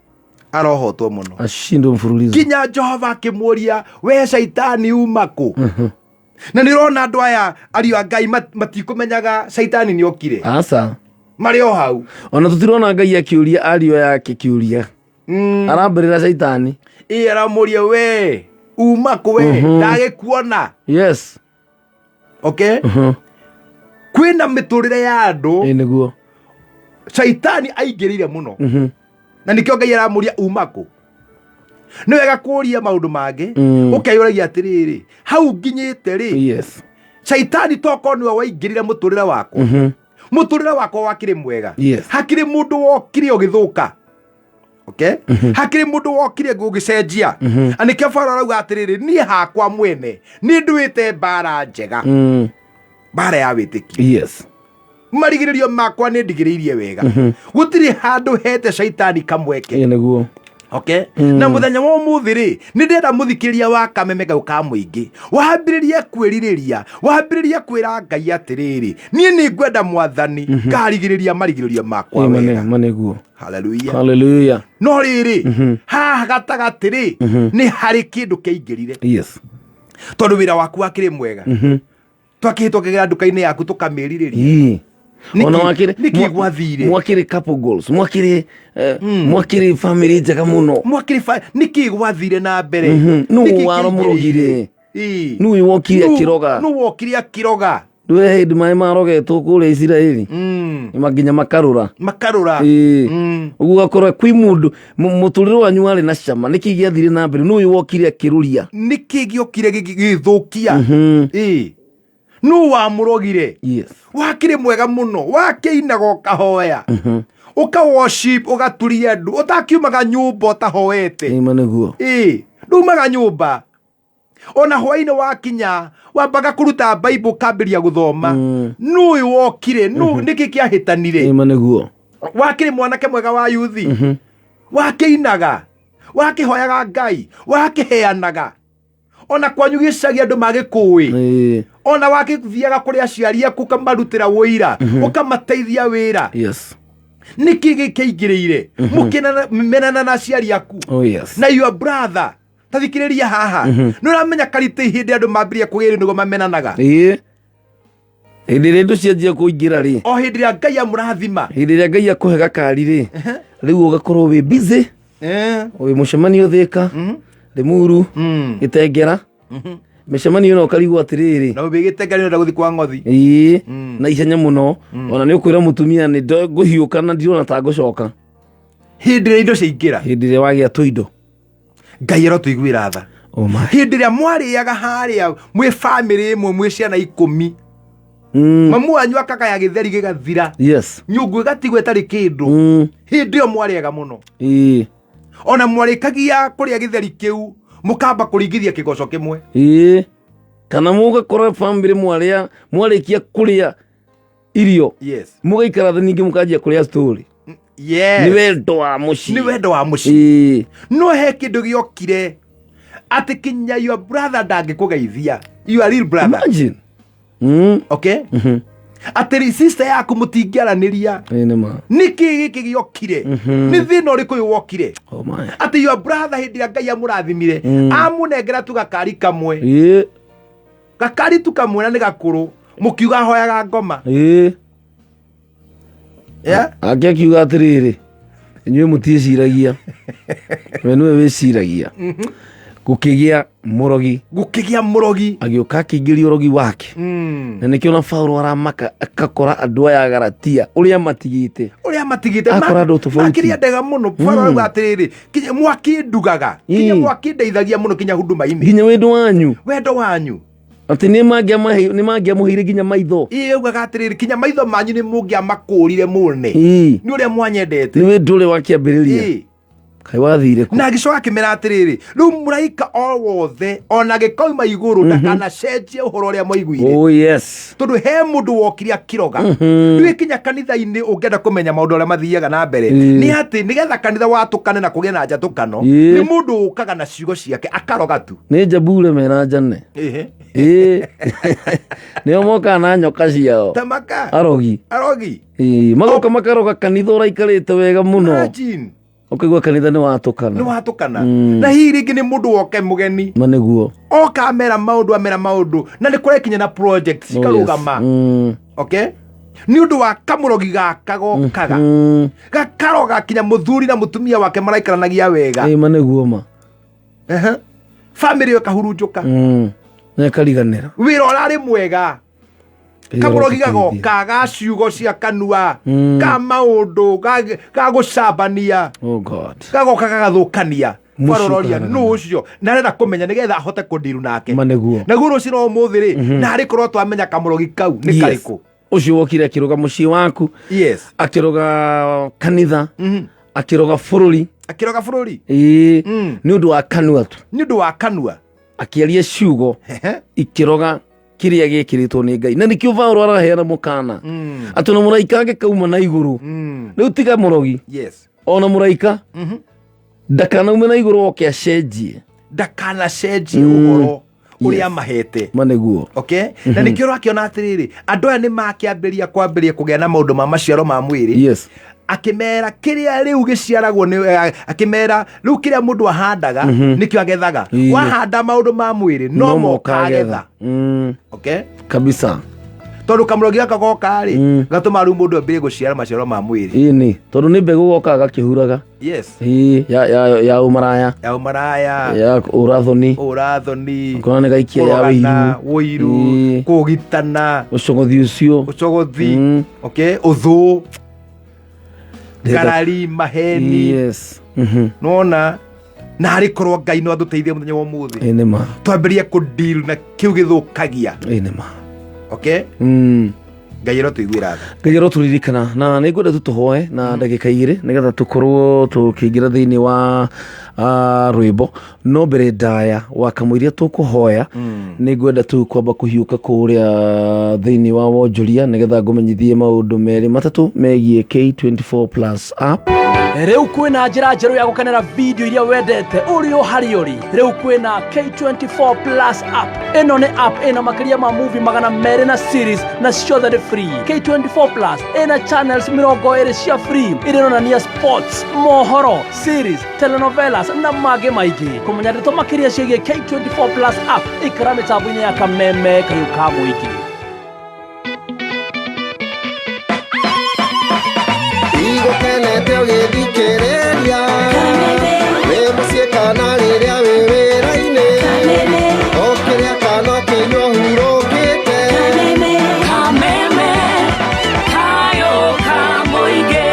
S8: Arohotwo mũno.
S1: Ashindwe mfululizo.
S8: Nginya Jehova akĩmũria, we Caitani uma kũ? Na nĩ ũrona andũ aya ariũ a Ngai matikũmenyaga Caitani nĩ okire.
S1: Aca.
S8: Marĩ o hau.
S1: Ona tũtirona Ngai akĩũria ariũ yake kĩũria. Arambĩrĩra Caitani.
S8: Ĩ aramũria, we uma kũ we? Ndagĩkuona. Okay, kwĩna mĩtũrĩre ya andũ.
S1: Ĩ nĩguo.
S8: Caitani aingĩrĩire mũno, na nĩkĩo Ngai aramũria uma kũ. Nĩ wega kũria maũndũ mangĩ, ũkeyũragia atĩrĩrĩ, hau nginyĩte rĩ, Caitani tokorwo nĩwe waingĩrire mũtũrĩre wakwa, mũtũrĩre wakwa wakĩrĩ mwega, hakĩrĩ mũndũ wokire ũgĩthũka. Okay, hakĩrĩ mũndũ wokire ũgĩcenjia. Na nĩkĩo Farao arauga atĩrĩrĩ, niĩ hakwa mwene nĩ nduĩte mbara njega, mbara ya wĩtĩkio. Marigĩrĩrio makwa nĩ ndigĩrĩirie wega, gũtirĩ handũ hete Caitani kamweke.
S1: Ĩ nĩguo.
S8: Okay, na mũthenya wa ũmũthĩ rĩ, nĩ ndĩrenda mũthikĩrĩria wa Kameme gau ka mũingĩ wambĩrĩrie kwĩrirĩria, wambĩrĩrie kwĩra Ngai atĩrĩrĩ, niĩ nĩ ngwenda Mwathani ngarigĩrĩria marigĩrĩrio makwa
S1: Ĩ
S8: wega.
S1: ma nĩguo.
S8: Haleluya.
S1: Hallelujah.
S8: No rĩrĩ, haha gatagatĩ rĩ, nĩ harĩ kĩndũ kĩaingĩrire. Tondũ wĩra waku wakĩrĩ mwega, twakĩhĩtwo kĩgera nduka-inĩ yaku tũkamĩrirĩria.
S1: Ĩĩ.
S8: Nĩkĩ-
S1: Ona wakĩrĩ
S8: nĩkĩ gwathire?
S1: Mwakĩrĩ couple goals, mwakĩrĩ mwakĩrĩ family njega mũno.
S8: Mwakĩrĩ nĩkĩ gwathire na mbere?
S1: Nũ
S8: Nĩkĩ
S1: waramũrogire?
S8: kĩaingĩrĩire? Ĩĩ.
S1: Nũ wokire akĩroga?
S8: Nũ wokire akĩroga?
S1: Ndũĩ hĩndĩ maĩ marogetwo kũrĩa Isiraeli, nginya makarũra.
S8: Makarũra.
S1: Ĩĩ. Ũguo ũgakora kwĩ mũndũ mũtũrĩre wanyu warĩ na cama, nĩkĩ gĩathire na mbere? Nũ ũyũ wokire akĩrũria?
S8: Nĩkĩ gĩokire gĩgĩthũkia? Ĩĩ. Nũ wamũrogire? Wakĩrĩ mwega mũno, wakĩinaga, ũkahoya, ũka worship, ũgaturia ndu, ũtakiumaga nyũmba ũtahoete.
S1: Ĩma nĩguo.
S8: Ĩĩ, ndumaga nyũmba ona hwainĩ wakinya wambaga kũruta Bible, ũkambĩria gũthoma. Nũ ũyũ wokire? Nũ nĩkĩ kĩahĩtanire?
S1: Ĩma nĩguo.
S8: Wakĩrĩ mwanake mwega wa yuthi, wakĩinaga, wakĩhoyaga Ngai, wakĩheanaga, ona kwanyu gĩcagi andũ magĩkũĩ, ona wakĩthiaga kũrĩ aciari aku ũkamarutĩra wũira, ũkamateithia wĩra. Nĩkĩ gĩkĩingĩrĩire mũkĩmenana na aciari aku
S1: Oh yes.
S8: Na your brother? Ta thikĩrĩria haha, nĩ ũramenya karĩtĩ hĩndĩ andũ mambĩrĩria kũgĩrĩ nĩguo mamenanaga.
S1: Ĩĩ, hĩndĩ ĩrĩa indo cianjia kũingĩra rĩ.
S8: O hĩndĩ ĩrĩa Ngai amũrathima.
S1: Hĩndĩ ĩrĩa Ngai akũhe gakari rĩ, rĩu ũgakorwo wĩ busy, wĩ mũcemanio Thĩka, Rĩmuru, Gĩtengera, mĩcemanio ĩno ũkarigwo atĩrĩrĩ.
S8: Na ũgĩgĩtenga nĩ ũrenda gũthiĩ kwa ngothi.
S1: Ĩĩ, na ihenya mũno, ona nĩ ũkwĩra mũtumia nĩ ngũhiũka na ndirona ta ngũcoka.
S8: Hĩndĩ ĩrĩa indo ciaingĩra.
S1: Hĩndĩ ĩrĩa wagĩa tũindo.
S8: Ngai arotũiguĩra tha.
S1: Oh my.
S8: Hĩndĩ ĩrĩa mwarĩaga harĩa mwĩ bamĩrĩ ĩmwe, mwĩ ciana 10, mamu wanyu akagaya gĩtheri gĩgathira, nyũngũ ĩgatigwo ĩtarĩ kĩndũ. Hĩndĩ ĩyo mwarĩaga mũno. Ona mwarĩkagia kũrĩa gĩtheri kĩu, mũkamba kũringithia kĩgoco kĩmwe.
S1: Ĩĩ, kana mũgakora bamĩrĩ mwarĩa, mwarĩkia kũrĩa irio, mũgaikara thĩ ningĩ mũkanjia kũrĩa story. Nĩ wendo wa mũciĩ.
S8: Nĩ wendo wa mũciĩ. No he kĩndũ gĩokire atĩ kinya your brother ndangĩkũgeithia, your real brother.
S1: Imagine.
S8: Okay, atĩ sister yaku mũtingĩaranĩria.
S1: Ĩĩ, nĩ ma.
S8: Nĩkĩ gĩkĩ gĩokire? Nĩ thĩna ũrĩkũ ũyũ wokire
S1: Oh my.
S8: atĩ your brother hĩndĩ ĩrĩa Ngai amũrathimire, amũnengera tu gakari kamwe, gakari tu kamwe na nĩ gakũrũ, mũkiuga ahoyaga ngoma? Yeah?
S1: Ake akiuga atĩrĩrĩ, inyuĩ mũtiĩciragia, we nĩwe wĩciragia. Gũkĩgĩa mũrogi.
S8: Gũkĩgĩa mũrogi.
S1: Agĩũka akĩingĩria ũrogi wake. Na nĩkĩo na Paulo aramaka akakora andũ aya a Galatia ũrĩa matigĩte.
S8: Ũrĩa matigĩte.
S1: Akora andũ tofauti.
S8: Makĩria ndega mũno. Paulo arauga atĩrĩrĩ, kinya mwakĩndugaga, kinya mwakĩndeithagia mũno, kinya huduma-inĩ.
S1: Nginya wendo wanyu.
S8: Wendo wanyu.
S1: Atĩ nĩ mangĩamũheire nginya maitho.
S8: Ĩĩ, augaga atĩrĩrĩ, kinya maitho manyu nĩ mũngĩamakũrire mũne nĩ ũrĩa mwanyendete.
S1: Nĩ wendo ũrĩa wakĩambĩrĩria. Kaĩ wathire kũ?
S8: Na agĩcoka akĩmera atĩrĩrĩ, rĩu mũraika o wothe ona gĩkoima igũrũ ndakanacenjie ũhoro ũrĩa mwaiguire.
S1: Oh yes.
S8: Tondũ he mũndũ wokire akĩroga. Rĩu ĩkinya kanitha-inĩ, ũngĩenda kũmenya maũndũ arĩa mathiaga na mbere, nĩ atĩ nĩgetha kanitha watũkane na kũgĩe na njatũkano, nĩ mũndũ ũkaga na ciugo ciake akaroga tu.
S1: Nĩ njabure mena njane. Ĩĩ, nĩo mokaga na nyoka ciao.
S8: Tamaka.
S1: Arogi.
S8: Arogi.
S1: Ĩĩ, magoka makaroga kanitha ũraikarĩte wega mũno.
S8: Imagine.
S1: Ũkaigua kanitha nĩ watũkana.
S8: Nĩ watũkana. Na hihi rĩngĩ nĩ mũndũ woke mũgeni.
S1: Ma nĩguo.
S8: Oka amera maũndũ, amera maũndũ, na nĩ kũrekinya na project cikarũgama. Okay, nĩ ũndũ wa kamũrogi gaka gokaga gakaroga kinya mũthuri na mũtumia wake maraikaranagia wega.
S1: Ĩĩ, ma nĩguo ma.
S8: Famĩlĩ ĩyo ĩkahurunjũka.
S1: Na ĩkariganĩra.
S8: Wĩra ũrarĩ mwega, kamũrogi gagoka ga ciugo cia kanua, ka maũndũ ga gũcambania.
S1: Oh God.
S8: Gagoka gagathũkania.
S1: Mũciĩ
S8: Kwarororia
S1: ũkaharagana.
S8: nũ ũcio na arenda kũmenya nĩgetha ahote kũndiru nake.
S1: Ma nĩguo.
S8: Naguo rũciũ no ũmũthĩ rĩ, na arĩ korwo twamenya kamũrogi kau nĩ karĩkũ.
S1: Ũcio wokire akĩroga mũciĩ waku. Akĩroga kanitha. Akĩroga bũrũri.
S8: Akĩroga bũrũri.
S1: Ĩĩ, nĩ ũndũ wa kanua tu.
S8: Nĩ ũndũ wa kanua.
S1: Akĩaria ciugo ikĩroga kĩrĩa gĩkĩrĩtwo nĩ Ngai, na nĩkĩo Paulo araheana mũkana atĩ ona mũraika angĩkauma na igũrũ, rĩu tiga mũrogi, ona mũraika ndakanaume na igũrũ oke acenjie.
S8: Ndakanacenjie ũhoro ũrĩa mahete.
S1: Ma nĩguo.
S8: Okay, na nĩkĩo ũrakĩona atĩrĩrĩ, andũ aya nĩ makĩambĩrĩria kwambĩrĩria kũgĩa na maũndũ ma maciaro ma mwĩrĩ. Akĩmera kĩrĩa rĩu gĩciaragwo nĩ akĩmera rĩu kĩrĩa mũndũ ahandaga nĩkĩo agethaga. Wahanda maũndũ ma mwĩrĩ no mokagetha. Okay?
S1: Kabisa.
S8: Tondũ kamũrogi gaka goka rĩ, gatũma rĩu mũndũ ambĩrĩrie gũciara maciaro ma mwĩrĩ.
S1: Ĩni, tondũ nĩ mbegũ gokaga gakĩhuraga. Ĩĩ, ya ũmaraya.
S8: Ya ũmaraya.
S1: Ya ũrathoni.
S8: Ũrathoni.
S1: Ũkona nĩ gaikia ya
S8: Kũrogana,
S1: ũiru.
S8: ũiru, kũũgitana.
S1: Ũcogothi ũcio.
S8: Ũcogothi. Okay, ũthũ. Ngarari, maheni. Nona na arĩ korwo Ngai no atũteithie mũthenya wa ũmũthĩ.
S1: Ĩĩ, nĩ ma.
S8: Twambĩrĩrie kũdeal na kĩu gĩthũkagia.
S1: Ĩĩ, nĩ ma.
S8: Okay? Ngai arotũiguĩra tha.
S1: Ngai arotũririkana, na nĩ ngwenda tu tũhoe na ndagĩka 2 nĩgetha tũkorwo tũkĩingĩra thĩinĩ wa Rwĩmbo no mbere ndaya wa kamũiria tũkũhoya, nĩ ngwenda tu kwamba kũhiũka kũrĩa thĩinĩ wa wonjoria nĩgetha ngũmenyithie maũndũ merĩ matatũ megiĩ K24 Plus app.
S2: Rĩu kwĩna njĩra njerũ ya gũkenera video iria wendete ũrĩ o harĩa ũrĩ. Rĩu kwĩna K24 Plus app. Ĩno nĩ app ĩna makĩria ma movie 200 na series, na ciothe nĩ free. K24 Plus ĩna channels 20 cia free iria ironania sports, mohoro, series, telenovelas na mangĩ maingĩ. Kũmenya ndeto makĩria ciĩgiĩ K24 Plus app, ikara mĩtambo-inĩ ya Kameme Kayũ ka Mũingĩ.
S10: Igũkenete ũgĩthikĩrĩria wĩ mũciĩ kana rĩrĩa wĩ wĩra-inĩ, ũkĩrĩa kana ũkĩnyua ũhurũkĩte.
S5: Kameme Kayo ka Mũingĩ.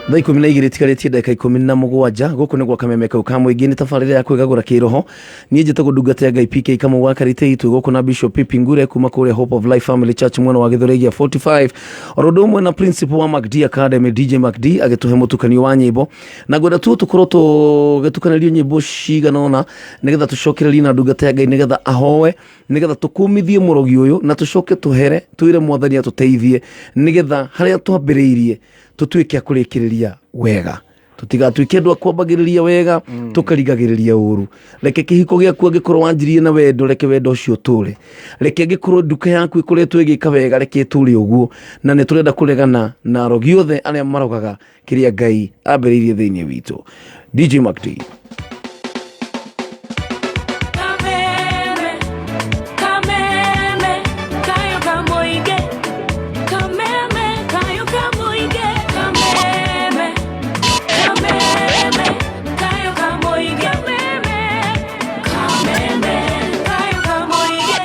S1: Thaa 12 tigarĩtie ndagĩka 17. Gũkũ nĩ gwa Kameme kau ka Mũingĩ, nĩ tabarĩra ya kwĩgagũra kĩroho. Niĩ njĩtagwo ndungata ya Ngai PK Kamau wa Karite itu, gũkũ na Bishop Pipi Ngure kuma kũrĩa Hope of Life Family Church mwena wa Gĩthũrai gĩa 45, oro ũndũ ũmwe na principal wa MacD Academy DJ MacD agĩtũhe mũtukanio wa nyĩmbo, na ngwenda tu tũkorwo tũgĩtukanĩrio nyĩmbo cigana ũna nĩgetha tũcokererie na ndungata ya Ngai, nĩgetha ahoe, nĩgetha tũkũmithie mũrogi ũyũ na tũcoke tũhere twĩre Mwathani atũteithie, nĩgetha harĩa twambĩrĩirie tũtuĩke a kũrĩkĩrĩria wega, tũtigatuĩke andũ a kwambagĩrĩria wega tũkarigagĩrĩria ũru. Reke kĩhiko gĩaku angĩkorwo wanjirie na wendo, reke wendo ũcio ũtũre. Reke angĩkorwo nduka yaku ĩkoretwo ĩgĩka wega, reke ĩtũre ũguo. Na nĩ tũrenda kũregana na arogi othe arĩa marogaga kĩrĩa Ngai ambĩrĩirie thĩinĩ witũ. DJ MacD.
S5: Kameme, Kameme, Kayo ka Mũingĩ. Kameme, Kayo ka Mũingĩ. Kameme, Kameme, Kayo ka Mũingĩ. Kameme, Kameme, Kayo ka Mũingĩ.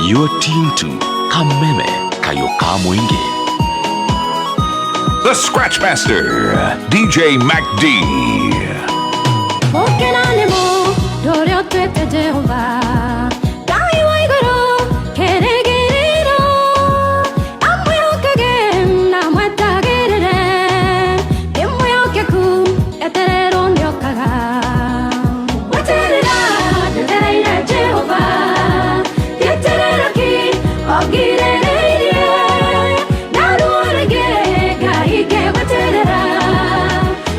S3: You're tuned to Kameme Kayo ka Mũingĩ.
S4: The Scratch Master, DJ Mac D.
S5: Gũkena nĩ mũndũ ũrĩa ũtuĩte Jehova Ngai wa igũrũ kĩrĩgĩrĩro, amwĩhokage na amwetagĩrĩre, nĩ mwĩhokeku, etererwo nĩokaga. Gweterera njetereire Jehova, ngĩeterera ki ongirĩrĩirie, na ruo rũingĩ Ngai ngĩgweterera,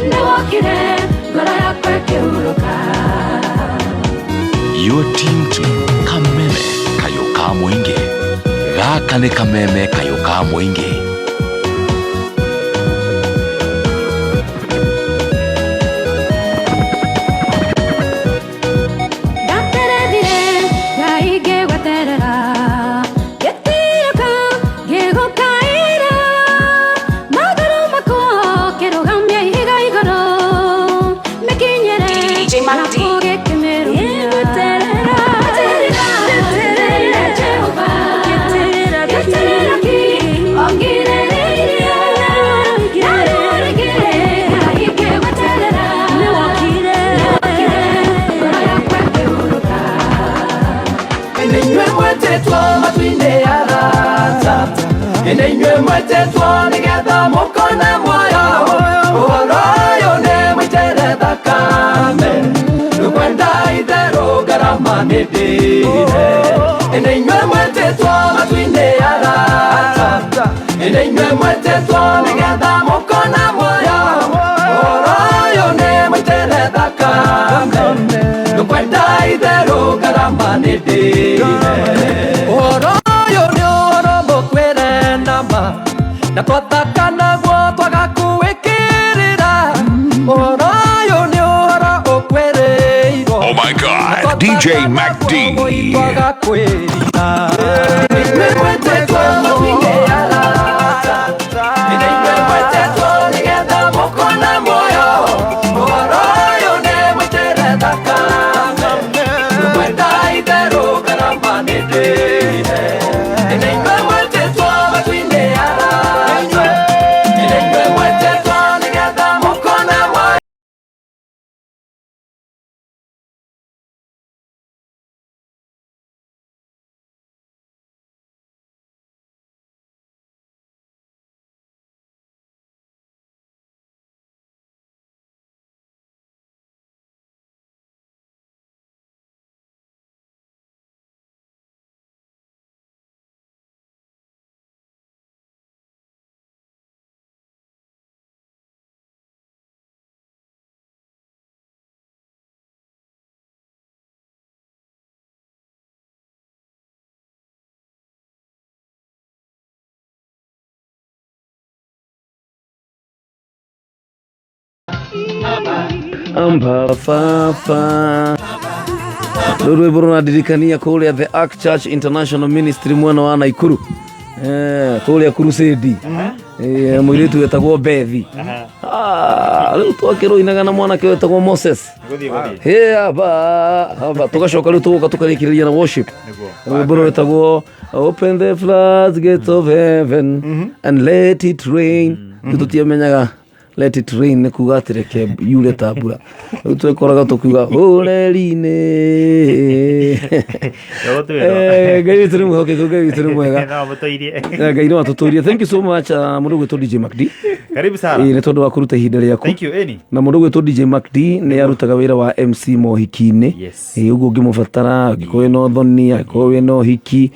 S5: nĩwokire ngoro yakwa ĩkĩhurũka.
S3: You're tuned to Kameme Kayo ka Mũingĩ. Gaka nĩ Kameme Kayo ka Mũingĩ.
S5: Ndaterethire Ngai ngĩgweterera, ngĩtiirũka ngĩgũkaĩra, magũrũ makwa kĩrũgamia ihiga igũrũ, mĩkinyĩre
S9: DJ Mac D.
S5: gĩkĩmĩrũmia. Gweterera, njetereire Jehova, ngĩeterera ki ongirĩrĩirie, na ruo rũingĩ Ngai ngĩgweterera, nĩwokire ngoro yakwa ĩkĩhurũka.
S6: Nĩ inyuĩ mwetĩtwo matu-inĩ arata, nĩ inyuĩ mwetĩtwo nĩgetha mũkone muoyo. Ũhoro ũyũ nĩ mũitere thakame, ndũkwenda itherũ ngarama nĩ ndĩhe. Nĩ inyuĩ mwetĩtwo matu-inĩ arata, nĩ inyuĩ mwetĩtwo nĩgetha mũkone muoyo. Ũhoro ũyũ nĩ mũitere thakame, ndũkwenda itherũ ngarama nĩ ndĩhe. Ũhoro ũyũ nĩ ũhoro mũkwĩre nama, na twathaka naguo twaga kũwĩkĩrĩra. Ũhoro ũyũ nĩ ũhoro ũkwĩrĩirwo.
S4: Oh my God, DJ Mac D.
S6: Twaga kwĩrira. Inyuĩ mwetĩtwo matu-inĩ arata, nĩ inyuĩ mwetĩtwo nĩgetha mũkone muoyo. Ũhoro ũyũ nĩ mũitere thakame, ndũkwenda itherũ ngarama nĩ ndĩhe. Nĩ inyuĩ mwetĩtwo matu-inĩ arata, nĩ inyuĩ mwetĩtwo nĩgetha mũkone muoyo.
S1: Amba baba. Rũrũ rwĩmbo rũrandirikania kũrĩa The Ark Church International Ministry mwena wa Naikuru. Eh, kũrĩa Crusade. Eh, mũirĩtu wetagwo Bethi. Ah, rĩu twakĩrũinaga na mwanake wetagwo Moses.
S7: Gũthiĩ gũthiĩ.
S1: Hey, aba, aba. Tũgacoka rĩu tũgoka tũkarĩkĩrĩria na worship. Rwĩmbo rwĩtagwo Open the floodgates of heaven and let it rain. Rĩu tũtiamenyaga let it rain nĩ kuga atĩ reke yure ta mbura. Rĩu twekoraga tũkiuga ũreri-inĩ.
S7: Ndũgũtuĩrwo.
S1: Eh, Ngai witũ nĩ mwĩhokeku, Ngai witũ nĩ mwega.
S7: No amũtũirie.
S1: Eh, Ngai no atũtũrie. Thank you so much ah, mũndũ ũgwĩtwo DJ MacD.
S7: Karibu sana.
S1: Ĩĩ, nĩ tondũ wa kũruta ihinda rĩaku.
S7: Thank you, Eni.
S1: Na mũndũ ũgwĩtwo DJ MacD nĩ arutaga wĩra wa MC mohiki-inĩ.
S7: Yes.
S1: Ĩĩ, ũguo ũngĩmũbatara angĩkorwo wĩna ũthoni, angĩkorwo wĩna ũhiki,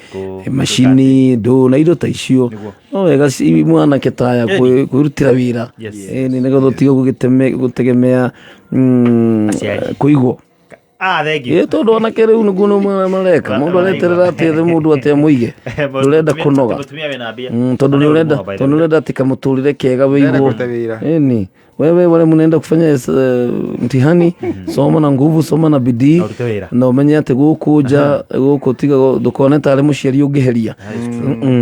S1: macini, ndũ na indo ta icio. No wega mwanake ta aya kwĩrutĩra wĩra.
S7: Yes.
S1: Ĩĩ, nĩ nĩgetha ũtige gũtegemea
S7: Aciari.
S1: kũigwo.
S7: Ah, thank you.
S1: Ĩĩ, tondũ anake rĩu nĩguo nĩ mareka. Mũndũ areterera atĩ ethe mũndũ atĩ amũige. Ndũrenda kũnoga.
S7: Mũtumia wĩna mbia.
S1: Tondũ nĩ ũrenda tondũ nĩ ũrenda atĩ kamũtũrĩre kega
S8: Ndĩrenda
S1: wĩigwo.
S8: kũruta wĩra.
S1: Ĩni wewe wale mnaenda kufanya mtihani soma na nguvu soma na bidii
S7: Na ũrute wĩra.
S1: na ũmenye atĩ gũkũ nja gũkũ tiga ndũkone tarĩ mũciari ũngĩheria.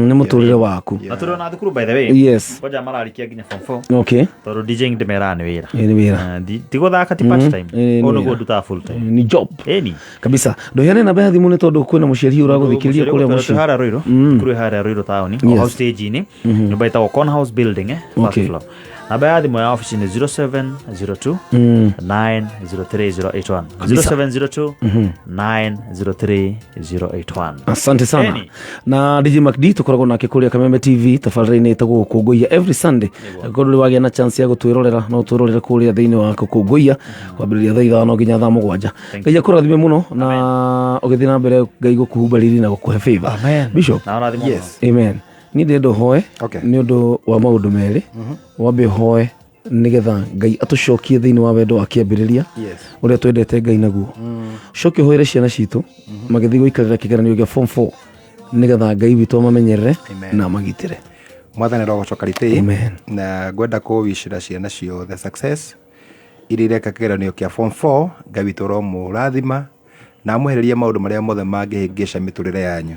S1: Nĩ mũtũrĩre waku.
S7: Na tũrĩ ona thukuru by the way.
S1: Yes.
S7: Kwanja mararikia nginya form 4.
S1: Okay.
S7: Tondũ DJing ndĩmeraga nĩ wĩra.
S1: Ĩ, nĩ wĩra.
S7: Eh, ti gũthaka ti part time.
S1: Ĩ, nĩ
S7: Ũũ nĩguo
S1: wĩra.
S7: ndutaga full time.
S1: Nĩ job
S7: Ĩni.
S1: kabisa. Ndũheane namba ya thimũ nĩ tondũ kwĩna mũciari ũragũthikĩrĩria kũrĩa mũciĩ.
S7: Harĩa Ruiru. Thukuru ĩ harĩa Ruiru taũni. O hau stage-inĩ. Nyũmba ĩtagwo Corner House Building, eh, first
S1: Okay.
S7: floor. Namba ya thimũ ya ofici nĩ 0702 903 081. 0702 903 081.
S1: Asante sana.
S7: Eni.
S1: Na DJ MacD tukoragwo nake kuria Kameme TV tabarĩra-inĩ ĩtagwo gũkũngũiya every Sunday. Angĩkorwo ndũrĩ wagĩa na chance ya gũtwĩrorera no twĩrorere kũrĩa thĩinĩ wa gũkũngũiya kwambĩrĩria thaa 5 nginya thaa 7. Ngai akũrathime mũno na ũgĩthiĩ na mbere Ngai gũkũhumba riri na gũkũhe favor.
S7: Amen.
S1: Bishop.
S7: Na ũrathimwo mũno.
S8: Yes.
S1: Amen. Niĩ ndĩrenda ũhoe
S8: Okay.
S1: nĩ ũndũ wa maũndũ merĩ. Wambe ũhoe nĩgetha Ngai atũcokie thĩinĩ wa wendo wa kĩambĩrĩria
S8: Yes.
S1: ũrĩa twendete Ngai naguo. Coke ũhoere ciana citũ magĩthiĩ gũikarĩra kĩgeranio gĩa form 4 nĩgetha Ngai witũ amamenyerere
S8: Amen.
S1: na amagitĩre.
S8: Mwathani arogocoka ritĩ.
S1: Amen.
S8: Na ngwenda kũwicĩra ciana ciothe success iria ireka kĩgeranio kĩa form 4. Ngai witũ aromũrathima na amwehererie maũndũ marĩa mothe mangĩhĩngĩca mĩtũrĩre yanyu.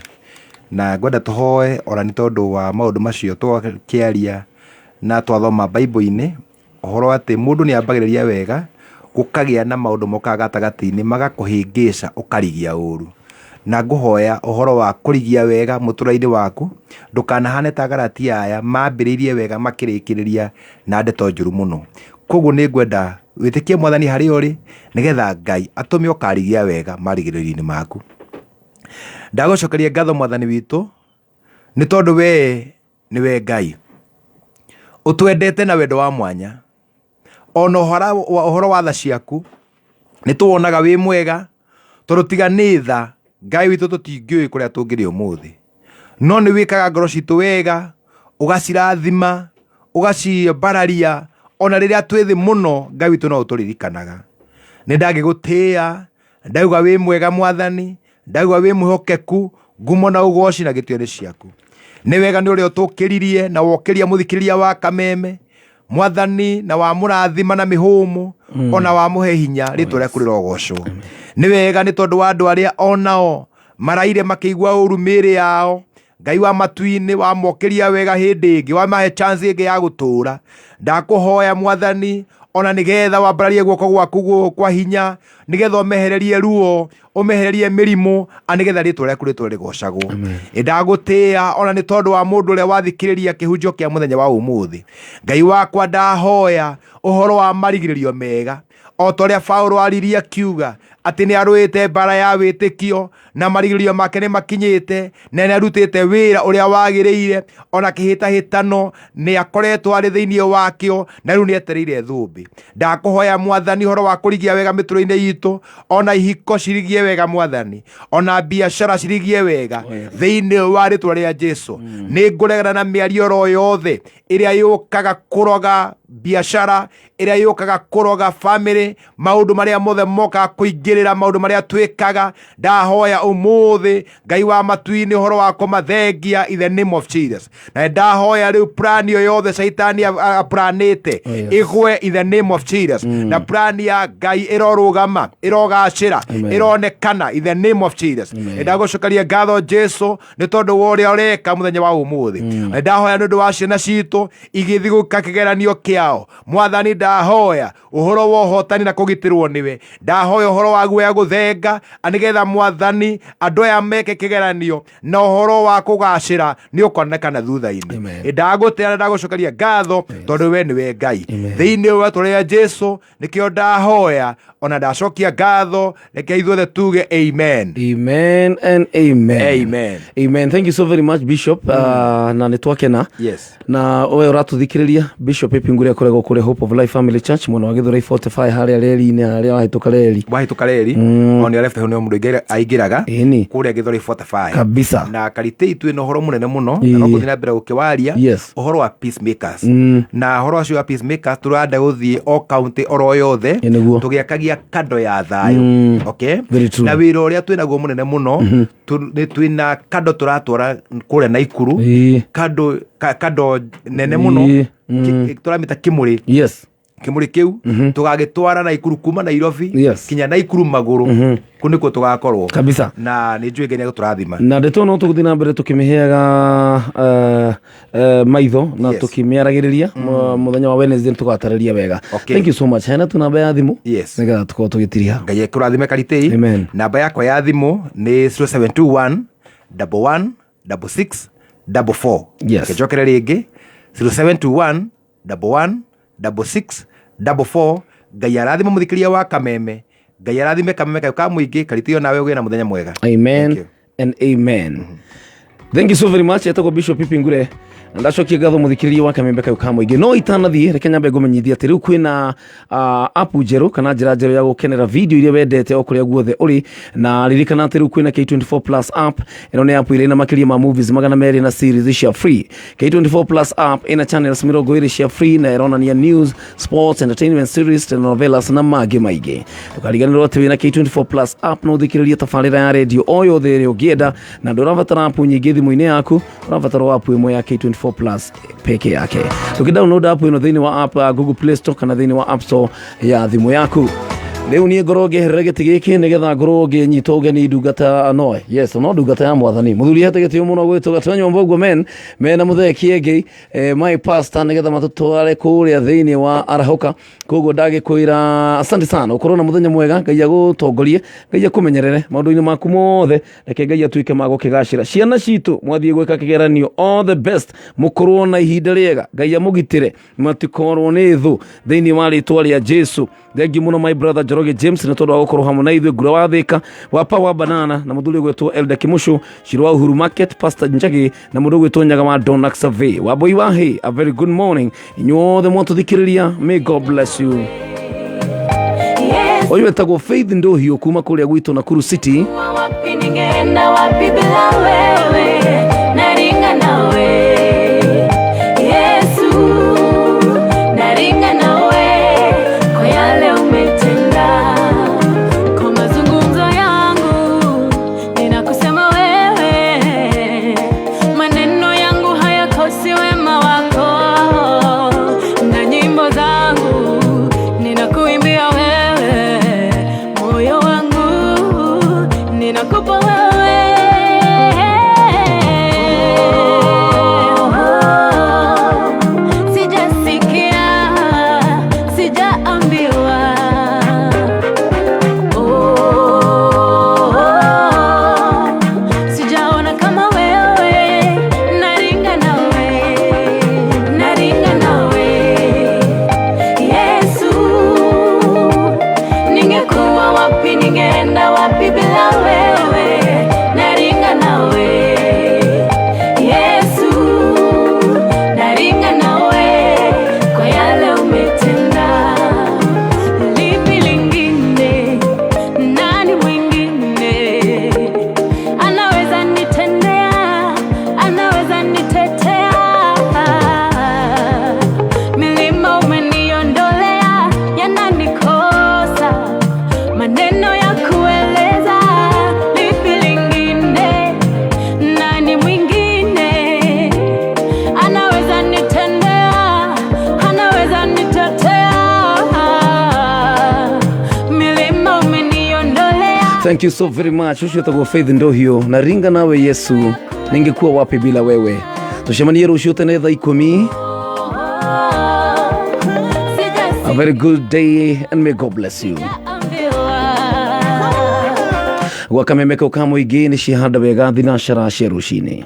S8: Na ngwenda tũhoe ona nĩ tondũ wa maũndũ macio twakĩaria na twathoma Bible-inĩ ũhoro atĩ mũndũ nĩ ambagĩrĩria wega gũkagĩa na maũndũ mokaga gatagatĩ-inĩ magakũhĩngĩca ũkarigia ũru. Na ngũhoya ũhoro wa kũrigia wega mũtũrĩre-inĩ waku ndũkanahane ta Galatia aya mambĩrĩirie wega makĩrĩkĩrĩria na ndeto njũru mũno. Koguo nĩ ngwenda wĩtĩkie Mwathani harĩa ũrĩ nĩgetha Ngai atũme ũkarigia wega marigĩrĩrio-inĩ maku. Ndagũcokeria ngatho Mwathani witũ nĩ tondũ we nĩwe Ngai ũtwendete na wendo wa mwanya. Ona ũhoro wa tha ciaku nĩ tũwonaga wĩ mwega tondũ tiga nĩ tha Ngai witũ tũtingĩũĩ kũrĩa tũngĩrĩ ũmũthĩ. No nĩ wĩkaga ngoro citũ wega, ũgacirathima, ũgaciambararia ona rĩrĩa twĩ thĩ mũno Ngai witũ no ũtũririkanaga. Nĩ ndangĩgũtĩĩa, ndauga wĩ mwega Mwathani, ndauga wĩ mwĩhokeku, ngumo na ũgoci na gĩtĩo nĩ ciaku. Nĩ wega nĩ ũrĩa ũtũkĩririe na wokĩria mũthikĩrĩria wa Kameme Mwathani na wamũrathima na mĩhũmũ ona wamũhe hinya rĩtwa rĩaku rĩrogocwo. Nĩ wega nĩ tondũ wa andũ arĩa onao maraire makĩigua ũru mĩĩrĩ yao Ngai wa matu-inĩ wamokĩria wega hĩndĩ ĩngĩ wamahe chance ĩngĩ ya gũtũra. Ndakũhoya Mwathani ona nĩgetha wambararie guoko gwaku kwa hinya nĩgetha ũmehererie ruo ũmehererie mĩrimũ a nĩgetha rĩtwa rĩaku rĩtũre rĩgocagwo. Ndagũtĩĩa ona nĩ tondũ wa mũndũ ũrĩa wathikĩrĩria kĩhunjio kĩa mũthenya wa ũmũthĩ. Ngai wakwa ndahoya ũhoro wa marigĩrĩrio mega o ta ũrĩa Paũlũ aririe akiuga atĩ nĩ arũĩte mbara ya wĩtĩkio na marigĩrĩrio make nĩ makinyĩte na nĩ arutĩte wĩra ũrĩa wagĩrĩire ona kĩhĩtahĩtano nĩ akoretwo arĩ thĩinĩ wakĩo na rĩu nĩ etereire thũmbĩ. Ndakũhoya Mwathani ũhoro wa kũrigia wega mĩtũrĩre-inĩ itũ ona ihiko cirigie wega Mwathani ona biacara cirigie wega thĩinĩ wa rĩtwa rĩa Jesu. Nĩ ngũregana na mĩario oro yothe ĩrĩa yũkaga kũroga biacara ĩrĩa yũkaga kũroga family maũndũ marĩa mothe mokaga kũingĩrĩra Kũrũmĩrĩra maũndũ marĩa twĩkaga, ndahoya ũmũthĩ Ngai wa matu-inĩ ũhoro wa kũmathengia in the name of Jesus. Na ndahoya rĩu plan ĩyo yothe Caitani aplanĩte ĩgwe in the name of Jesus, na plan ya Ngai ĩrorũgama, ĩrogacĩra, ĩronekana in the name of Jesus. Ndagũcokeria ngatho Jesu nĩ tondũ wa ũrĩa ũreka mũthenya wa ũmũthĩ. Na ndahoya nĩ ũndũ wa ciana citũ igĩthiĩ gwĩka kĩgeranio kĩao, Mwathani, ndahoya ũhoro wa ũhotani na kũgitĩrwo nĩwe. Ndahoya ũhoro wa guoya gũthenga, nĩgetha Mwathani andũ aya meke kĩgeranio na ũhoro wa kũgacĩra nĩ ũkonekana thutha-inĩ. Ndagũtĩa na ndagũcokeria ngatho tondũ we nĩwe Ngai. Thĩinĩ wa rĩĩtwa rĩa Jesu nĩkĩo ndahoya ona ndacokia ngatho. Reke ithuothe tuge amen.
S1: Amen and amen.
S8: Amen.
S1: Amen. Thank you so very much, Bishop. Na nĩ twakena. Na we ũratũthikĩrĩria, Bishop Ipingure akoragwo kũrĩa Hope of Life Family Church, mwena wa Gĩthũrai 45, harĩa reri-inĩ, harĩa wahĩtũka reri.
S8: Wahĩtũka reri o nĩ left nĩ mũndũ aingĩraga
S1: Ĩni.
S8: kũrĩa Gĩthũrai 45.
S1: Kabisa.
S8: Na karitĩ twĩ na ũhoro mũnene mũno na no kũthiĩ na mbere gũkĩwaria ũhoro wa peacemakers, na ũhoro ũcio wa peacemakers tũrenda gũthiĩ o county oro yothe
S1: Ĩ, nĩguo.
S8: tũgĩakagia kando ya thayũ, okay?
S1: Very true.
S8: Na wĩra ũrĩa twĩnaguo mũnene mũno, nĩ twĩna kando tũratwara kũrĩa Naikuru, kando kando nene mũno, tũramĩta kĩmũrĩ. Kĩmũrĩ kĩu tũgagĩtwara Naikuru kuma Nairobi kinya Naikuru magũrũ, kũ nĩkuo tũgakorwo.
S1: Kabisa.
S8: Na nĩ njũĩ Ngai nĩegũtũrathima.
S1: Na ndeto no tũgũthiĩ na mbere tũkĩmĩheaga maitho na tũkĩmĩaragĩrĩria. Mũthenya wa Wednesday tũgatarĩria wega. Thank you so much. Heana tu namba ya thimũ nĩgetha tũkorwo tũgĩtiriha.
S8: Ngai ekũrathime, karitĩi.
S1: Amen.
S8: Namba yakwa ya thimũ nĩ 0721 11 66 44. Ngĩcokere rĩngĩ, 0721 11 66 44. Ngai arathime mũthikĩria wa Kameme. Ngai arathime Kameme kayo ka mũingĩ. Karitĩo, nawe ũgĩe na mũthenya mwega.
S1: Amen.
S8: Thank you.
S1: And amen. Thank you so very much. Etagwo Bishop Ipingure. Na ndacokia ngatho mũthikĩrĩria wa Kamembe kayo ka mũingĩ. No itanathiĩ, reke nyambe ngũmenyithia atĩ rĩu kwĩna app njerũ kana njĩra njerũ ya gũkenera video iria wendete o kũrĩa guothe ũrĩ. Na ririkana atĩ rĩu kwĩna K24 Plus app. Ĩno nĩ app ĩrĩ na makĩria ma movies 200 na series cia free. K24 Plus app ĩna channels 20 cia free na ĩronania news, sports, entertainment series, telenovelas na mangĩ maingĩ. Ndũkariganĩrwo atĩ wĩna K24 Plus app no ũthikĩrĩrie tabarĩra ya redio o yothe ĩrĩa ũngĩenda, na ndũrabatara app nyingĩ thimũ-inĩ yaku, ũrabatara o app ĩmwe ya K24 Plus peke yake. Ũkĩ app ĩno thĩinĩ wa app ya Google Play Store kana thĩinĩ wa App Store ya thimũ yaku. Rĩu niĩ ngorwo ngĩeherera gĩtĩ gĩkĩ nĩgetha ngorwo ngĩnyita ũgeni ndungata, no yes, no ndungata ya Mwathani, mũthuri hete gĩtĩo mũno gwĩtwo Gatũra Nyomba ũguo men mena mũthee Kĩengei, my pastor, nĩgetha matũtware kũrĩa thĩinĩ wa arahũka. Koguo ndagĩkwĩra asante sana, ũkorwo na mũthenya mwega. Ngai agũtongorie, Ngai akũmenyerere maũndũ-inĩ maku mothe. Reke Ngai atuĩke ma gũkĩgacĩra. Ciana citũ, mwathiĩ gwĩka kĩgeranio, all the best, mũkorwo na ihinda rĩega. Ngai amũgitĩre matikorwo nĩ thũ thĩinĩ wa rĩtwa rĩa Jesu. Thengi mũno, my brother Njoroge James, nĩ tondũ wa gũkorwo hamwe na ithuĩ. Ngura wa Thĩka wa Power Banana na mũthuri ũgwĩtwo Elder Kimushu Ciro wa Uhuru Market, Pastor Njagi na mũndũ ũgwĩtwo Nyaga wa Donak Survey wa Boy wa Hey, a very good morning inyuothe mwatũthikĩrĩria. May God bless you. Ũyũ wetagwo Faith Ndohiũ kuma kũrĩa gwitũ Nakuru City.
S5: Wapi ningeenda, wapi bila wewe? Naringa nawe Yesu, naringa nawe kwa yale umetenda. Kwa mazungumzo yangu ninakusema wewe, maneno yangu hayakosi wema wako, na nyimbo zangu ninakuimbia wewe, moyo wangu ninakupa wewe.
S1: Thank you so very much. Ũcio wĩtagwo Faith Ndohio na ringa nawe Yesu, ningekuwa wapi bila wewe. Tucemanie rũciũ tene thaa 10. A very good day and may God bless you. Gwa kameme kau ka mũingĩ nĩ ciahanda wega thinacara cia rũcinĩ.